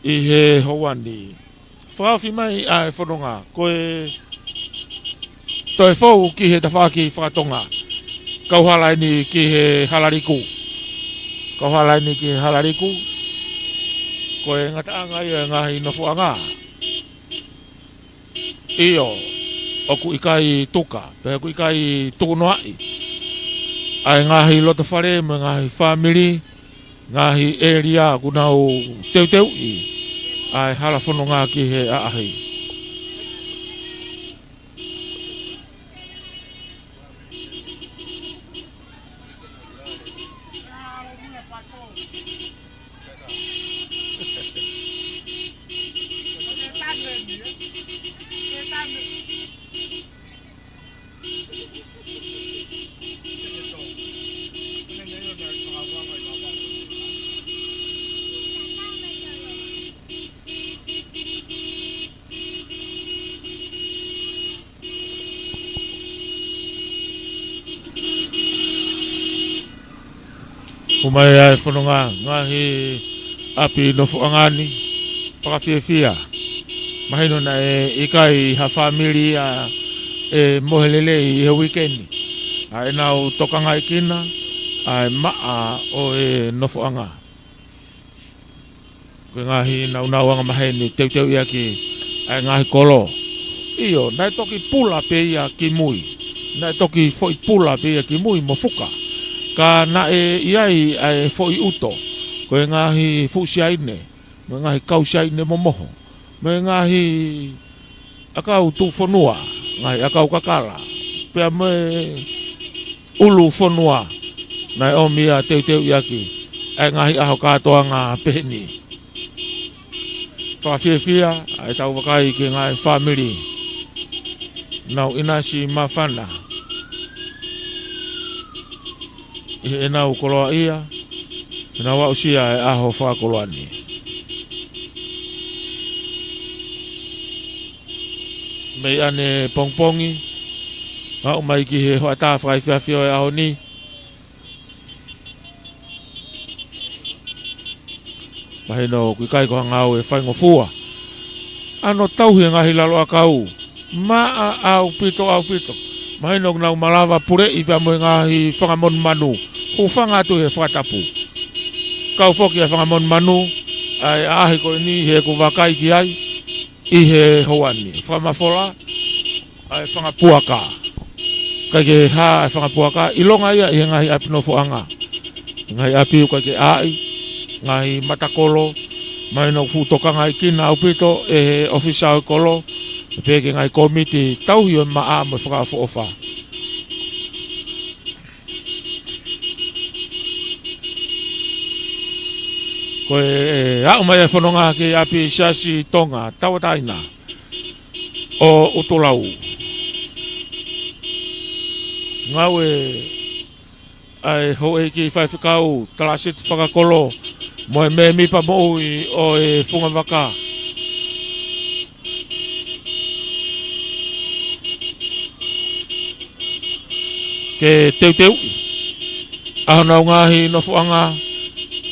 ʻi he houa ni. Fakaofi mai ʻa e fononga, ko e toe fou ki he tafaʻaki fakatonga. Kauhala eni ki he hala liku. Kauhala eni ki he hala liku. Ko e ngataʻanga ia e ngaahi nofoʻanga. ʻIo, ʻoku ʻikai tuka, pe ʻoku ʻikai tukunoaʻi ʻa e ngaahi lotofale mo e ngaahi fāmili, ngaahi ʻēlia ʻoku nau teuteuʻi ʻa e hala fononga ki he ʻaʻahi. Hū mai ʻa e fononga, ngaahi ʻapi nofoʻanga ni, fakafiefia. Mahino naʻe ʻikai ha fāmili ia ʻe mohe lelei ʻi he uike ni. ʻA ʻenau tokangaʻi kina ʻa e maʻa ʻo e nofoʻanga. Ko e ngaahi naunau angamaheni teuteuʻi ʻaki ʻa e ngaahi kolo. ʻIo, naʻe toki pula pē ia ki mui. Naʻe toki foʻi pula pē ia ki mui mo fuka. Ka naʻe ʻi ai ʻa e foʻi ʻuto. Ko e ngaahi fuʻu siaine, mo e ngaahi kau siaine momoho. Mo e ngaahi ʻakau tuʻufonua, ngaahi ʻakau kakala, pea mo e ʻulu fonua, naʻe ʻomi ia teuteuʻi ʻaki ʻa e ngaahi ʻaho kātoanga pehē ni. Fakafiefia ʻa e tau vakai ki he ngaahi fāmili. Nau ʻinasi māfana ʻi heʻenau koloaʻia, ʻenau aʻusia e ʻaho fakakoloa ni. Mei ʻanepongipongi, aʻu mai ki he hoʻatā fakaefiafi ʻo e ʻaho ni. Mahino ʻoku ʻikai ko ha ngāue faingofua. ʻAno tauhi e ngaahi lalo ʻakau. Maʻa ʻaupito, ʻaupito. Mahino ʻoku nau malava puleʻi pea mo e ngaahi fanga monumanu. Hūfanga atu he fakatapu. Kau foki e fanga monumanu, ʻa e ʻaʻahi ko eni heʻeku vakai ki ai ʻi he houa ni. Fakamafola ʻa e fanga puaka. ʻIkai ke hā e fanga puaka, ʻilonga ia ʻi he ngaahi ʻapi nofoʻanga. Ngaahi ʻapi ʻoku ʻikai ke ʻai, ngaahi matakolo, mahino ʻoku fuʻu tokangaʻi kina ʻaupito ʻe he ʻofisa ʻo e kolo, pea ki he ngaahi kōmiti tauhi ʻo e maʻa mo e fakaʻofoʻofa. Ko e aʻu mai e fononga ki he ʻapi Siasi Tonga Tauʻatāina ʻo ʻUtulau. Ngāue ʻa e houʻeiki faifekau, Talasitu Fakakolo, mo e mēmipa moʻui ʻo e Fungavaka, ke teuteuʻi ʻa honau ngaahi nofoʻanga,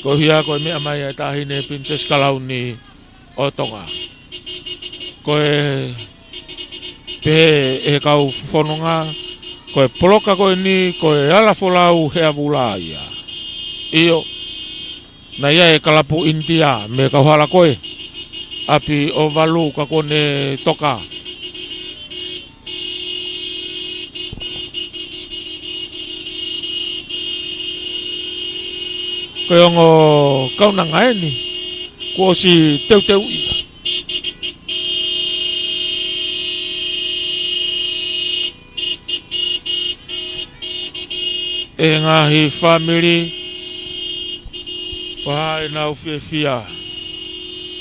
koeʻuhi ko e meʻa mai ʻa e Taʻahine Pilinisesi Kalauni ʻo Tonga. Ko e pehē ʻe he kau fononga, ko e poloka ko eni, ko e Ala Folau Heavula ia. ʻIo, naʻe ʻi ai e kalapu ʻInitia mei he kauhala ko ē, ʻapi ʻo Valu ka kuo ne toka. Ko e ongo kaunanga eni, kuo ʻosi teuteuʻi ʻe he ngaahi fāmili, fakahā ʻenau fiefia.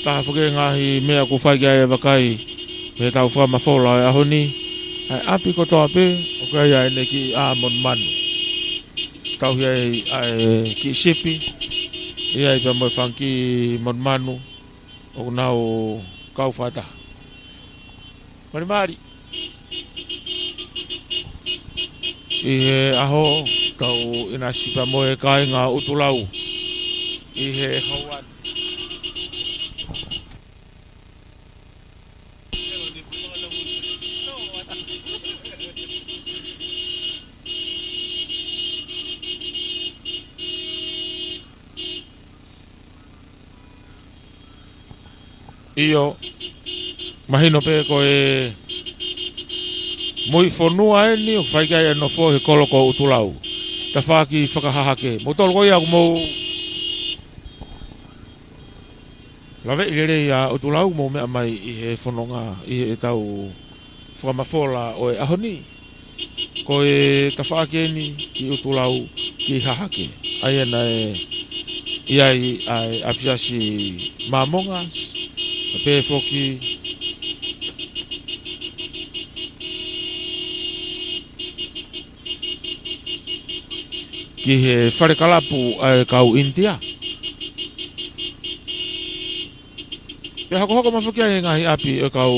Taha foki e ngaahi meʻa ʻoku fai ki ai e vakai mei heʻetau fakamafola ʻo e ʻaho ni, ʻa e ʻapi kotoa pē ʻoku ʻi ai ʻene kiʻi ʻā monumanu. Tauhi ai ʻa e kiʻi sipi, ʻi ai pea mo e fanga kiʻi monumanu ʻoku nau kau fakataha. Malimali. ʻI he ʻaho, tau ʻinasi pea mo e kāinga ʻUtulau ʻi he houa ni. ʻIo, mahino pē ko e muiʻi fonua eni ʻoku fai ki ai e nofo he kolo ko ʻUtulau. Tafaʻaki Fakahahake. Moutolu ko ia ʻoku mou laveʻi lelei ʻa ʻUtulau, mou meʻa mai ʻi he fononga, ʻi heʻetau fakamafola ʻo e ʻaho ni. Ko e tafaʻaki eni ki ʻUtulau ki Hahake. ʻA ia naʻe ʻi ai ʻa e ʻApisiasi Māmonga, pea pehē foki ki he fale kalapu ʻa e kau ʻInitia. Pea hokohoko mai foki ai e ngaahi ʻapi ʻo e kau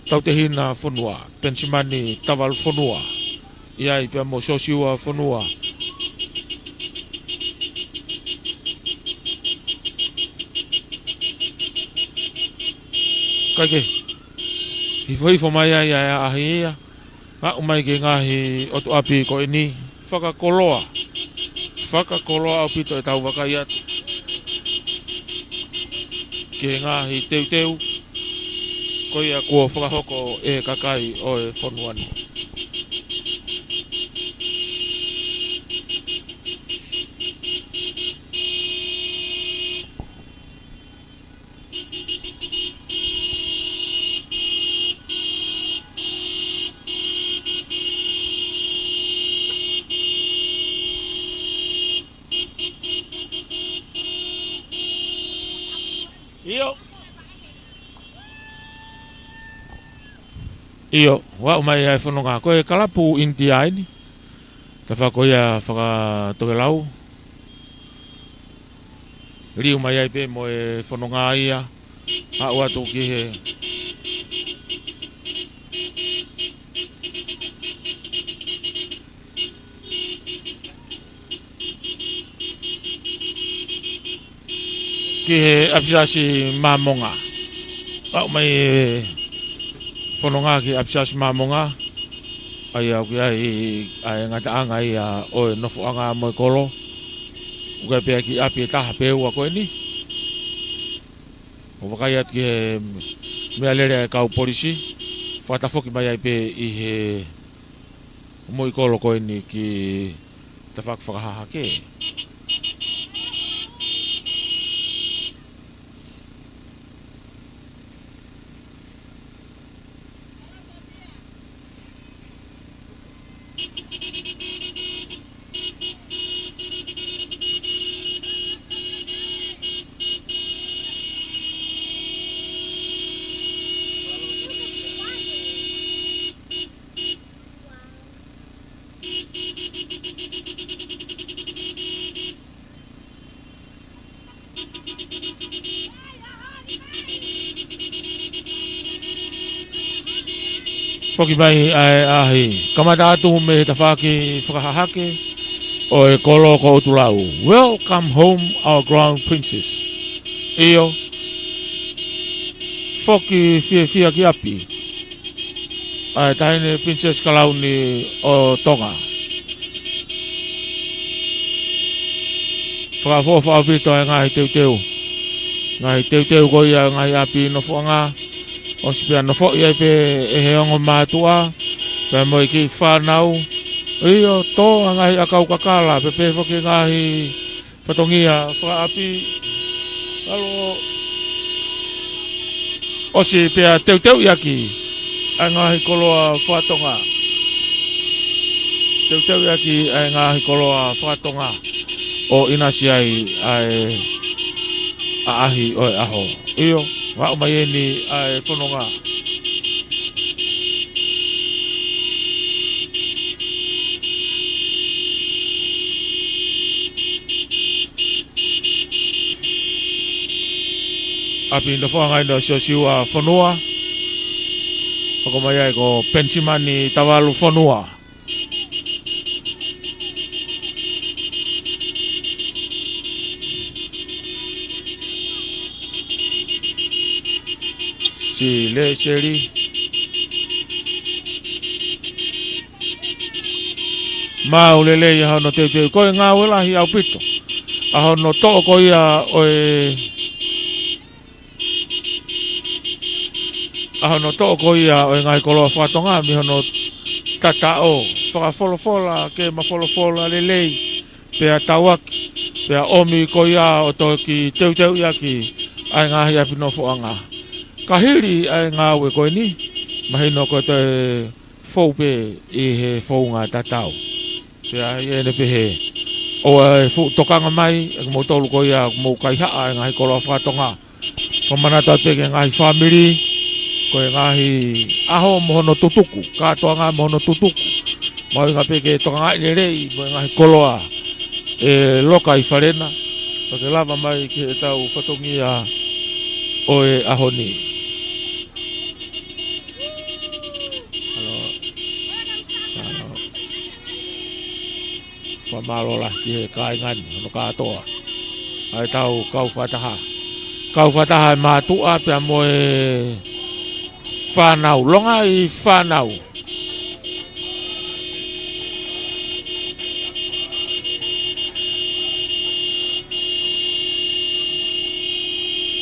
Tautehina Fonua, Penisimani Tavalu Fonua, ʻi ai pea mo Siosiua Fonua. Kae kehe, hifohifo mai ai ʻa e ʻaʻahi ia, aʻu mai ki he ngaahi ʻotu ʻapi ko eni, fakakoloa. Fakakoloa ʻaupito ʻetau vakai atu ki he ngaahi teuteu ko ia kuo fakahoko ʻe he kakai ʻo e fonua ni. ʻIo. ʻIo, ʻoku aʻu mai ʻa e fononga. Ko e kalapu ʻInitia eni. Tafaʻaki ko ia fakatokelau. Liu mai ai pē mo e fononga ia. Aʻu atu ki he ki he ʻApisiasi Māmonga. Aʻu mai e fononga ki he ʻApisiasi Māmonga. ʻA ia ʻoku ʻi ai ʻa e ngataʻanga ia ʻo e nofoʻanga mo e kolo. ʻOku ʻi ai pē kiʻi ʻapi ʻe taha pe ua ko eni. ʻOku vakai atu ki he meʻalele ʻa e kau polisi. Fakatafoki mai ai pē ʻi he muiʻi kolo ko eni ki Tafaʻaki Fakahahake. Foki mai ʻa e ʻaʻahi. Kamata atu mei he tafaʻaki fakahahake ʻo e kolo ko ʻUtulau. Welcome home, our Crown Princess. ʻIo. Foki fiefia ki ʻapi ʻa e Taʻahine Princess Kalauni ʻo Tonga. Fakaʻofoʻofa ʻaupito ʻa e ngaahi teuteu. Ngaahi teuteu ko ia ʻa e ngaahi ʻapi nofoʻanga. ʻOsi pea nofoʻi ai pē ʻe he ongo mātuʻa, pea mo e kiʻi fānau. ʻIo, tō ʻa e ngaahi ʻakau kakala, pea pehē foki ngaahi fatongia fakaʻapi. ʻAlo, ʻosi pea teuteuʻi ʻaki ʻa e ngaahi koloa fakatonga. Teuteuʻi ʻaki ʻa e ngaahi koloa fakatonga ʻo ʻinasi ai ʻa e ʻaʻahi ʻo e ʻaho. ʻIo, aʻu mai eni ʻa e fononga. ʻApi nofoʻanga ʻo Siosiua Fonua. Hoko mai ai ko Penisimani Tavalu Fonua. Sileseli. Maʻu lelei ʻa hono teuteu, ko e ngāue lahi ʻaupito ʻa hono toʻo ko ia ʻo e ʻa hono toʻo ko ia ʻo e ngaahi koloa fakatonga mei hono tataʻo, fakafolofola ke mafolofola lelei, pea tauaki, pea ʻomi ko ia ʻo toki teuteuʻi ʻaki ʻa e ngaahi ʻapi nofoʻanga. Ka hili ʻa e ngāue ko eni, mahino ko e toe fou pē ʻi he founga tatau. Pea ʻi heʻene pehē, ʻoua ʻe fuʻu tokanga mai ʻe kimoutolu ko ia ʻoku mou kaihaʻa e ngaahi koloa fakatonga. Fakamanatu atu pē ki he ngaahi fāmili, ko e ngaahi ʻaho mo hono tutuku, kātoanga mo hono tutuku. Mahuʻinga pē ke tokangaʻi lelei mo e ngaahi koloa ʻe loka ʻi fale na, pea ke lava mai ki heʻetau fatongia ʻo e ʻaho ni. ʻAlo. ʻAlo. Fakamālō lahi ki he kāinga ni, hono kātoa ʻa ʻetau kau fakataha. Kau fakataha e mātuʻa pea mo e fānau, longaʻi fānau.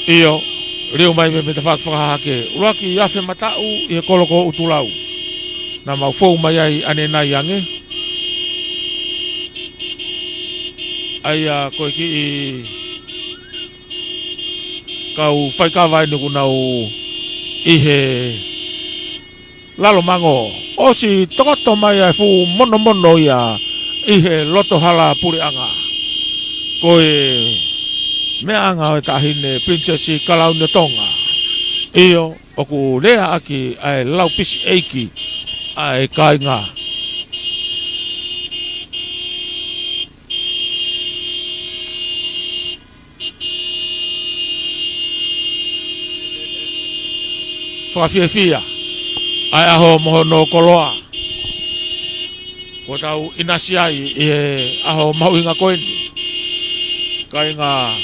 ʻIo, liu mai mei he tafaʻaki fakahahake. ʻUluaki afe mataʻu ʻi he kolo ko ʻUtulau. Naʻa mau fou mai ai ʻanenai ange. ʻA ia ko e kiʻi kau faikava eni ʻoku nau ʻi he Lalomango, ʻosi tokoto mai ʻa e fuʻu monomono ia ʻi he loto hala puleʻanga. Ko e meʻaʻanga ʻo e Taʻahine Pilinisesi Kalauni ʻo Tonga. ʻIo, ʻoku leaʻaki ʻa e lau pisi ʻeiki ʻa e kāinga. Fakafiefia ʻa e ʻaho mo hono koloa. Kuo tau ʻinasi ai ʻi he ʻaho mahuʻinga ko eni. Kāinga,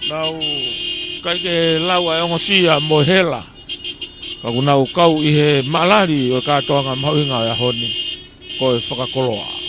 nau ʻikai ke lau ʻa e ongosia mo e hela. Ka ʻoku nau kau ʻi he maʻalali ʻo e kātoanga mahuʻinga ʻo e ʻaho ni. Ko e fakakoloa.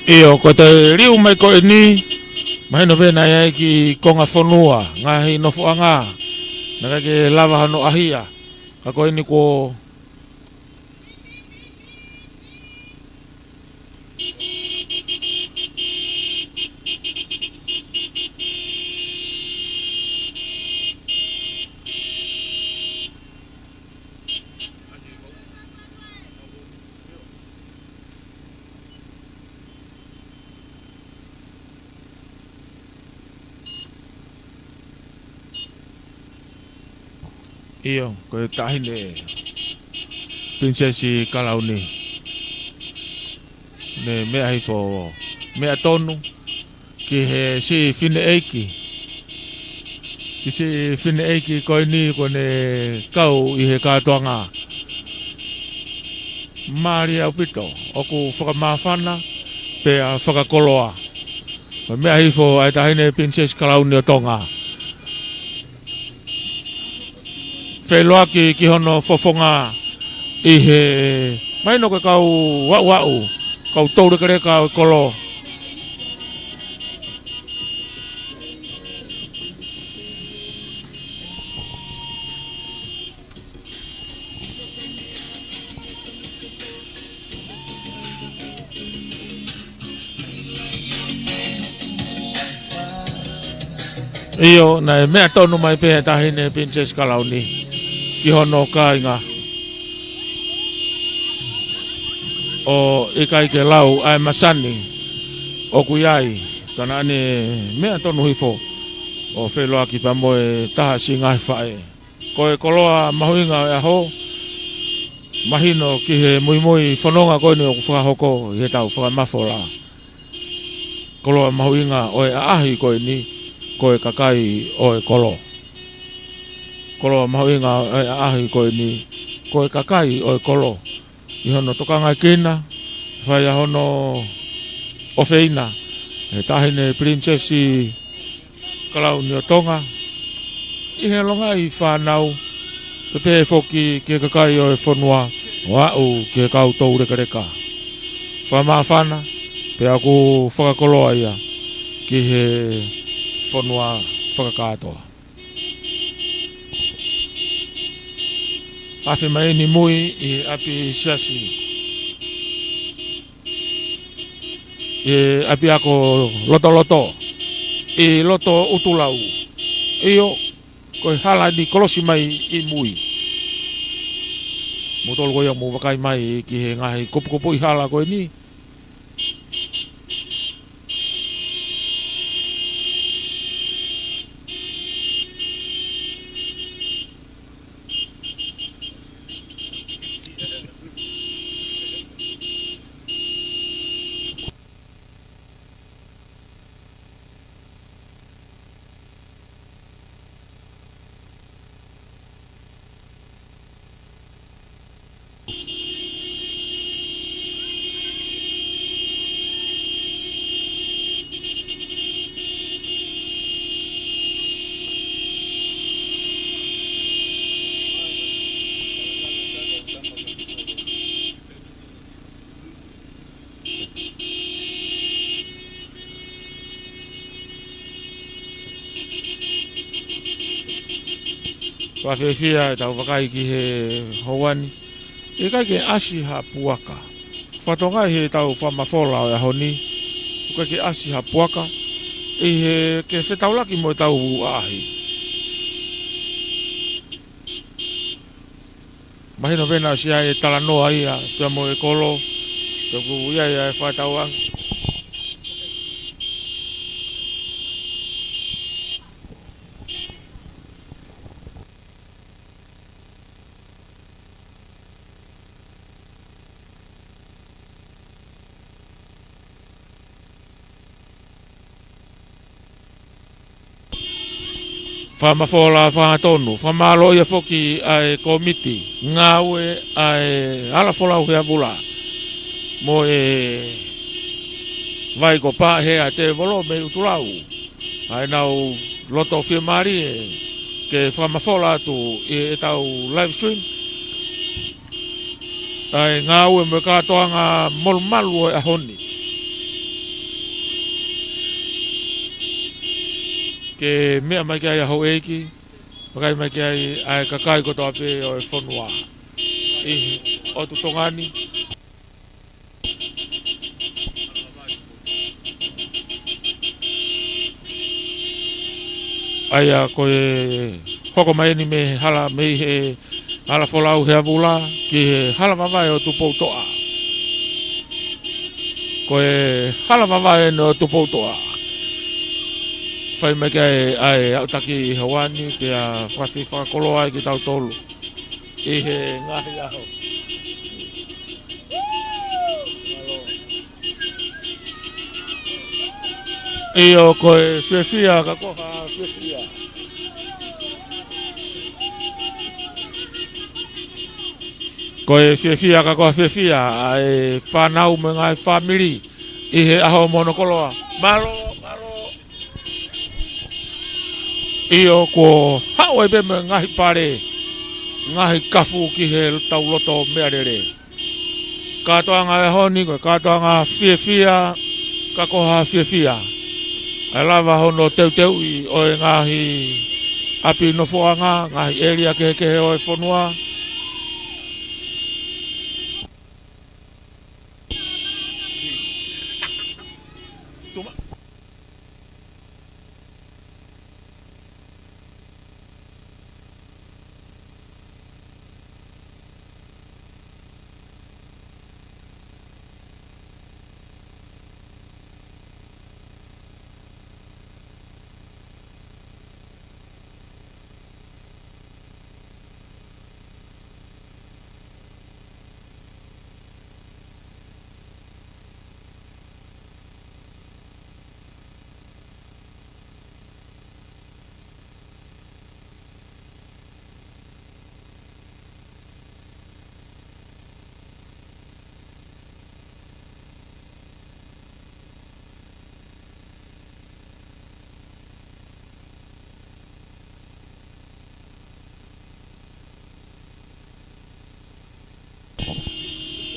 ʻIo, ko e toe liu mai ko eni, mahino pē naʻe ʻi ai e kiʻi konga fonua, ngaahi nofoʻanga, naʻe ʻikai ke lava hano ʻahia, ka ko eni kuo ʻIo, ko e taʻahine Pilinisesi Kalauni. Ne meʻa hifo, meʻa tonu ki he siʻi fineʻeiki. Ki siʻi fineʻeiki ko eni kuo ne kau ʻi he kātoanga. Mālie ʻaupito, ʻoku fakamāfana pea fakakoloa. Ko e meʻa hifo ʻa e taʻahine Pilinisesi Kalauni ʻo Tonga. Feʻiloaki ki hono fofonga ʻi he, mahino ko e kau aʻuaʻu, kau toulekeleka ʻo e kolo. ʻIo, naʻe meʻa tonu mai pē ʻa e taʻahine Pilinisesi Kalauni ki hono kāinga ʻo ʻikai ke lau ʻa e masani ʻoku ʻi ai, ka naʻa ne meʻa tonu hifo ʻo feʻiloaki pea mo e taha siʻi ngaahi faʻē. Ko e koloa mahuʻinga ʻo e ʻaho, mahino ki he muimui fononga ko eni ʻoku fakahoko ʻi he tau fakamafola. Koloa mahuʻinga ʻo e ʻaʻahi ko eni, ko e kakai ʻo e kolo. Koloa mahuʻinga ʻo e ʻaʻahi ko eni, ko e kakai ʻo e kolo. ʻI hono tokangaʻi kinaua, fai ʻa hono ʻofeina ʻe he taʻahine Pilinisesi Kalauni ʻo Tonga, ʻi he longaʻi fānau, pea pehē foki ki he kakai ʻo e fonua, ʻo aʻu ki he kau toulekeleka. Fakamāfana, pea ʻoku fakakoloa ia ki he fonua fakakātoa. Afe mai eni mui ʻi ʻapi siasi, ʻi ʻapiako lotoloto, ʻi loto ʻUtulau. ʻIo, ko e hala ni kolosi mai ʻi mui. Mou tolu ko ia mou vakai mai ki he ngaahi kupukupuʻi hala ko eni. Fakafiefia ʻetau vakai ki he houa ni. ʻIkai ke ʻasi ha puaka. Fakatokangaʻi he tau fakamafola ʻo e ʻaho ni, ʻikai ke ʻasi ha puaka ʻi he ke fetaulaki mo ʻetau ʻaʻahi. Mahino pē naʻe ʻosi ʻi ai e talanoa ia pea mo e kolo, pea ʻoku ʻi ai ʻa e fakatauange. Fakamafola fātonu, fakamālō ia foki ʻa e kōmiti ngāue ʻa e hala folau he avula mo e vai ko Paʻehea Tēvolo mei ʻUtulau. ʻA ʻenau loto fiemālie ke fakamafola atu ʻi heʻetau live stream ʻa e ngāue mo e kātoanga molumalu ʻo e ʻaho ni. Ke meʻa mai ki ai ʻa houʻeiki, vakai mai ki ai ʻa e kakai kotoa pē ʻo e fonua ʻi he ʻotu Tonga ni. ʻA ia ko e hoko mai eni mei he hala, mei he hala folau he avula ki he hala vavae ʻo Tupoutoʻa. Ko e hala vavae eni ʻo Tupoutoʻa. Fai mai ki ai ʻa e aʻutaki ʻi he houa ni pea fakafi fakakoloa ai kitautolu ʻi he ngaahi ʻaho. ʻIo, ko e fiefia ka ko ha fiefia. Ko e fiefia ka ko ha fiefia ʻa e fānau mo e ngaahi fāmili ʻi he ʻaho mo hono koloa. Mālō, mālō. ʻIo, kuo haʻu ai pē mo e ngaahi pale, ngaahi kafu ki he tau loto meʻalele. Kātoanga ʻo e ʻaho ni, ko e kātoanga fiefia, ka ko ha fiefia. ʻA e lava hono teuteuʻi ʻo e ngaahi ʻapi nofoʻanga, ngaahi ʻēlia kehekehe ʻo e fonua.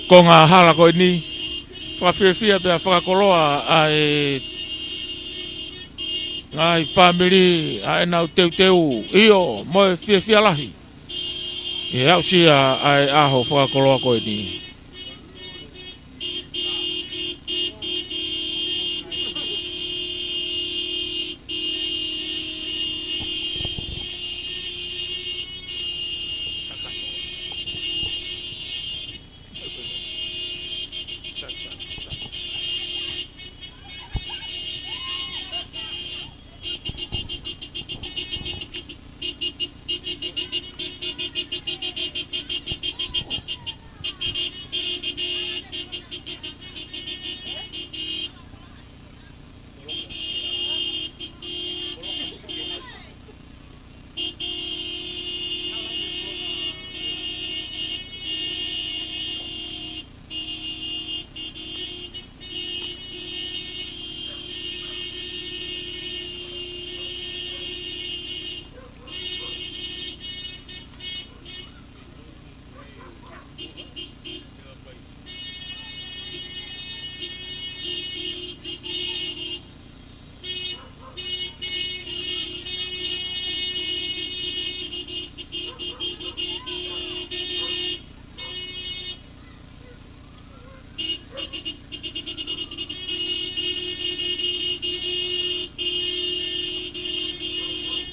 Ko e ngaahi hala ko eni, fakafiefia pea fakakoloa ʻa e ngaahi fāmili ʻa ʻenau teuteu, ʻio, mo e fiefia lahi ʻi he aʻusia ʻa e ʻaho fakakoloa ko eni.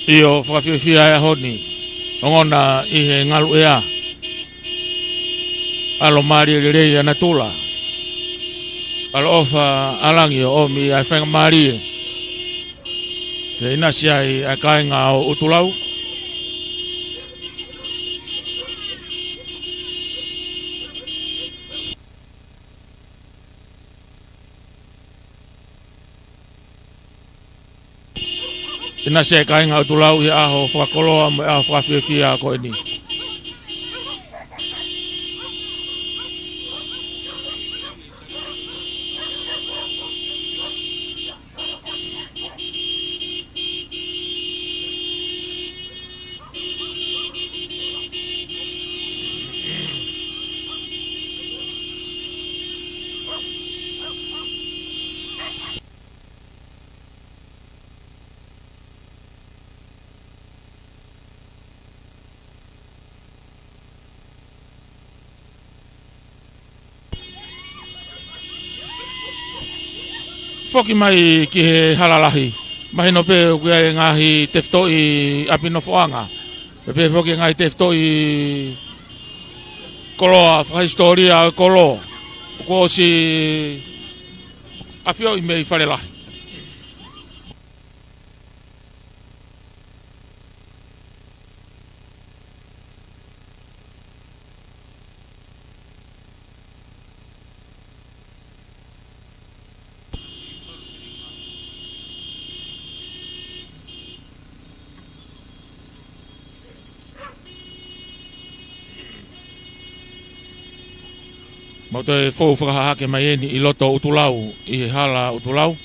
ʻIo, fakafiefia e ʻaho ni, ongona ʻi he ngalu ʻea. ʻAlomālie lelei ʻa natula. ʻAloʻofa ʻa langi ʻo ʻomi ʻa e faingamālie ke ʻinasi ai ʻa e kāinga ʻo ʻUtulau. ʻInasi e kāinga ʻUtulau ʻi he ʻaho fakakoloa mo e ʻaho fakafiefia ko eni. Foki mai ki he hala lahi. Mahino pē ʻoku ʻi ai e ngaahi tefitoʻi ʻapi nofoʻanga. Pea pehē foki e ngaahi tefitoʻi koloa fakahisitōlia ʻo e kolo. Kuo ʻosi ʻafioʻi mei Fale Lahi. Mau toe fou fakahahake mai eni ʻi loto ʻUtulau, ʻi he hala ʻUtulau,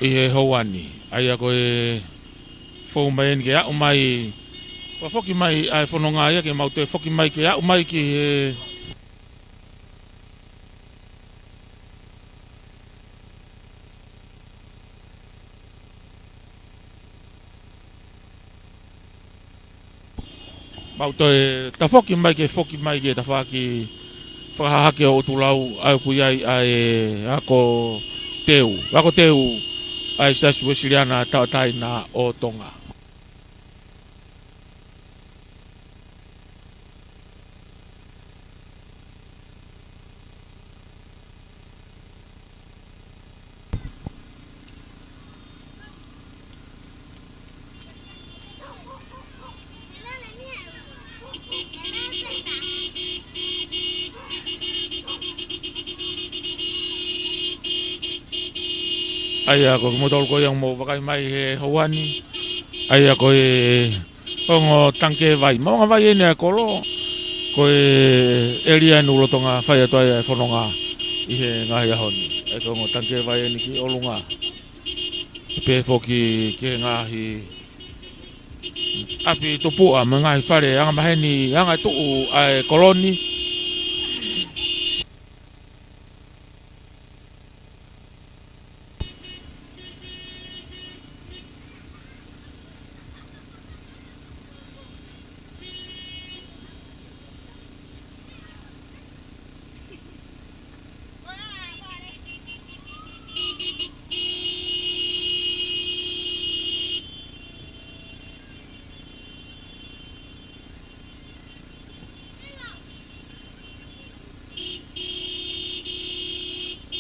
ʻi he houa ni. ʻA ia ko e fou mai eni ke aʻu mai, ʻo foki mai ʻa e fononga ia ke mau toe foki mai ke aʻu mai ki he Mau toe tafoki mai ke foki mai ki he tafaʻaki fakahahake ʻo ʻUtulau ʻa ia ʻoku ʻi ai ʻa e ako teu, ako teu ʻa e Siasi Uesiliana Tauʻatāina ʻo Tonga. ʻA ia ko kimoutolu ko ia ʻoku mou vakai mai he houa ni. ʻA ia ko e ongo tangikē vai. Maʻuʻanga vai eni ʻa e kolo. Ko e ʻēlia eni ʻoku lolotonga fai atu ai ʻa e fononga ʻi he ngaahi ʻaho ni. ʻA ia ko e ongo tangikē vai eni ki ʻolunga. Pehē foki ki he ngaahi ʻapi tupuʻa mo e ngaahi fale angamaheni anga tuʻu ʻa e kolo ni.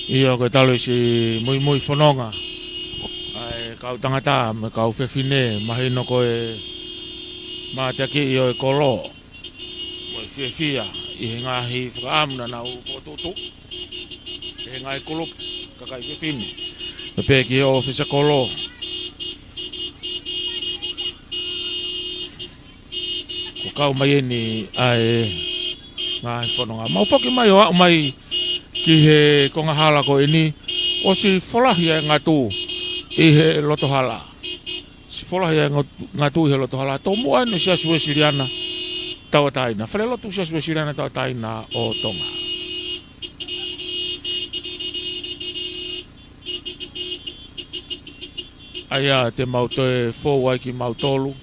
ʻIo, ko e talu ʻa e siʻi muimui fononga ʻa e kau tangata mo e kau fefine, mahino ko e mateakiʻi ʻo e kolo mo e fiefia ʻi he ngaahi fakaʻamu naʻa nau fokotuʻutuʻu ʻe he ngaahi kulupu kakai fefine. Pea pehē ki he ʻōfisa kolo. Kuo kau mai eni ʻa e ngaahi fononga. Mau foki mai ʻo aʻu mai ki he konga hala ko eni, ʻosi folahi ʻa e ngatu ʻi he loto hala. ʻOsi folahi ʻa e ngat-, ngatu ʻi he loto hala. Tomuʻa eni ʻo e Siasi Uesiliana Tauʻatāina. Falelotu Siasi Uesiliana Tauʻatāina ʻo Tonga. ʻA ia te mau toe fou ai kimautolu.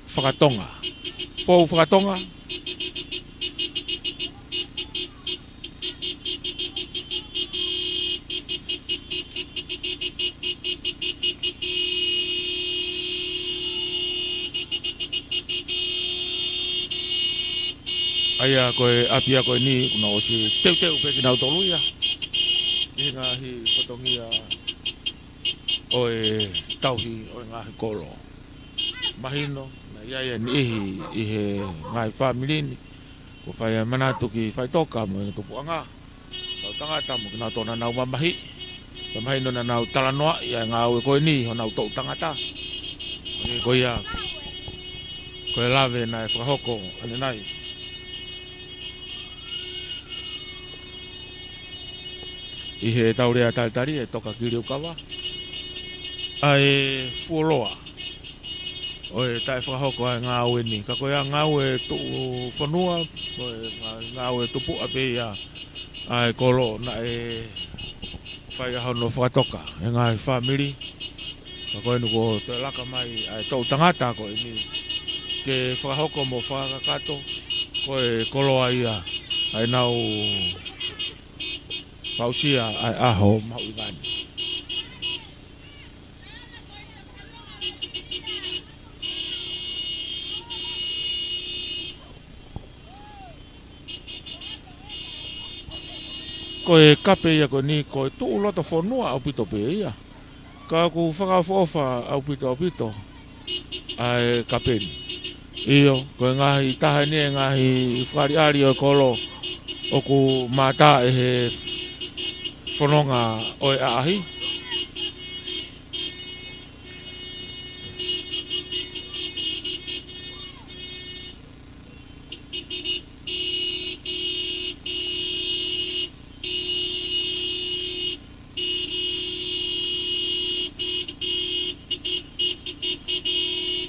Fakatonga. Fou fakatonga. ʻA ia ko e ʻapi ia ko eni, kuo nau ʻosi teuteu pē kinautolu ia ʻi he ngaahi fatongia ʻo e tauhi ʻo e ngaahi kolo. Mahino naʻe ʻi ai e niʻihi ʻi he ngaahi fāmili ni kuo fai ʻa e manatu ki faʻitoka mo e tupuʻanga, kau tangata mo kinautolu naʻa nau mamahiʻi. Pea mahino naʻa nau talanoaʻi ʻa e ngāue ko eni honau toʻu tangata. Ko ia, ko e lave naʻe fakahoko ʻanenai ʻi he tau lea talitali ʻe Toka Kiliukava, ʻa e fuoloa ʻo e taʻe fakahoko ʻa e ngāue ni. Ka ko e ngāue tuʻufonua, ko e ngā-, ngāue tupuʻa pē ia ʻa e kolo naʻe fai ʻa hono fakatoka ʻe he ngaahi fāmili. Ka ko eni kuo toe laka mai ʻa e toʻu tangata ko eni ke fakahoko mo fakakakato, ko e koloa ia ʻa ʻenau fakaʻosi ʻa e ʻaho mahuʻinga ni. Ko e kape ia ko eni, ko e tuʻu loto fonua ʻaupito pē ia. Ka ʻoku fakaʻofoʻofa ʻaupito, ʻaupito ʻa e kape ni. ʻIo, ko e ngaahi taha eni e ngaahi fakaʻaliʻali ʻo e kolo ʻoku mātā ʻe he fononga ʻo e ʻaʻahi.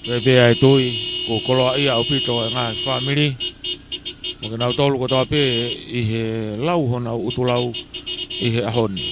Pea pea ʻe tui, ko e koloaʻia ʻaupito e ngaahi fāmili, mo kinautolu kotoa pē ʻi he lau honau ʻutulau ʻi he ʻaho ni.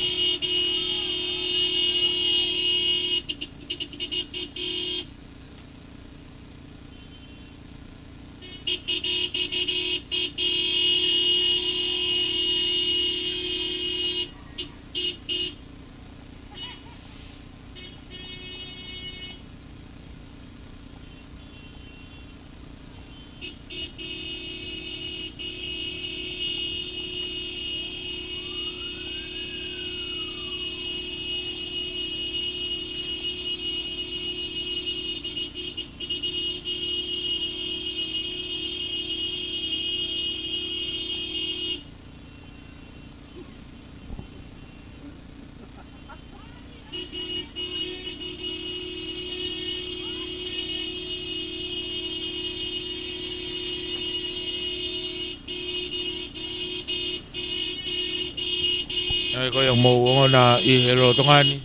ʻA ia ko ia ʻoku mou ongona ʻi he lolotonga ni,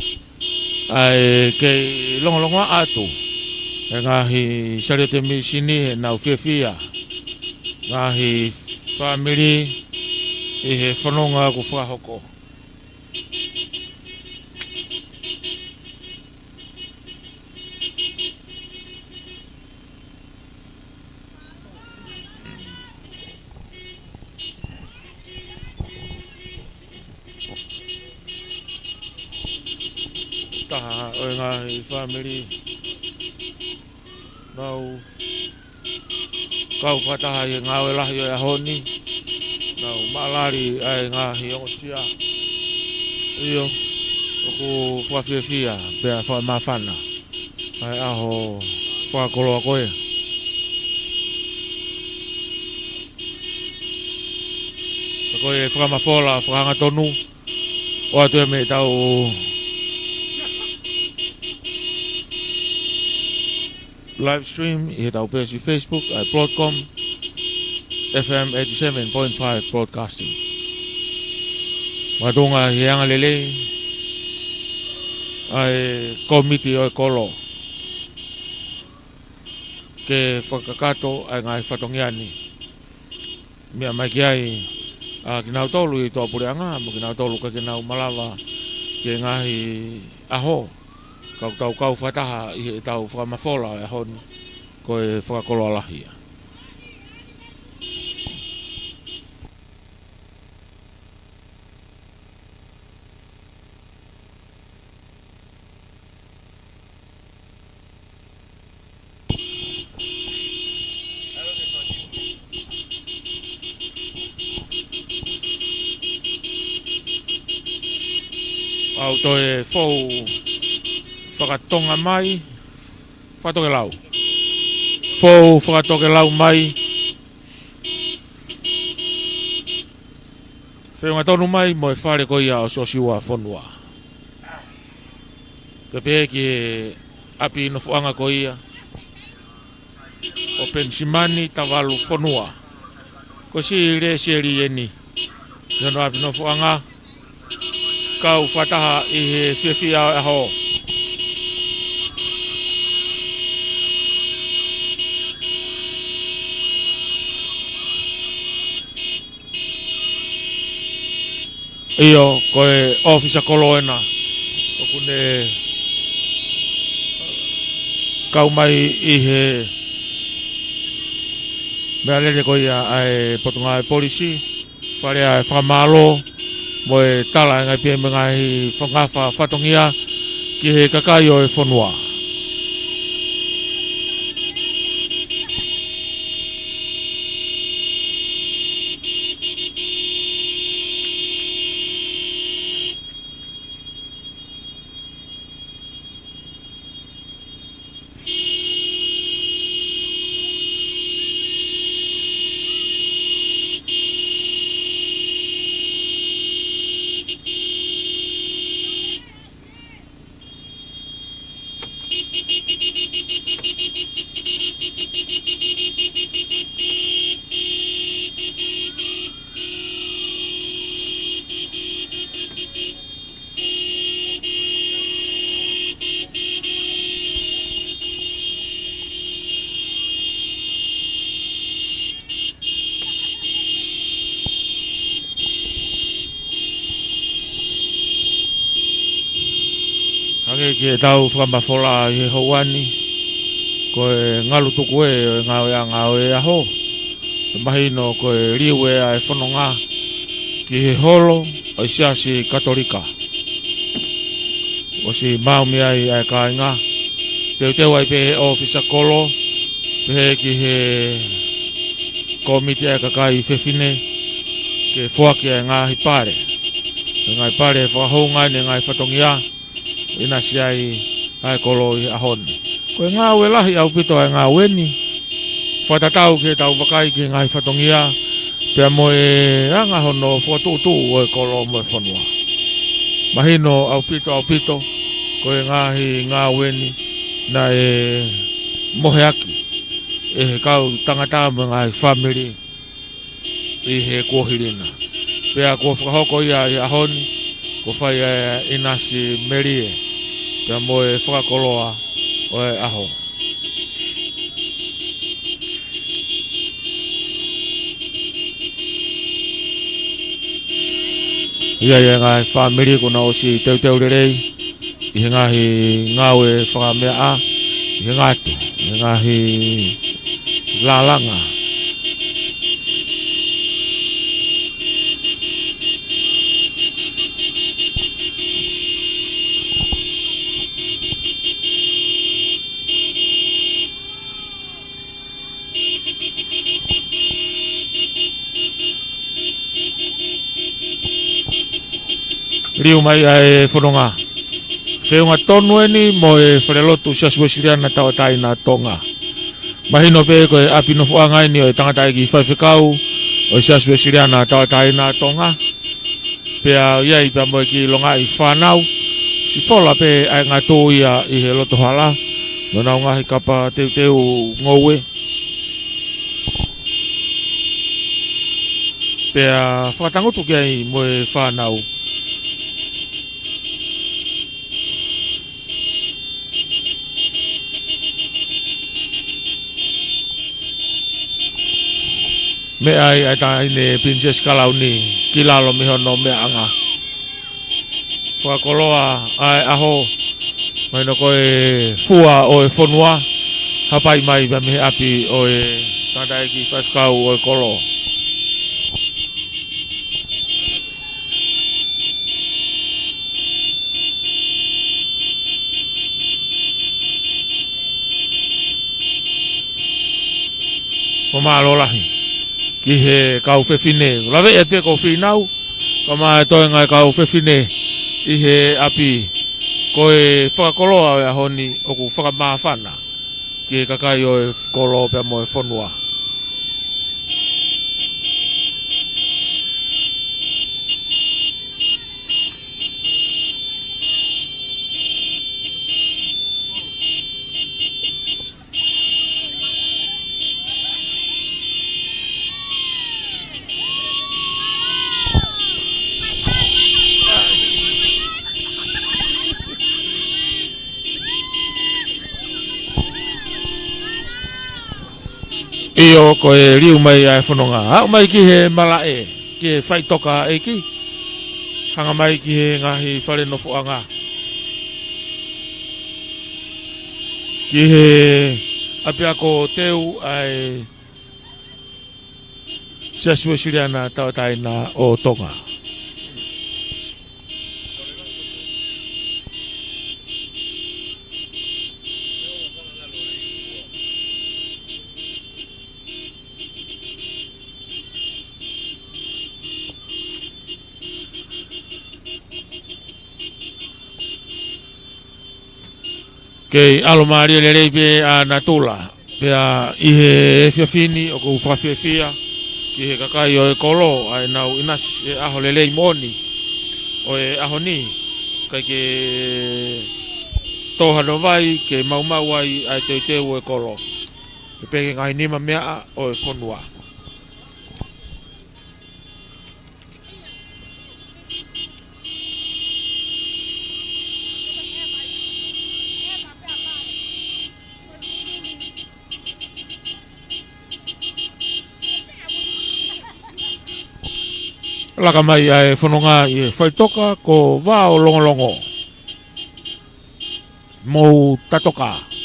ʻa e kei longolongoaʻa atu e ngaahi saliote misini heʻenau fiefia ngaahi fāmili ʻi he fononga ʻoku fakahoko. Taha ʻo e ngaahi fāmili nau kau fakataha ʻi he ngāue lahi ʻo e ʻaho ni. Nau maʻalali ʻa e ngaahi ongosia. ʻIo, ʻoku fakafiefia pea fakamāfana ʻa e ʻaho fakakoloa ko ē. Ka ko e fakamafola fakahangatonu, ʻoatu ia mei heʻetau live stream ʻi heʻetau peesi Facebook, ʻa e Broadcom F M eighty-seven point five Broadcasting. Makatuʻunga ʻi he angalelei ʻa e kōmiti ʻo e kolo ke fakakakato ʻa e ngaahi fatongia ni. Meʻa mai ki ai ʻa kinautolu ʻi tuʻapuleʻanga, mo kinautolu ʻikai ke nau malava ki he ngaahi ʻaho, ka ʻoku tau kau fakataha ʻi heʻetau fakamafola ʻo e ʻaho ni, ko e fakakoloa lahi ia. ʻOku toe fou fakatonga mai, fakatokelau. Fou fakatokelau mai. Feʻunga tonu mai mo e fale ko ia ʻo Siosiua Fonua. Pea pehē ki he ʻapi nofoʻanga ko ia ʻo Penisimani Tavalu Fonua. Ko siʻi Lesieli eni ʻi hono ʻapi nofoʻanga, kau fakataha ʻi he fiefia ʻo e ʻaho. ʻIo, ko e ʻōfisa kolo ena ʻoku ne kau mai ʻi he meʻalele ko ia ʻa e Potungāue Polisi. Fale ʻa e fakamālō mo e tala ʻa e ngaahi pē mo e ngaahi fanga fa-, fatongia ki he kakai ʻo e fonua. Hangē ko ʻetau fakamafola ʻi he houa ni, ko e ngalu tuku ē ʻo e ngāueʻanga ʻo e ʻaho. ʻE mahino ko e liu ē ʻa e fononga ki he holo ʻo e Siasi Katolika. ʻOsi maʻu mei ai ʻa e kāinga. Teuteu ai pē ʻe he ʻōfisa kolo, pehē ki he kōmiti ʻa e kakai fefine, ke foaki ʻa e ngaahi pale. ʻA e ngaahi pale ʻe fakahounga ai ʻa e ngaahi fatongia, ʻinasi ai ʻa e kolo ʻi he ʻaho ni. Ko e ngāue lahi ʻaupito ʻa e ngāue ni. Fakatatau ki heʻetau vakai ki he ngaahi fatongia, pea mo e anga hono fokotuʻutuʻu ʻo e kolo mo e fonua. Mahino ʻaupito, ʻaupito, ko e ngaahi ngāue ni naʻe moheʻaki ʻe he kau tangata mo e ngaahi fāmili ʻi he kuohili na. Pea kuo fakahoko ia ʻi he ʻaho ni, kuo fai ʻa e ʻinasi melie, pea mo e fakakoloa ʻo e ʻaho. ʻA ia ʻa e ngaahi fāmili kuo nau ʻosi teuteu lelei ʻi he ngaahi ngāue fakameaʻa, ʻi he ngatu, ʻi he ngaahi lalanga. Liu mai ʻa e fononga. Feʻunga tonu eni mo e falelotu Siasi Uēsiliana Tauʻatāina Tonga. Mahino pē ko e ʻapi nofoʻanga eni ʻo e tangataʻeiki faifekau ʻo e Siasi Uēsiliana Tauʻatāina Tonga. Pea ʻi ai pea mo e kiʻi longaʻi fānau. Siʻi fola pē ʻa e ngatu ia ʻi he loto hala, mo ʻenau ngaahi kapa teuteu ngoue. Pea fakatangutu ki ai mo e fānau. Meʻa ai ʻa e taʻahine Pilinisesi Kalauni ki lalo mei hono meʻaʻanga. Fakakoloa ʻa e ʻaho, mahino ko e fua ʻo e fonua, hapai mai pea mei he ʻapi ʻo e tangataʻeiki faifekau ʻo e kolo. Fakamālō lahi ki he kau fefine. Laveʻi pē ko Fīnau, kae ʻumaʻā e toenga e kau fefine ʻi he ʻapi. Ko e fakakoloa ʻo e ʻaho ni ʻoku fakamāfana ki he kakai ʻo e kolo pea mo e fonua. ʻIo, ko e liu mai ʻa e fononga. Aʻu mai ki he malaʻe, ki he faʻitoka ʻeiki. Hanga mai ki he ngaahi fale nofoʻanga. Ki he ʻapiako teu ʻa e Siasi Uēsiliana Tauʻatāina ʻo Tonga. Kei ʻalomālie lelei pē ʻa natula. Pea ʻi he efiafi ni ʻoku ou fakafiefia ki he kakai ʻo e kolo ʻa ʻenau ʻinasi he ʻaho lelei moʻoni ʻo e ʻaho ni. Kae ke tō hano vai ke maumau ai ʻa e teuteu ʻo e kolo. Pea pehē ki he ngaahi nima meaʻa ʻo e fonua. Laka mai ʻa e fononga ʻi he faitoka ko Vaolongolongo. Mou tatoka.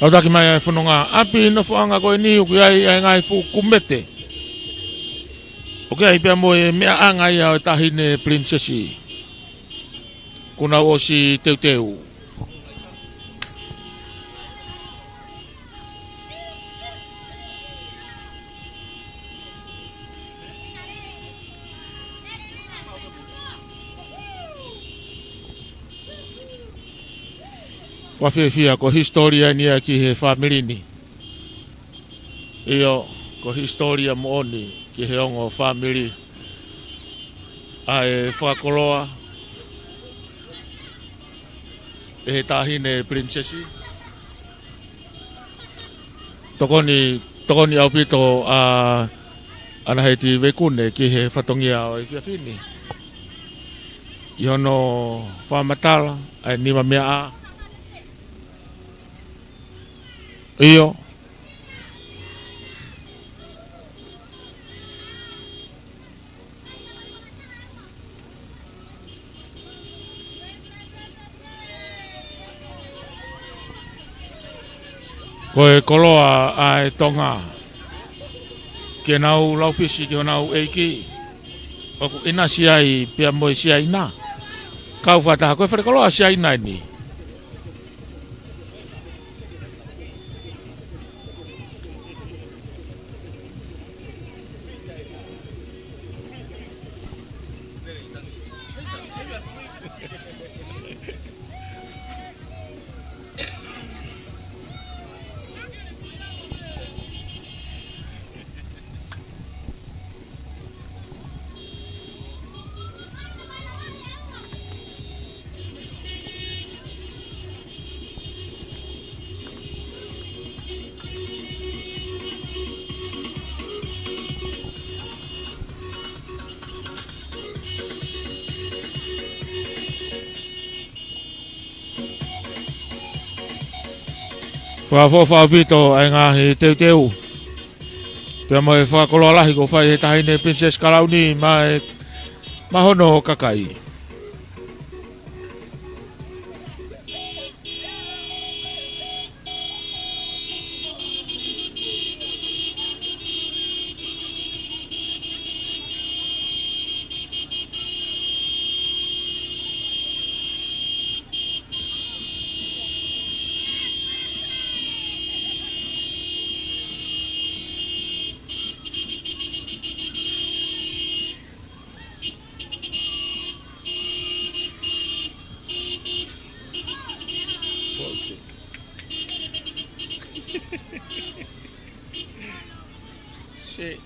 Aʻutaki mai ʻa e fononga ʻapi nofoʻanga ko eni ʻoku ʻi ai ʻa e ngaahi fuʻu kumete. ʻOku ʻi ai pea mo e meʻaʻanga ia ʻo e Taʻahine Pilinisesi. Kuo nau ʻosi teuteu. Fakafiefia ko e hisitōlia eni ia ki he fāmili ni. ʻIo, ko e hisitōlia moʻoni ki he ongo fāmili ʻa e fakakoloa ʻe he Taʻahine Pilinisesi. Tokoni, tokoni ʻaupito ʻa ʻAnaheti Veikune ki he fatongia ʻo e efiafi ni ʻi hono fakamatala ʻa e nima meaʻa. ʻIo. Ko e koloa ʻa e Tonga. Ke nau laupisi ki honau ʻeiki. ʻOku ʻinasi ai pea mo e Siaina. Kau fakataha ko e fale koloa Siaina eni. Fakaʻofoʻofa ʻaupito ʻa e ngaahi teuteu. Pea mo e fakakoloa lahi kuo fai ʻe he Taʻahine Pilinisesi Kalauni maʻa e, maʻa hono kakai. Se.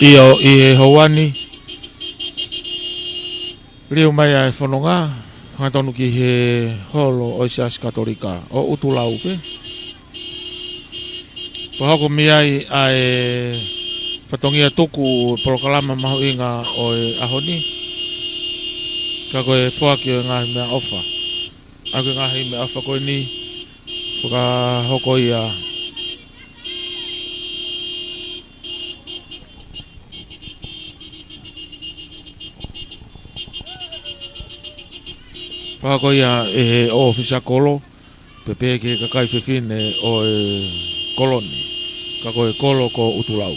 ʻIo, ʻi he houa ni, liliu mai ʻa e fononga, hangatonu ki he holo ʻo e Siasi Katolika ʻo ʻUtulau pē. Fakahoko mei ai ʻa e fatongia tuku polokalama mahuʻinga ʻo e ʻaho ni. Ka ko e foaki ʻo e ngaahi meʻaʻofa. ʻA e ngaahi meʻaʻofa ko eni, fakahoko ia. Fakahoko ia ʻe he ʻōfisa kolo, pea pehē ki he kakai fefine ʻo e kolo ni, ka ko e kolo ko ʻUtulau.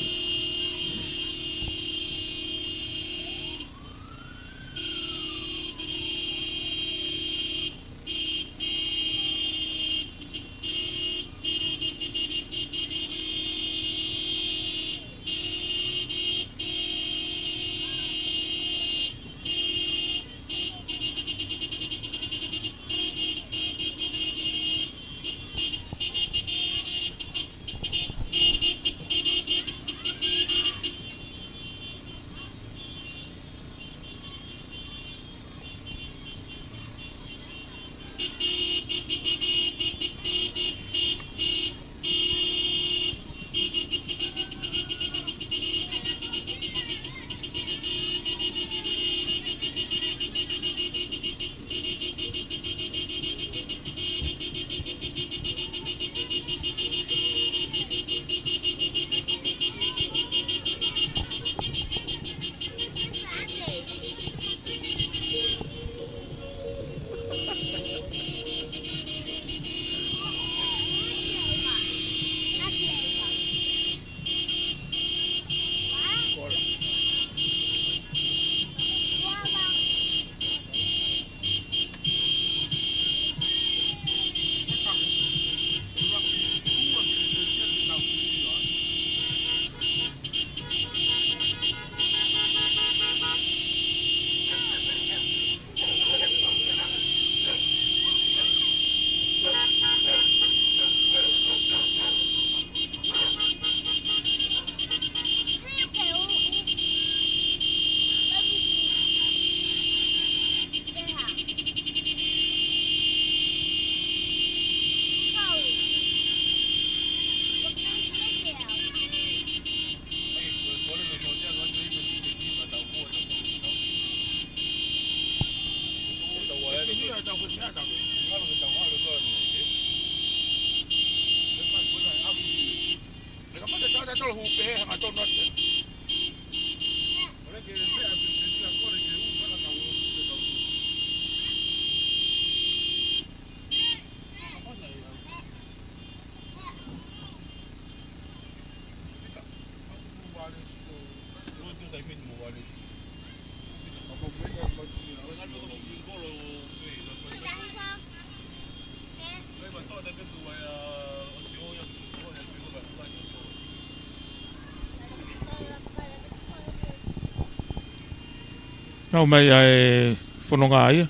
Tau mai ʻa e fononga ia.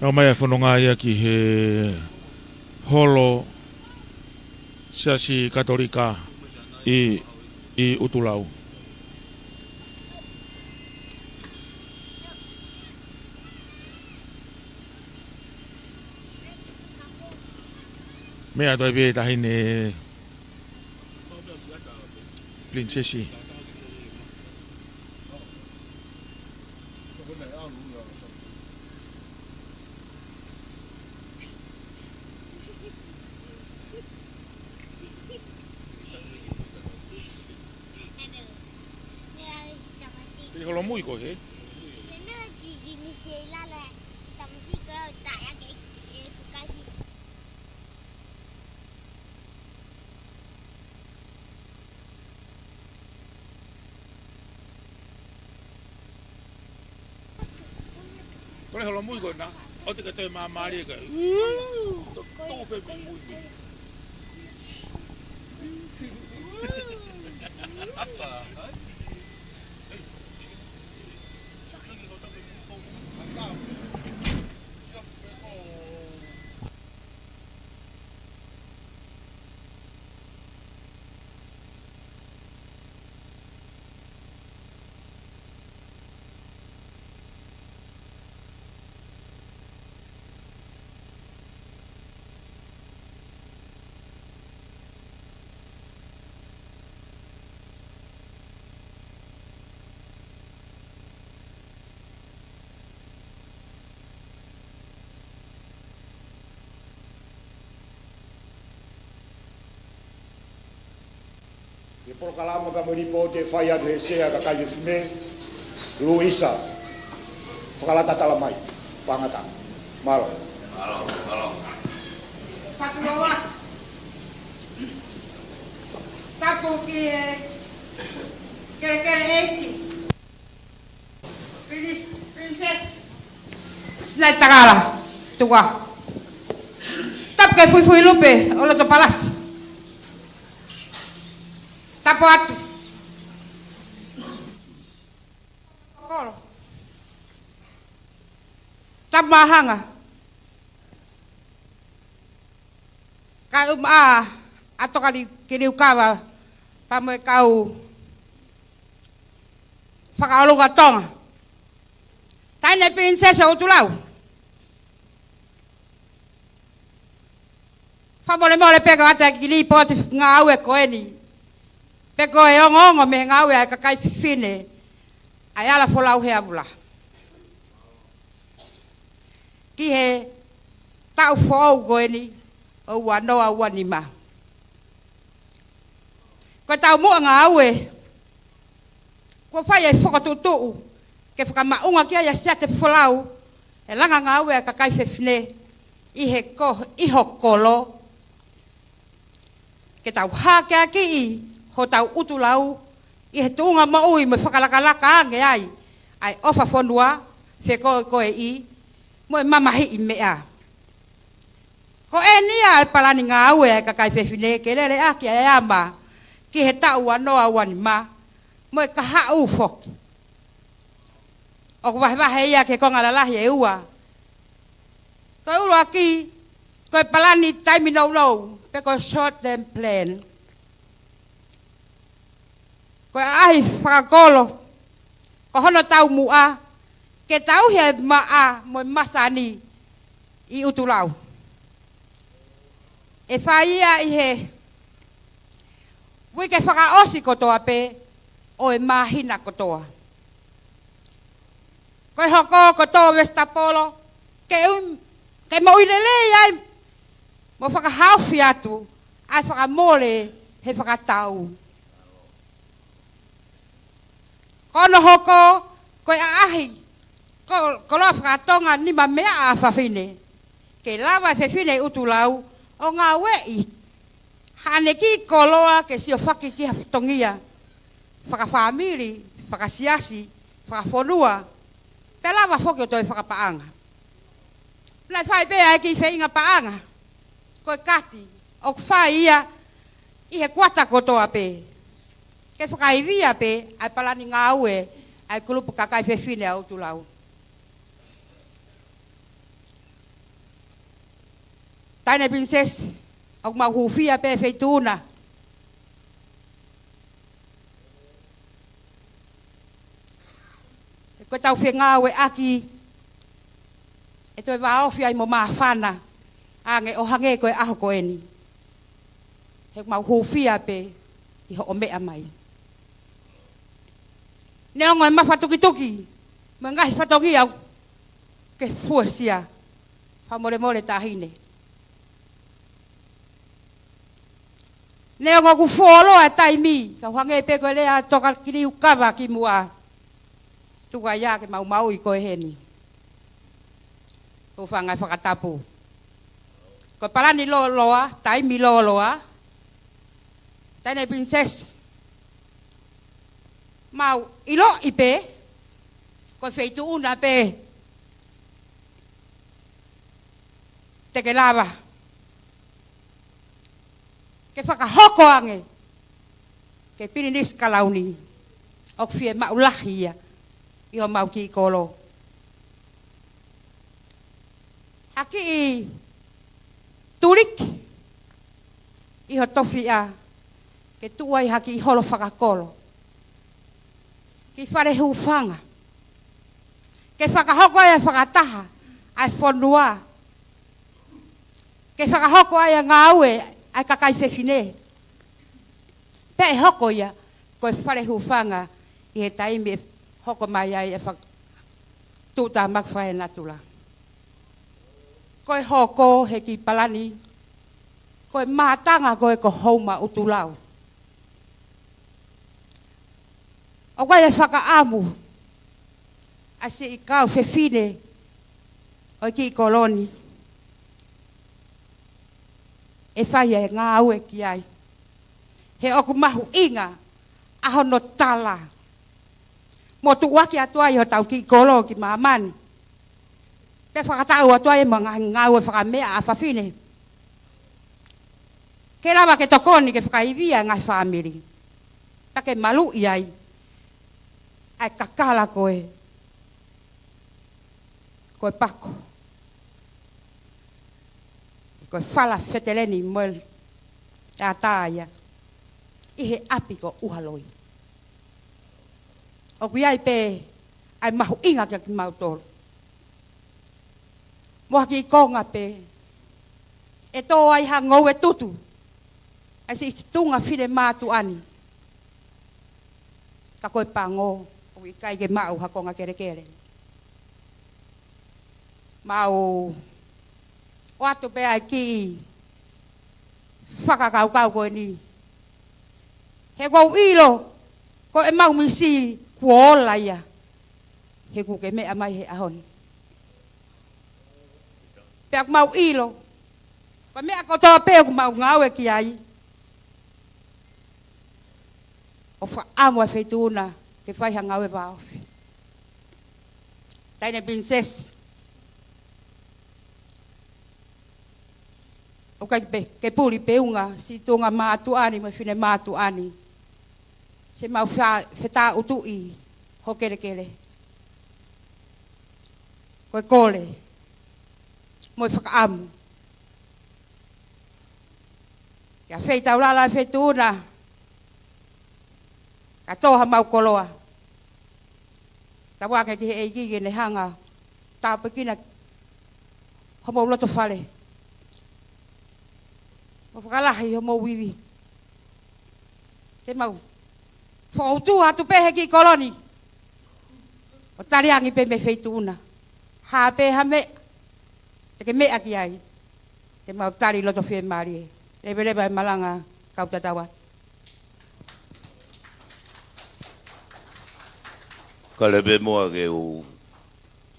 Tau mai ʻa e fononga ia ki he holo Siasi Katolika ʻi, ʻi ʻUtulau. Meʻa toe pē taʻahine Pilinisesi. Pili holomui ko ē. Ko e holomui ko ena, ʻoua te ke toe māmālie ka. Tō, tō pē mei mui mei. ʻI he polokalama pea mo e lipooti ʻe fai atu ʻe he Sea ʻa e Kakai Fefine, Luisa Fakalata, tala mai. Pangata. Mālō. Mālō, mālō. Tapu loa. Tapu ki he kelekele ʻeiki. Princess, Princess Sinai Takala, tuku ā. Tapu ki he fuifui lupe ʻo loto palasi. Tapu atu. Kolo. Tapu Māhanga. Kae ʻumaʻā ʻa Tokakiliukava, pea mo e kau fakaʻolunga Tonga. Taʻahine Princess ʻo ʻUtulau. Fakamolemole pē ka ʻoatu e kiʻi lipooti ngāue ko eni. Pe ko e ongoongo mei he ngāue ʻa e kakai fefine ʻa e Ala Folau Heavula ki he taʻu foʻou ko eni ʻo ua noa ua nima. Ko e taumuʻa ngāue kuo fai e fokotuʻutuʻu ke fakamaʻunga ki ai ʻa Siaosi Folau e langa ngāue ʻa e kakai fefine ʻi he ko-, ʻi ho kolo. Ke tau hākeakiʻi hotau ʻutulau ʻi he tuʻunga moʻui mo e fakalakalaka ange ai ʻa e ʻofa fonua, fekoekoeʻi, mo e mamahiʻi meʻa. Ko eni ia e palani ngāue ʻa e kakai fefine ke lele ʻaki ʻa e ama ki he taʻu ua noa ua nima mo e kahaʻu foki. ʻOku vahevahe ia ki he konga lalahi ʻe ua. Ko e ʻuluaki, ko e palani taimi nounou, pe ko e short term plan. Ko e ʻaʻahi fakakolo, ko hono taumuʻa ke tauhi e maʻa mo e masani ʻi ʻUtulau. ʻE fai ia ʻi he uike fakaʻosi kotoa pē ʻo e māhina kotoa. Ko e hoko ko e tō vesitapolo, ke ui, ke moʻui lelei ai, mo fakahaofi atu ʻa e fakamole he fakatau. Ko hono hoko ko e ʻaʻahi ko-, koloa fakatonga nima meaʻa ʻa fafine. Ke lava e fefine ʻi ʻUtulau ʻo ngāueʻi haʻane kiʻi koloa ke siofaki ki ha fatongia fakafāmili, fakasiasi, fakafonua, pea lava foki ʻo toe fakapaʻanga. Naʻe fai pē ʻa e kiʻi feinga paʻanga, ko e kati, ʻoku fai ia ʻi he kuata kotoa pē. Ke fakaivia pē ʻa e palani ngāue ʻa e kulupu kakai fefine ʻa ʻUtulau. Taʻahine Princess, ʻoku mau hūfia pē feituʻu na. Ko ʻetau fengāueʻaki, ʻe toe vāofi ai mo māfana ange ʻo hangē ko e ʻaho ko eni. He ʻoku mau hūfia pē ʻi hoʻo meʻa mai. Neongo e mafatukituki mo e ngaahi fatongia ʻoku ke fuesia, fakamolemole Taʻahine. Neongo ʻoku fuoloa e taimi, kau hangē pē ko e lea ʻa Tokakiliukava kimuʻa. Tuku ai ia ke mau maʻu ʻi ko e heni. Hūfanga he fakatapu. Ko e palani lōloa, taimi lōloa, Taʻahine Pilinisesi, mau ʻiloʻi pē, ko e feituʻu na pē te ke lava ke fakahoko ange ki he Pilinisi Kalauni, ʻoku fiemaʻu lahi ia ʻi homau kiʻi kolo. Ha kiʻi tuliki ʻi ho tofiʻa ke tuʻu ai ha kiʻi holo fakakolo, kiʻi fale hūfanga, ke fakahoko ai e fakataha ʻa e fonua, ke fakahoko ai e ngāue ʻa e kakai fefine. Pea ʻe hoko ia ko e fale hūfanga ʻi he taimi ʻe hoko mai ai e fak-, tuʻutāmaki fakaenatula. Ko e hoko he kiʻi palani, ko e mātanga ko ē ko Houma ʻUtulau. ʻOku ʻi ai e fakaʻamu ʻa e siʻi kau fefine ʻo e kiʻi kolo ni ʻe fai e ngāue ki ai. He ʻoku mahuʻinga ʻa hono tala mo tuʻuaki atu ai hotau kiʻi kolo ki māmani. Pea fakatau atu ai mo e ngaahi ngāue fakameʻa ʻa fafine, ke lava ke tokoni ke fakaivia e ngaahi fāmili, pea ke maluʻi ai ʻa e kakala ko ē, ko e pako, ko e fala feteleni mo e ʻatā ia ʻi he ʻapi ko ʻUhaloi. ʻOku ʻi ai pē ʻa e mahuʻinga kia kimautolu. Mo ha kiʻi konga pē ʻe tō ai ha ngoue tutu ʻa e siʻi tuʻunga finemātuʻa ni. Ka ko e pango, ʻoku ʻikai ke maʻu ha konga kelekele. Mau ʻoatu pē ʻa e kiʻi fakakaukau ko eni. He ʻoku ou ʻilo ko ʻemau misi kuo ola ia, he kuo ke meʻa mai he ʻaho ni. Pea ʻoku mau ʻilo ko e meʻa kotoa pē ʻoku mau ngāue ki ai, ʻoku fakaʻamu ʻa e feituʻu na ke fai ha ngāue vāofi. Taʻahine Pilinisesi, ʻoku ʻikai pē ke puli pē ʻunga siʻi tuʻunga mātuʻa ni mo e finemātuʻa ni, te mau fa-, fetāʻutuʻi ho kelekele. Ko e kole mo e fakaʻamu ke feitaulala e feituʻu na, kae tō hamau koloa. Tauange ki he ʻEiki ke ne hanga ʻo tāpuekina homou loto fale, mo fakalahi homou ivi. Te mau fokotuʻu atu pē he kiʻi kolo ni ʻo tali ange pē mei he feituʻu na. Hā pē ha meʻa te ke meʻa ki ai, te mau tali loto fiemālie. Leveleva e malanga, kau tatau atu. Ka leve moa ke u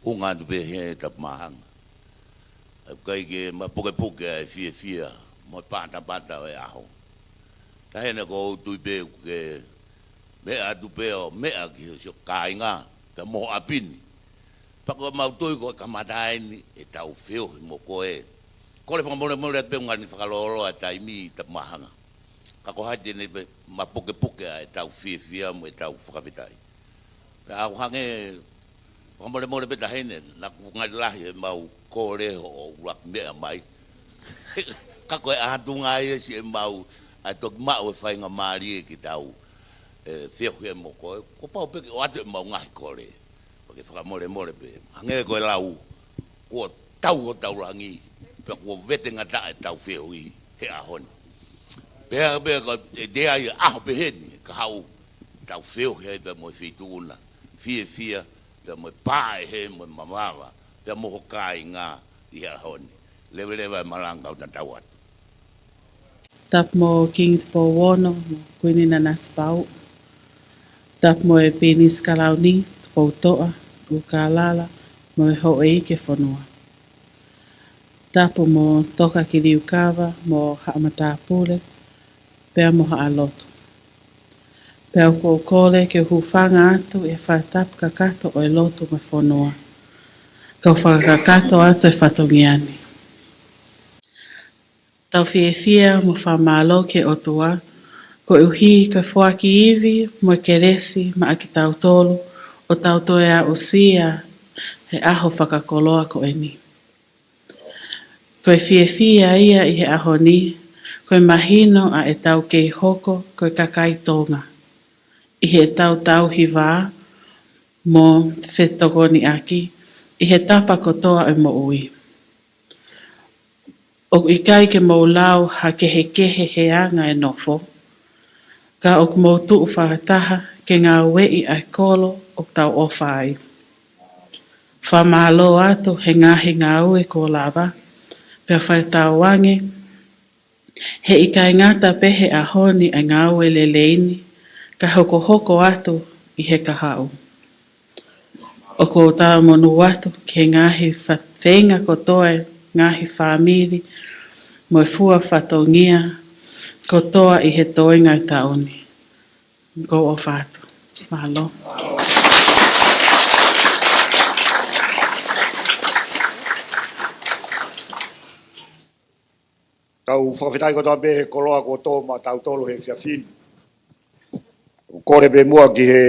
ʻunga atu pē he tapu māhanga. ʻOku ʻikai ke mapukepuke ʻa e fiefia mo e patapata ʻo e ʻaho. Taʻahine, ʻoku ou tui pē ʻoku ke meʻa atu pē ʻo meʻa ki ho sio kāinga, pea mo ho ʻapi ni. Pea ʻoku mau tui ko e kamata eni ʻetau feohi mo koe. Kole fakamolemole atu pē ʻunga ni fakalōloa e taimi tapu māhanga. Ka ko hai te ne pē mapukepuke ʻa ʻetau fiefia mo ʻetau fakafetaʻi. Pea ʻoku hangē, fakamolemole pē Taʻahine, naʻa ku ngali lahi ʻemau kole hoʻo ʻuluaki meʻa mai. Ka ko e ʻatunga ia siʻi ʻemau, ʻa e toki maʻu e faingamālie ke tau, ē, feohi mo koe. Kuo pau pē ke ʻoatu ʻemau ngaahi kole. Pea ke fakamolemole pē. Hangē ko e lau, kuo tau hotau langi, pea kuo vete ngata ʻetau feohi he ʻaho ni. Pea, pea ko e, ʻe ʻi ai e ʻaho pehē ni, ka haʻu, tau feohi ai pea mo e feituʻu na. Fiefia, pea mo e pā ʻe he mo e mavava, pea mo ho kāinga ʻi he ʻaho ni. Leveleva e malanga, kau tatau atu. Tapu mo Kingi Tupou Ono mo Kuini Nanasipauʻu. Tapu mo e Pilinisi Kalauni, Tupoutoʻa, ʻUlukālala, mo e houʻeiki e fonua. Tapu mo Toka ki Liukava, mo haʻa matāpule, pea mo haʻa lotu. Pea ʻoku ou kole ke u hūfanga atu ʻi he fakatapu kakato ʻo e lotu mo e fonua. Kau fakakakato atu e fatongia ni. Tau fiefia mo fakamālō ki he ʻOtua, koeʻuhi ko e foaki ivi mo e kelesi maʻa kitautolu ʻo tau toe aʻusia he ʻaho fakakoloa ko eni. Ko e fiefia ia ʻi he ʻaho ni, ko e mahino ʻa ʻetau kei hoko ko e kakai Tonga ʻi heʻetau tauhi vā mo fetokoniʻaki ʻi he tapa kotoa ʻo e moʻui. ʻOku ʻikai ke mou lau ha kehekehe he anga e nofo, ka ʻoku mou tuʻu fakataha ke ngāueʻi ʻa e kolo ʻoku tau ʻofa ai. Fakamālō atu he ngaahi ngāue kuo lava, pea fakatauange he ʻikai ngata pē he ʻaho ni ʻa e ngāue lelei ni, ka hokohoko atu ʻi he kahaʻu. ʻOku ou talamonū atu ki he ngaahi fa-, feinga kotoa e ngaahi fāmili mo e fua fatongia kotoa ʻi he toenga e taʻu ni. ʻOku ou ʻofa atu. Mālō. Kau fakafetaʻi kotoa pē he koloa kuo tō maʻa tautolu he efiafi ni. Kole pē muʻa ki he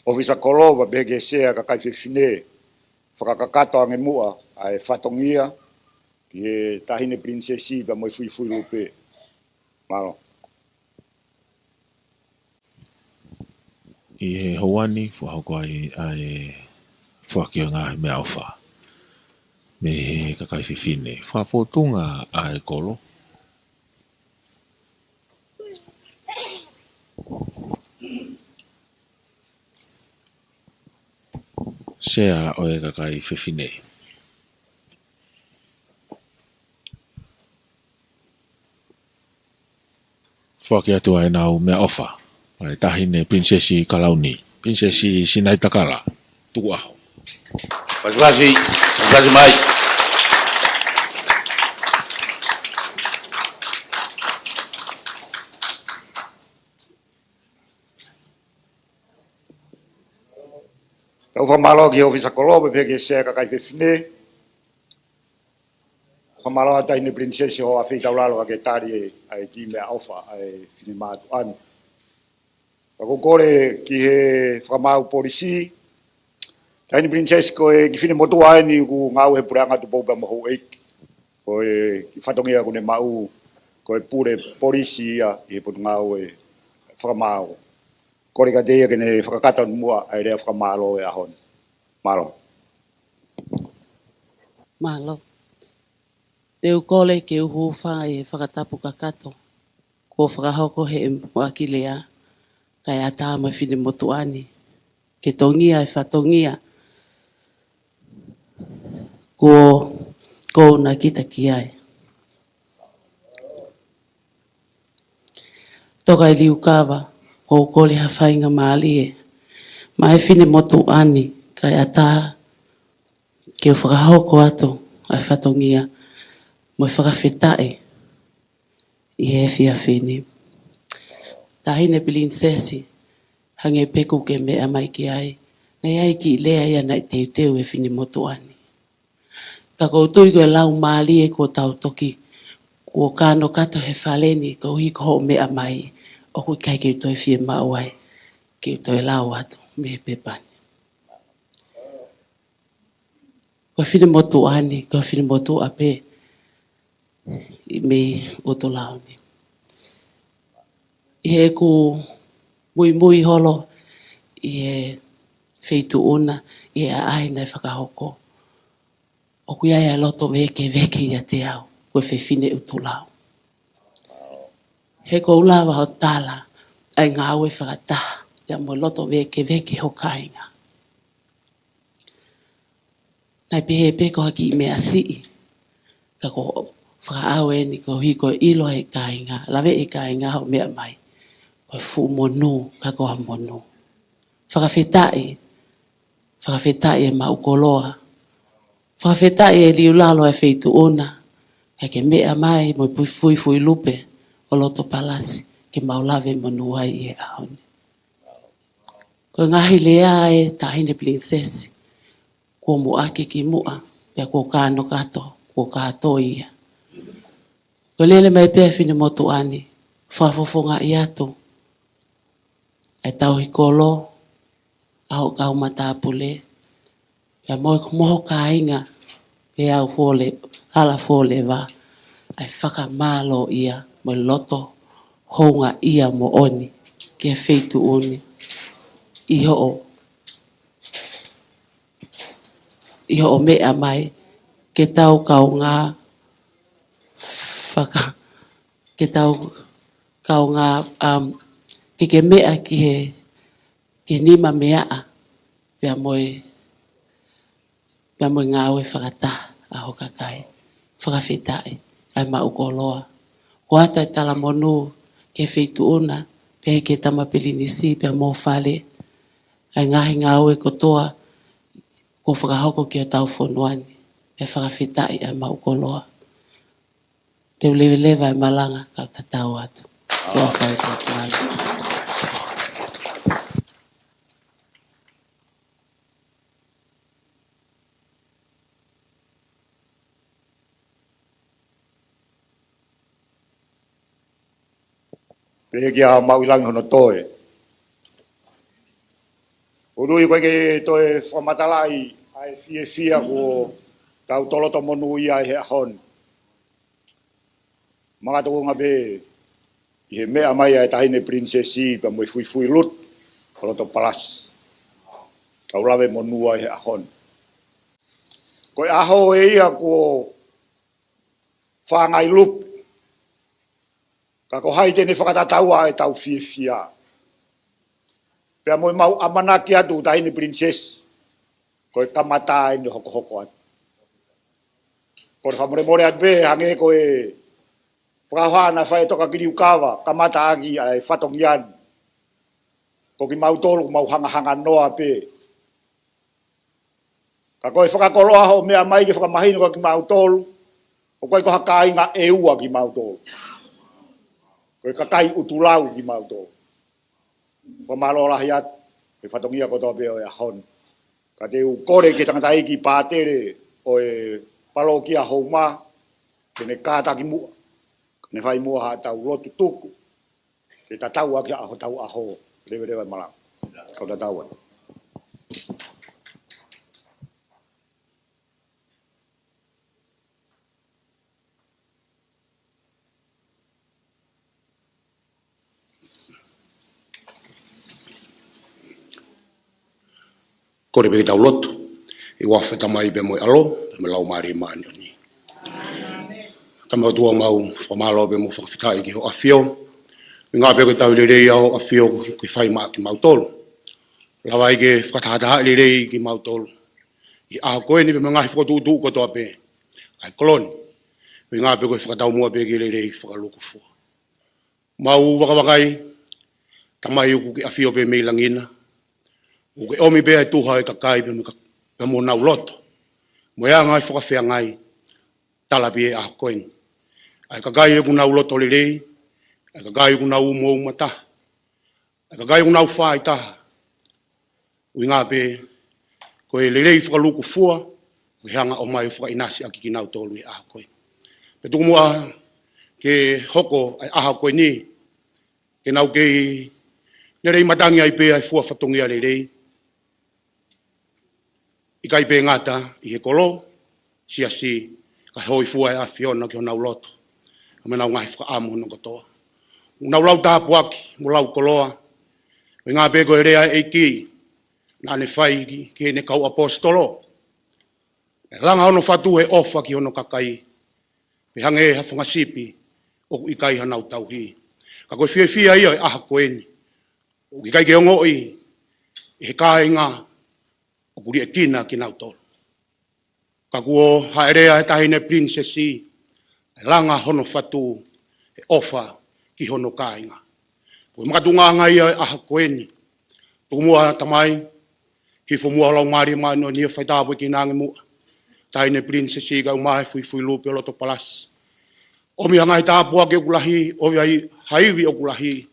ʻōfisa kolo, pea pehē ki he sea kakai fefine, fakakakato ange muʻa ʻa e fatongia ki he Taʻahine Pilinisesi pea mo e Fuifui Lupe. Mālō. ʻI he houa ni, fakahoko ai ʻa e foaki ʻo e ngaahi meʻaʻofa mei he kakai fefine. Fakafōtunga ʻa e kolo. Sea ʻo e kakai fefine. Foaki atu ʻa ʻenau meʻaʻofa ʻa e Taʻahine Pilinisesi Kalauni, Pilinisesi Sinaitakala Tukuʻaho. Vasivasi, vasivasi mai. Tau fakamālō ki he ʻōfisa kolo, pea pehē ki he sea kakai fefine. Fakamālō atu Taʻahine Pilinisesi hoʻo afeitaulalo ka ke tali ʻa e kiʻi meʻaʻofa ʻa e finemātuʻa ni. Pea ʻoku ou kole ki he fakamaau polisi. Taʻahine Pilinisesi, ko e kiʻi finemotuʻa eni ʻoku ngāue he puleʻanga Tupou pea mo Houʻeiki. Ko e kiʻi fatongia ʻoku ne maʻu, ko e pule polisi ia ʻi he Potungāue Fakamaau. Kole kiate ia ke ne fakakakato muʻa ʻa e lea fakamālō ʻo e ʻaho ni. Mālō. Mālō. Te u kole ke u hūfanga ʻi he fakatapu kakato kuo fakahoko ʻe he muʻaki lea, kae ʻatā mo e finemotuʻa ni ke tongia e fatongia kuo kouna kita ki ai. Toka ʻi Liukava, ʻoku ou kole ha faingamālie maʻa e finemotuʻa ni, kae ʻatā ke u fakahoko atu ʻa e fatongia mo e fakafetaʻi ʻi he efiafi ni. Taʻahine Pilinisesi, hangē pē kuo ke meʻa mai ki ai, naʻe ʻi ai e kiʻi lea ia naʻe teuteu ʻe he finemotuʻa ni. Ka ʻoku ou tui ko e laumālie kuo tau toki, kuo kanokato he fale ni koeʻuhi ko hoʻo meʻa mai, ʻoku ʻikai ke u toe fiemaʻu ai ke u toe lau atu mei he pepa ni. Ko e finemotuʻa ni, ko e finemotuʻa pē ʻi mei ʻUtulao ni. ʻI heʻeku muimui holo ʻi he feituʻu na, ʻi he ʻaʻahi naʻe fakahoko, ʻoku ʻi ai ʻa e loto vēkeveke ʻiate au, ko e fefine ʻUtulao. He ʻoku ou lava ʻo tala ʻa e ngāue fakataha pea mo e loto vēkeveke ho kāinga. Naʻe pehē pē ko ha kiʻi meʻa siʻi, ka ko e fakaʻau eni koeʻuhi ko e ʻilo ʻe he kāinga, lave ʻe he kāinga hoʻo meʻa mai, ko e fuʻu monū, ka ko ha monū. Fakafetaʻi, fakafetaʻi e maʻu koloa, Fakafetaʻi e liulalo e feituʻu na, kae ke meʻa mai mo e fuifui lupe ʻo loto palasi ke mau lave monū ai he ʻaho ni. Ko e ngaahi lea e Taʻahine Pilinisesi, kuo muʻaki ki muʻa, pea kuo kānokato, kuo kātoi ia. Ko e lele mai pē ʻa e finemotuʻa ni, fakafofongaʻi atu ʻa e tauhi kolo ʻa hoʻo kau matāpule, pea mo e moho kāinga, ʻe au fole, hala foleva, ʻa e fakamālōʻia mo e loto houngaʻia moʻoni ki he feituʻu ni ʻi hoʻo, ʻi hoʻo meʻa mai ke tau kaungā faka-, ke tau kaungā, um, ke ke meʻa ki he, ki he nima meaʻa, pea mo e, pea mo e ngāue fakataha ʻa ho kakai. Fakafetaʻi, ʻa e maʻu koloa. Kuo ʻoatu e talamonū ki he feituʻu na, pea ki he tama pilinisi, pea mo fale. ʻA e ngaahi ngāue kotoa, kuo fakahoko ki hotau fonua ni. Pea fakafetaʻi, ʻa e maʻu koloa. Te u leveleva e malanga kau tatau atu. Ko e fai ko e malanga. Pehē kia Maʻuilangi hono toe. Ului ko e ke toe fakamatalaʻi ʻa e fiefia kuo tau toloto monū ia he ʻaho ni. Makatuʻunga pē ʻi he meʻa mai ʻa e Taʻahine Pilinisesi pea mo e fuifui lupe ʻo loto palasi. Tau lave monū ai he ʻaho ni. Ko e ʻaho ē ia kuo fāngai lupe. Ka ko hai te ne fakatataua ʻetau fiefia. Pea mo ʻemau ʻamanaki atu Taʻahine Pilinisesi. Ko e kamata eni hokohoko atu. Ko e fakamolemole atu pē hangē ko e fakahoha naʻe fai ʻe Tokakiliukava, kamata ʻaki ʻa e fatongia ni. Ko kimautolu, mau hangahanga noa pē. Ka ko e fakakoloa hoʻo meʻa mai ke fakamahino kia kimautolu, ʻoku ʻikai ko ha kāinga ʻe ua kimautolu. Ko e kakai ʻutulau kimautolu. Fakamālō lahi atu, he fatongia kotoa pē ʻo e ʻaho ni. Ka te u kole ki he tangataʻeiki pātele ʻo e palokia Houma, ke ne kātaki muʻa, ke ne fai muʻa haʻatau lotu tuku, ke tatau ʻaki ʻa hotau ʻaho, leveleva e malanga. Kau tatau atu. Kole pē ke tau lotu. ʻI he huafa ʻo e Tamai pea mo e ʻAlo, pea mo e Laumālie Māʻoniʻoni. Tamai ʻOtua, mau fakamālō pea mo fakafetaʻi ki hoʻo ʻAfio. ʻUhinga pē ko e tau lelei ʻa hoʻo ʻAfio kuo ke fai maʻa kimautolu. Lava ai ke fakatahatahaʻi lelei kimautolu ʻi he ʻaho ko eni pea mo e ngaahi fokotuʻutuʻu kotoa pē ʻa e kolo ni. ʻUhinga pē ko e fakataumuʻa pē ki he lelei fakalūkufua. Mau vakavakai, Tamai, ʻoku ke ʻafio pē mei langi na. ʻOku ke ʻomi pē ʻa e tuha ʻo e kakai pea mo e ka-, pea mo honau loto. Mo e anga ʻo e fakafeangai, tala pē ʻi he ʻaho ko eni. ʻA e kakai ʻoku nau loto lelei, ʻa e kakai ʻoku nau umouma taha, ʻa e kakai ʻoku nau fāitaha. ʻUhinga pē, ko e lelei fakalūkufua, ʻoku ke hanga ʻo ʻomai ʻo fakaʻinasi ʻaki kinautolu ʻi he ʻaho ko eni. Pea tuku muʻa ke hoko ʻa e ʻaho ko eni, ke nau kei lelei matangi ai pē ʻa e fua fatongia lelei. ʻIkai pē ngata ʻi he kolo, siasi, ka hōifua ʻa e ʻAfiona ki honau loto. Ka mo ʻenau ngaahi fakaʻamu hono kotoa. ʻOku nau lau tāpuaki, mo lau koloa. ʻUhinga pē ko e lea ʻa e ʻEiki, naʻa ne fai ki, ki heʻene kau ʻaposetolo. ʻE langa hono fatu he ʻofa ki hono kakai. Pea hangē ha fanga sipi, ʻoku ʻikai hanau tauhi. Ka ko e fiefia ia ʻo e ʻaho ko eni. ʻOku ʻikai ke ongoʻi ʻe he kāinga ʻoku liʻekina kinautolu. Ka kuo haʻelea ʻe he Taʻahine Pilinisesi, ʻe langa hono fatu he ʻofa ki hono kāinga. Ko e makatuʻunga ia ʻo e ʻaho ko eni. Tuku muʻa Tamai, hifo muʻa ho Laumālie Māʻoniʻoni ʻo faitāpuekina ange muʻa Taʻahine Pilinisesi kae ʻumaʻā e Fuifui Lupe ʻo loto palasi. ʻOmi ha ngaahi tāpuaki ʻoku lahi, ʻomi ai ha ivi ʻoku lahi,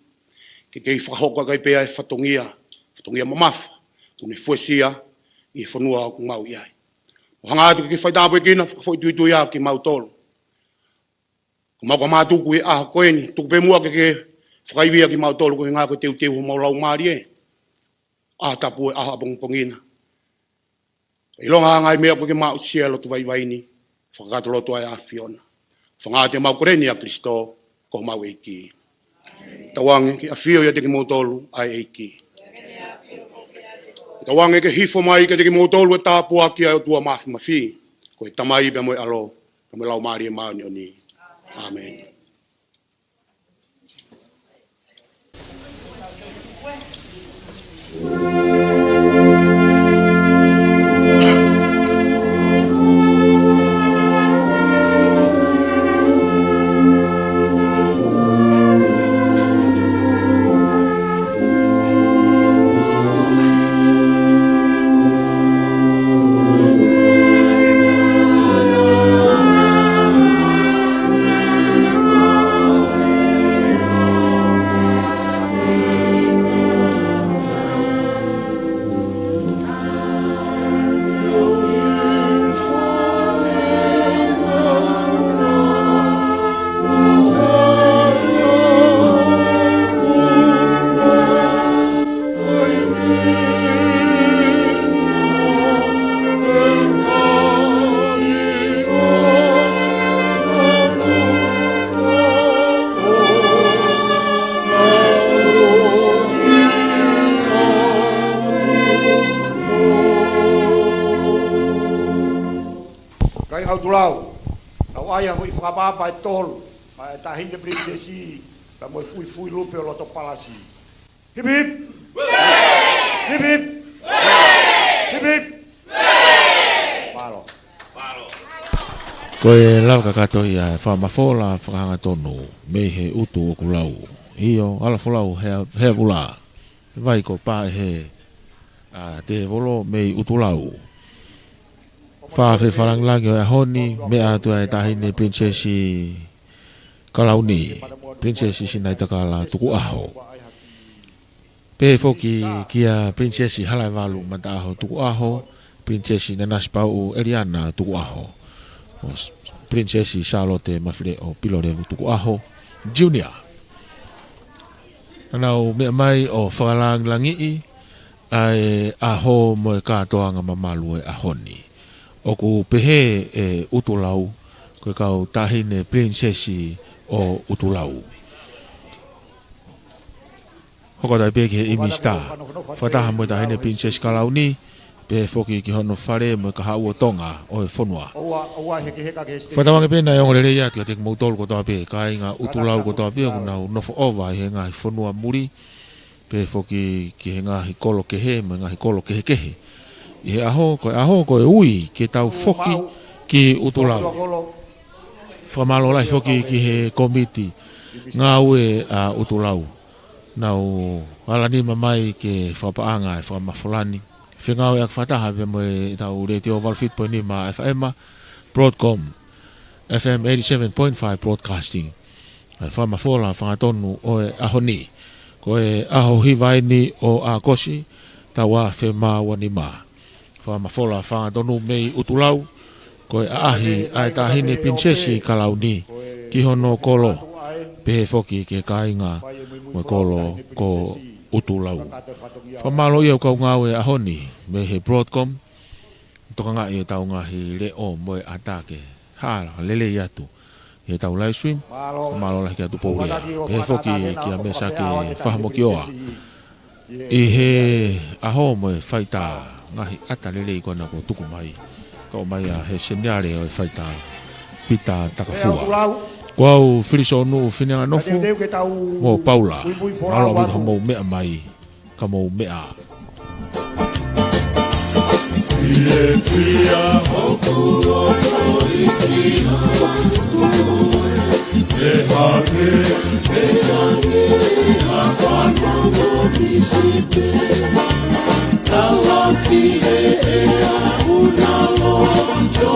ke kei fakahoko ʻaki pē ʻa e fatongia, fatongia mamafa, ʻoku ne fuesia ʻi he fonua ʻoku mau ʻi ai. ʻO hanga atu ke faitāpuekina, fakafoʻituituiʻaki kimautolu. Ko mau ka mātuku ʻi he ʻaho ko eni, tuku pē muʻa ke ke fakaivia kimautolu koeʻuhi ko e teuteu homau laumālie. ʻAho tapu ʻo e ʻaho ʻapongipongi na. ʻIlonga ʻa e ngaahi meʻa ʻoku ke maʻu ʻi he lotu vaivai ni, fakakātolotu ʻa e ʻAfiona. Fakaʻatā ʻemau kole ni ʻia Kalaisi ko homau ʻEiki. Tauange ke ʻafio ʻiate kimoutolu ʻa e ʻEiki. Tauange ke hifo mai kiate kimoutolu e tāpuaki ʻa e ʻOtua Māfimafi, ko e Tamai pea mo e ʻAlo, pea mo e Laumālie Māʻoniʻoni. ʻĀmeni. Kāinga ʻUtulau, nau ʻai ha foʻi fakaʻapaʻapa ʻe tolu, maʻa e Taʻahine Pilinisesi, pea mo e Fuifui Lupe ʻo loto palasi. Hip, hip. Hip, hip. Hip, hip. Mālō. Ko e lava kakato ia e fakamafola fakahangatonu mei he ʻutu ʻo ʻUtulau. ʻIo, ʻAlafolau Hea, Heavula. Vai ko Pā ʻe he, ʻa, Tēvolo mei ʻUtulau. Fakafalangilangi ʻo e ʻaho ni, meʻa atu ʻa e Taʻahine Pilinisesi Kalauni, Pilinisesi Sinaitakala Tukuʻaho. Pehē foki kia Pilinisesi Halaevalu Mataʻaho Tukuʻaho, Pilinisesi Nanasipauʻu ʻEliana Tukuʻaho, mo s-, Pilinisesi Sālote Mafileʻo Pilolevu Tukuʻaho, Junior. Naʻa nau meʻa mai ʻo fakalangilangiʻi ʻa e ʻaho mo e kātoanga mamalu ʻo e ʻaho ni. ʻOku pehē ʻe ʻUtulau, ko e kau Taʻahine Pilinisesi ʻo ʻUtulau. Hoko atu ai pē ki he ʻImisitā. Fakataha mo e Taʻahine Pilinisesi Kalauni, pehē foki ki hono fale mo e kahaʻu ʻo Tonga ʻo e fonua. Fakatauange pē naʻe ongo lelei atu kiate kimoutolu kotoa pē, kāinga ʻUtulau kotoa pē, ʻoku nau nofo ʻova ʻi he ngaahi fonua muli, pehē foki ki he ngaahi kolo kehe, mo e ngaahi kolo kehekehe. ʻI he ʻaho, ko e ʻaho, ko e ui ke tau foki ki ʻUtulau. Fakamālō lahi foki ki he kōmiti ngāue ʻa ʻUtulau. Nau ala nima mai ke fakapaʻanga e fakamafola ni. Fengāueʻaki fakataha pē mo e tau Letiō valu fitu poini nima F M, Broadcom, F M eighty-seven point five Broadcasting. ʻA e fakamafola fakahangatonu ʻo e ʻaho ni. Ko e ʻaho hiva eni ʻo ʻAokosi, taʻu ua afe mā ua nima. Fakamafola fakahangatonu mei ʻUtulau, ko e ʻaʻahi ʻa e Taʻahine Pilinisesi Kalauni ki hono kolo, pehē foki ki he kāinga mo e kolo ko ʻUtulau. Fakamālō ia ʻoku kau ngāue he ʻaho ni, mei he Broadcom, tokangaʻi ʻetau ngaahi leʻo mo e ʻatā ke hala lelei atu ʻi heʻetau live stream. Mālō. Mālō lahi kia Tupou Lea. Pehē foki kia Mesake Fahamokioa. ʻI he ʻaho mo e faitā ngaahi ʻata lelei ko ena kuo tuku mai. Kau mai ʻa he seniale ʻo e faitā Pita Takafua. Ko au Filisonuʻu Fineanganofo mo Paula. Mālō ʻaupito hoʻomou meʻa mai. Ka mou meʻa. Fiefia hoku loto ʻi he ʻOtua, ʻe hake ʻe ange ha fanongo misipe. Talafie ʻe aʻu na loto